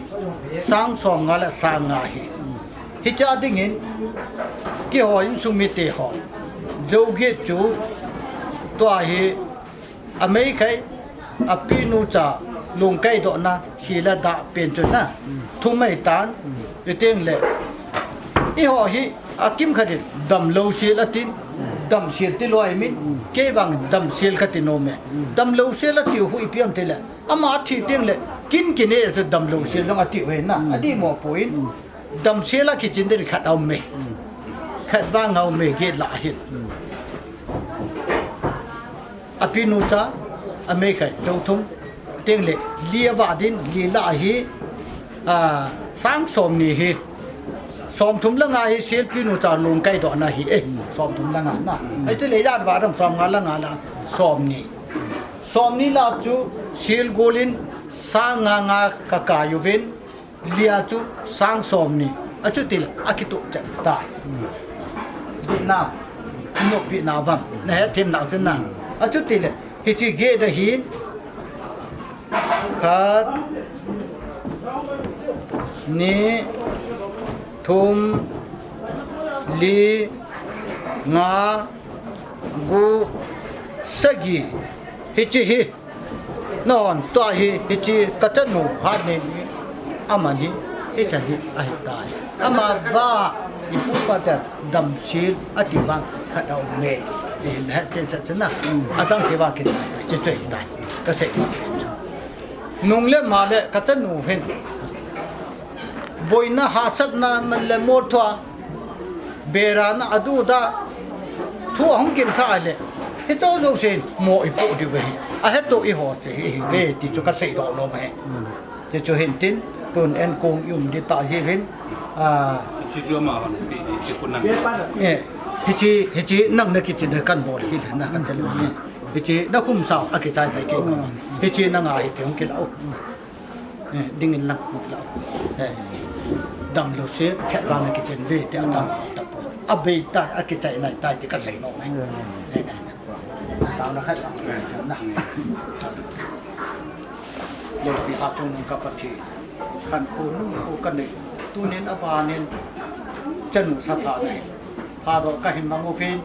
sang somnga le sang nga ahi. Hiche a dingin, keiho insung mite ho, Jouget chu, tua hi, ameikhai, apinu cha, lungkaidohna, khi le dah pen chu na, thum ahitan, chuteng le, eiho hi, akimkhat in, damlou sel atin, damsel tilou ahi min, kei vang damsel kati nom e. Damlou sel atiu hi ipi ham itile, ama athi teng le, kin kine chu damlou sel jong atiu ahi na, adih mo poi. Damsel a kichin den khat aume. Khat vang aume, get lah ahin. Apinu cha, ameikhai, chou thum. Teng le, li avah din, li lah ahi, ah, sang somni ahi. Somthum le nga hi, sel pinu cha lungkaidohna ahi, eh, somthum le nga na. Ahi tile, ijat vah dam somnga le nga lah, somni. Somni lah chu, sel gol in, sang nga nga kakai uvin, Lia chu sang somni. Achutile akitoh chet tai. Bina. Nopina vang. Nahet them nau chu na. Achutile. Hiche get ahin. Khat. Ni. Thum. Li. Nga. Gup. Sagi. Hiche hi. Non, tua hi, hiche ka chanu Hatnei hi, aman hi, hichan hi ahitai. Ama va, ipu ipa te damsil ati vang khat a um e. Ti hin het chen sa chun na. Adang se vang kit, hiche chu ahitai. Ka sei. Nung le ma le ka chanu hin. Boina hahsatna man le mo thua. Berana adu da thu ahung kin kha le. Hito jouse mo ipoh diu ahi. Ahet to eiho che hi hi ve ti chu ka seidoh nom e. Ti chu hin tin tun enkong i um di ta ji vin. A. Chi chu ama hon pi di chi kun nang. Eh, hichi, hichi nang na kichi na kan bol hi na kan tel ni. Hichi na khum sao a kichai tai ke ko. Hichi na nga hi ti hung kila u. Eh, dingin lang kut la. Eh, damlou se, khet vang na kichen ve, ti a dang tapoi. Abei tai, akichai nai tai, ti ka sei nom e. Eh, eh. Tao na khat lang, na. Loupi ha chung ka Pathen. Khankho nungkho ka nei. Tunin abanin, chanu Sathana hi. Phadoh ka hin mang u pin.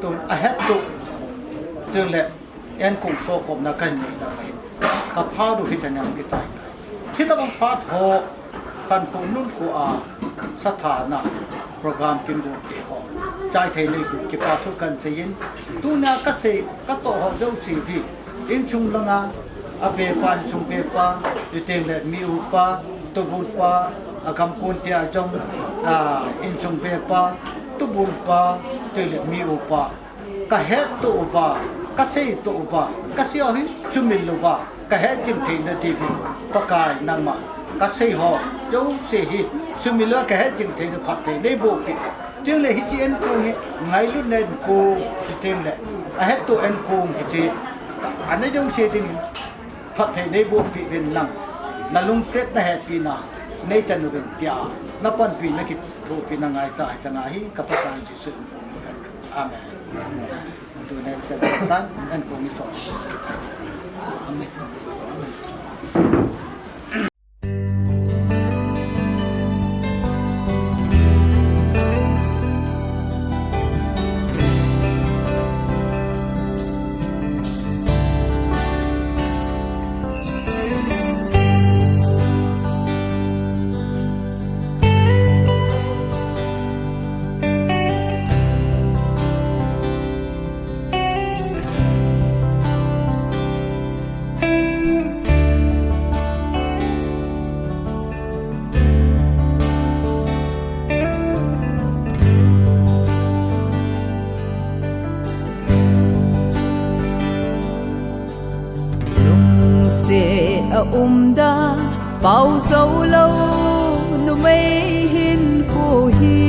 Tun ahet tu. Tun le, Enkong sokhomna ka hin nei ta ka hin. Ka phat u hi taniam kichai tai. Hitabang phat ho khankho nungkho a Sathana program kin gon te ho. Chai thei nei ku kipa thu kan sei in. Tuna ka sei, ka toh ho jouse hi. Insung langa, abepa, insung bepa, iteng le mi upa, tubulpa, agam kon te a jong, a, insung bepa, tubulpa, teng le mi upa. Ka het to uva, ka sei to uva, ka sei ho hi sumil uva, ka het jing theina diuvin, Pakai nangma, ka sei ho, jouse hi, sumil uva ka het jing theina phatthei nei boh peh. Teng le hiche enkong hi, ngailutna enkong, ti teng le, ahet to enkong hiche, ana jouse dingin, phatthei nei boh peh uvin lang, na lungsetna hepina, nei chan uvin tia, na panpi na kithopi na ngaicha, changa hi, ka Pakai Jesu in. Amen. Amen. Tun enkong hi song. Amen. Lungset a um da, pao jou lou, numei hinkho hi.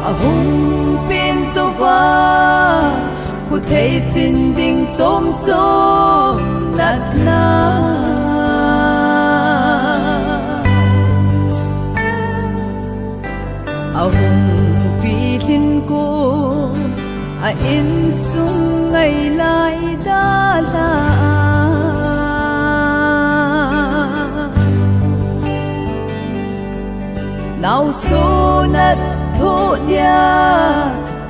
Ahung pen jou va, khuthei chin ding chom chom natna. Ahung pilhin ko a insung ngailai dalha. Naosen a thoh dia,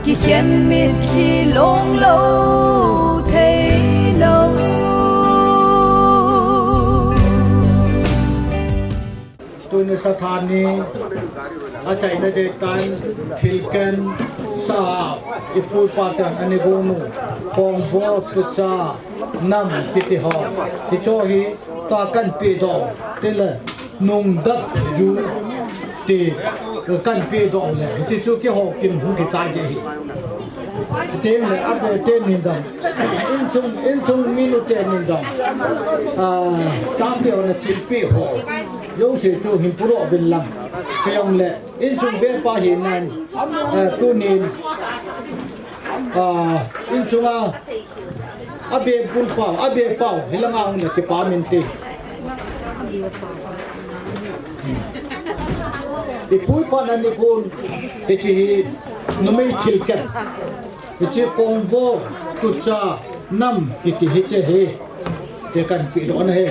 kikhen mitlhi long lou thei lou. Tuni Sathana, achaina ding tan, thilken, sa, ipu ipa ten ana gon u, kongbo, tucha, nam, kiti ho. Hicho hi, ta kan pedoh, tile, nungdap, ju, ti, kan pedoh le, ti chu kihou kin hung kichai ding ahi. Teng le, abe te nin dang. Insung, insung minu te nin dang. Ah, tang te ona thilpeh ho. Jouse chu hin pudoh uvin lang. Kei jong le, insung bepa hinan. Eh, tunin. Ah, insunga. Abe bulpa, abe pa. Hilanga hung le kipa min te. Ipu ipa nani kon. Hiche hi. Numei thilken. Hiche kongbo, tucha, nam, kiti hiche hi. Hi kan pedoh na hi.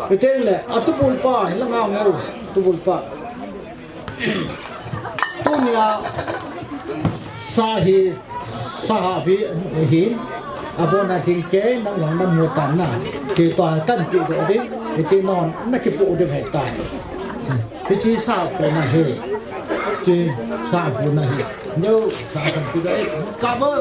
Hiteng le, atubulpa, hilanga ngo, tubulpa. Tunia, Sa hi, sa ha hi, hi, abon a sing ke, nang lang nang mu tan na. Ti tua kan pi do ding, ti non, na ki pu ding hai ta. Ti ti sa pu na hi. Ti sa pu na hi. Neu sa kan pi do, eh, ka bo.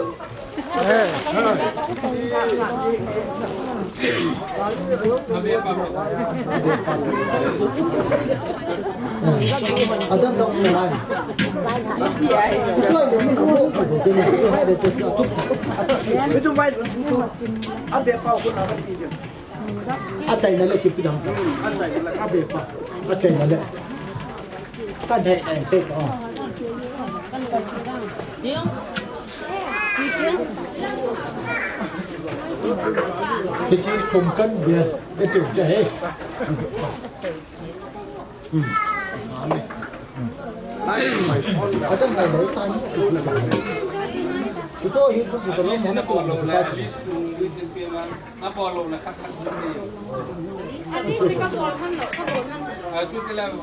Achaina le kipi dang. Achaina le. Achaina le. Achaina le. Kan he kan se to. Hiti sum kan bia, hiti cha he. Hmm. Amen. Hmm. Achaina le tan. Ito hi tu tu lo mo na tu. Abol lou na khat khat. Ati si ka bol han lo, ka bol han lo. Ah, chu ti la, ah.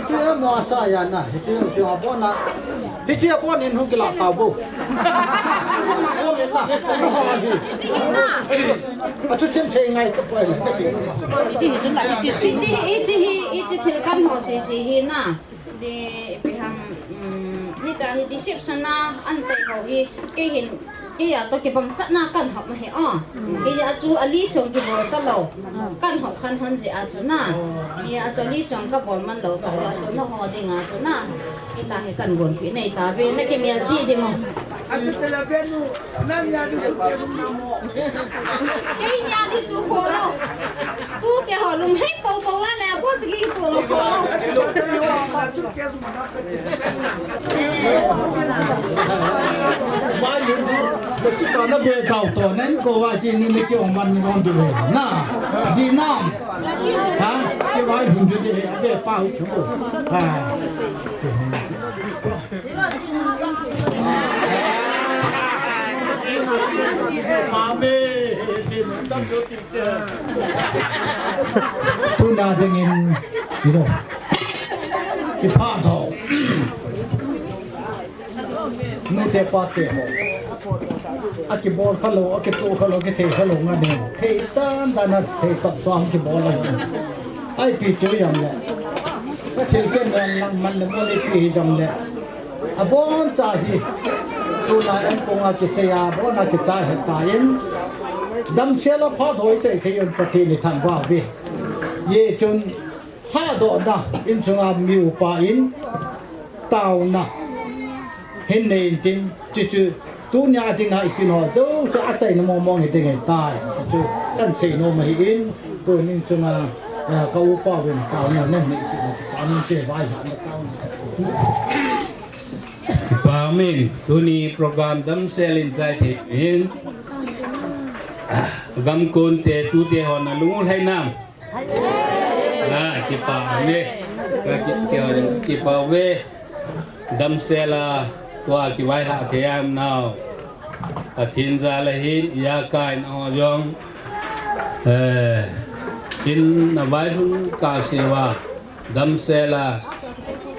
Iti mo sa ya na, iti mo abon na. Iti abon in hung kila ka bo. Ati ma ko me na. No ho hi. Atu sem sei ngai ka poi la. Iti hi, iti hi, iti thil kan ho si si hi na. Di ipi ham, um, hita hi deception na, an chai ho hi, kei hin, kei a to kibang chat na kan hop ma hi, oh. Kei a chu a li song kibol ta lo. Kan hop khan hon je a chu na. Kei a chu a li song ka bol man lo ta a chu na ho ding a chu na. Hita hi kan gon pi nei ta ve, na ke mi a chi di mo. Kei nia di chu kho lo. Tu te ho lung hei po po la le, po chi ki po lo kho lo. Vai lun du, ki ta na be tau to, nen ko wa chi ni me ki ong man ni ron du le. Na, di nam. Ha? Ki vai lun du de, be pa hu chu. Ha. Tuna dingin, you know, ipha tho. Nute pate ho. Akibol kha lo, akitoh kha lo, akithei kha lo nga ding. Thei tan tan a thei tah suang kibol a. Ipi chu jong le. Thil chen jong lang man le mo le ipi hi jong le. Abon cha hi, tuna an kong a kisei a, abon a kicha he ta in, damsel a phat hoi chai thei un Pathen i thangvah uve. Ye chun, lhadohna, insung a mi upa in, taona, hin nei in tin, chuchu, tunia ding a i tin ho, jouse achaina mong mong hi ding ahi tai, chuchu, kan sei nom ahi in, tun insung a, eh, ka upa uvin, taona, nen nei tin, taona, te vai ha, na taona. Kipa min, tuni program damsel in chai thei in. Gamkon te, tute hon na lung u lhai nam. Na, kipa min. Ka ki, ki, kipa ve. Damsel a, tua kivaihla ke am nau. Pathen jal a hin, iya kai na ho jong. Eh, tin na vailhung ka sewa. Damsel a,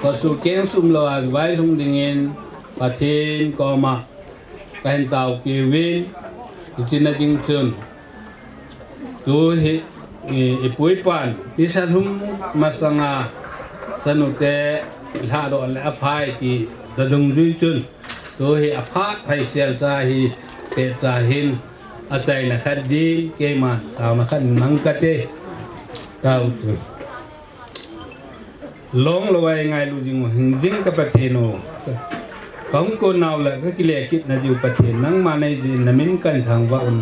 ka su keng sum lou a, vailhung dingin, Pathen koma, ka hin tao kiuvin, i china ding chun. Tu hi, i, i puipan, i sa lhum masanga, chanu te, lhadoh le aphai ti, da dungjui chun. Tu hi aphat phai sel cha hi, te cha hin, achaina khat din, keiman, taona khat mang kate, tao tu. Long lou a i ngailu jing u hing jing ka Pathen u. Ka hung kon nau le ka kile kit na diu Pathen nangma nei jin na min kan thangvah un.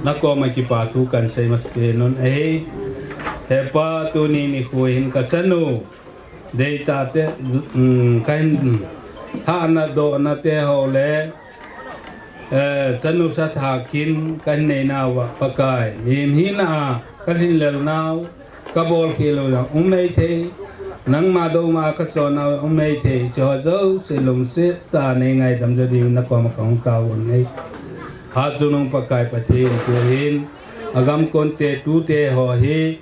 Na koma kipa thu kan sei masa pen un ahi. He Pa tuni nikho hin ka chanu. Deitah te, um, ka hin thahna dohna te ho le. Eh, chanu sa thakin kan nei nau a Pakai. Mihem hina a ka lhin lel nau. Ka bol khel u jong um maithei, nangma douma ka chon nau um maithei, chu ho jouse lungset tah a nei ngaidam jo diu na koma ka hung tao un ahi. Hatchungnung Pakai Pathen tu hin, a gamkon te tute ho hi,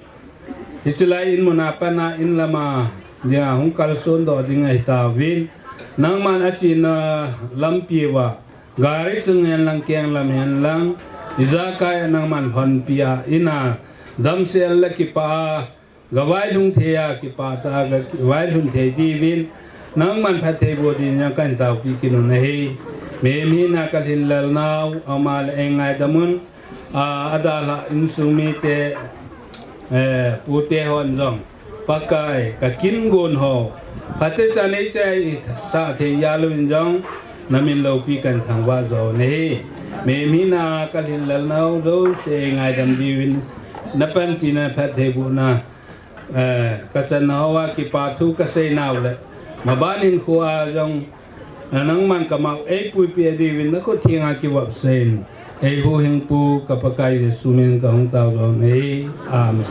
hiche lai in mun a pat a in lam a, dia hung kalson doh ding ahi tauvin, Nangman achena lampi uva, gari chung henlang, keng lam henlang, ijakai a nangman lhonpi a, ina damsel le kipah a, gavailhung thei a, kipah tah a gavailhung thei diuvin, nangman phattheiboh dingin kahin taopi kit u ahi. Mihem hina kalhin lelnau, ama le eingaidam un, a, adalhah insung mite, eh, pute hon jong, Pakai, kakin gon ho, phatechan eichaisah thei jal uvin jong, namin loupi kahin thangvah jo u ahi. Mihem hina kalhin lelnau jouse eingaidam diuvin, napanpina phattheibohna, eh, kachanna hoa kipa thu kaseinau le, maban hinkhoa jong, nangman kamau eipuipeh diuvin nakhut thenga kivopsah in, eihuhhingpu ka Pakai Jesu min kahung tao jo u ahi. Amen.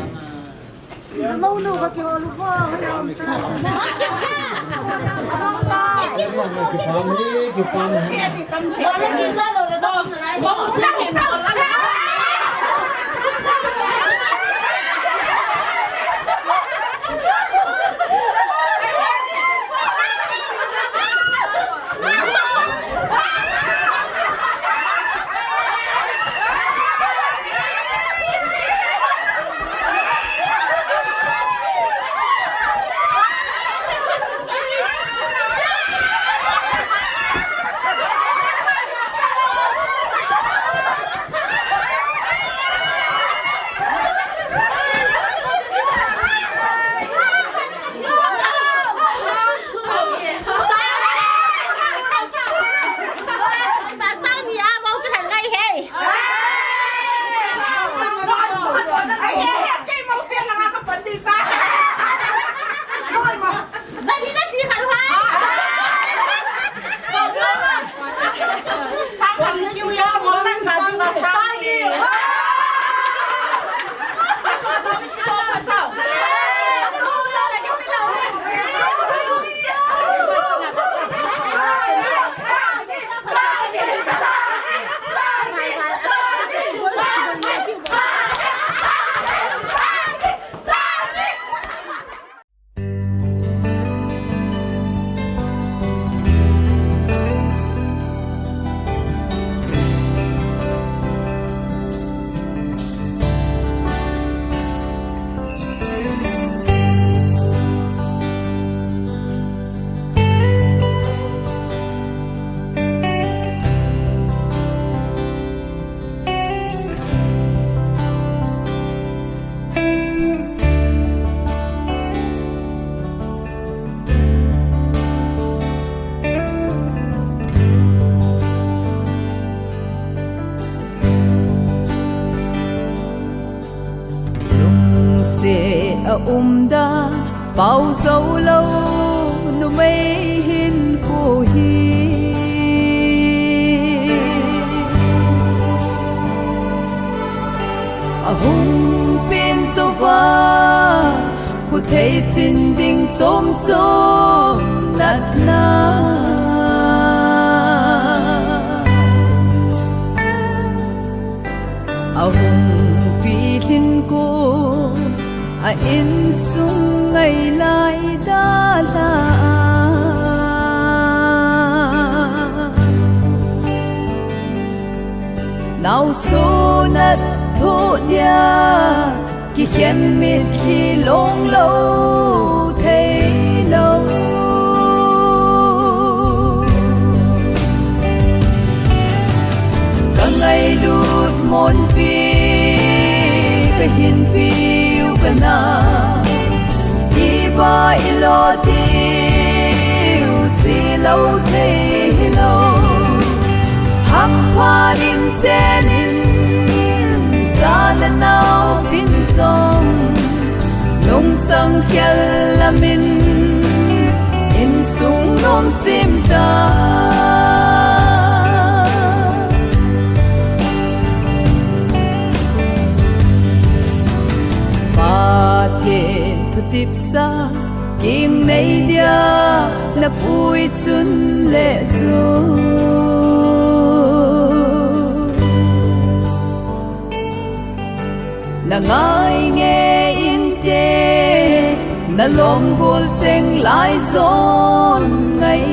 Lungset a um da, pao jou lou numei hinkho hi. Ahung pen jou va, khuthei chin ding chom chom natna. Ahung pilhin ko, a insung ngailai dalha. Naosen a thoh dia, kikhen mitlhi long lou thei lou. Ka ngailut monpi, ka hinpiu ka na. Iba ilo tiu chi lou thei hilou. Hampha in chen in, cha le nao vin song. Nungsang khel lamin, insung nom sim ta. Pathen thutipsa, king nei dia, na pui chun le su. Na ngai nge inte, Nalom gol cheng lai jon ngai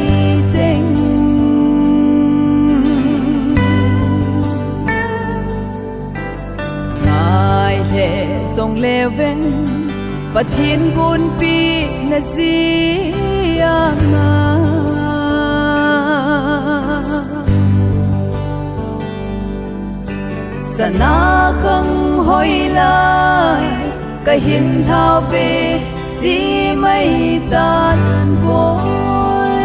cheng. Ngai le jong le veng, Pathen gonpi na jia nga. Sana khang hoi lai, ka hin hlau ve, chi mai tan boi.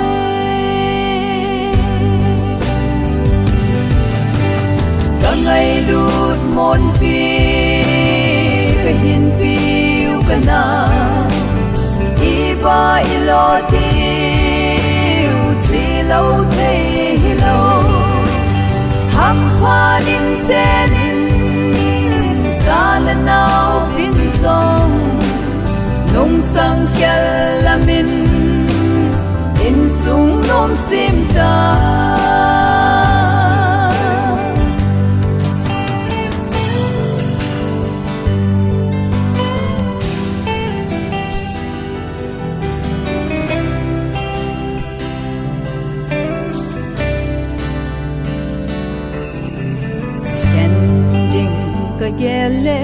Ka ngailut monpi, ka hinpiu ka na. Iba ilo tiu, chi lo thei hilo. Hampha nin chenin, cha le nau vin song. Nungsang khel lamin, insung nom sim ta. Ken ding ka gel le,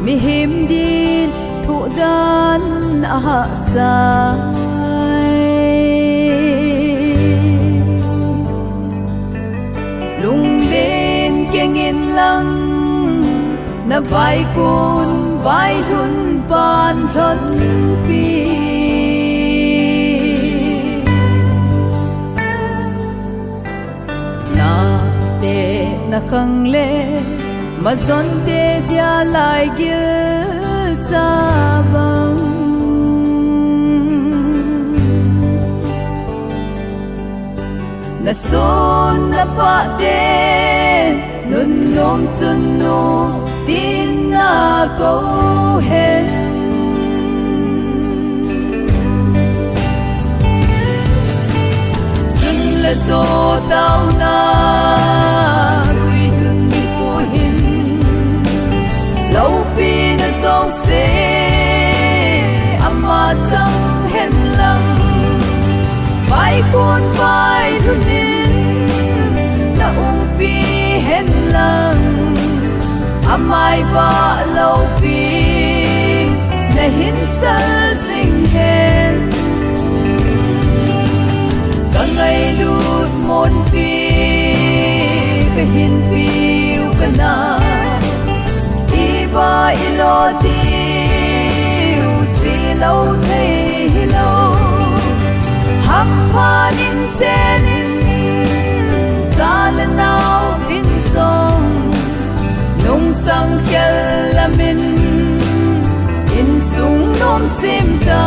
mihem din thuhdan a hahsai. Lunglen kengin lang, na vaikun vailhun pan lhonpi. Nate na khang le, majonte dia lai gil cha bang. Na son na pate, nunnom chun nu, tin na kou hen. Chun le jo tauna, gui hun ku hin. Loupi na jouse, ama chang hen lang. Vaikun vailhun in, na umpi hen lang. Amai va loupi, na hin sal jing hen. Ka ngailut monpi, ka hinpiu ka na. Iba ilo tiu, chi lo thei hilo. Hampha nin chenin, cha le nau vin song. Nungsang khel lamin, insung nom sim ta.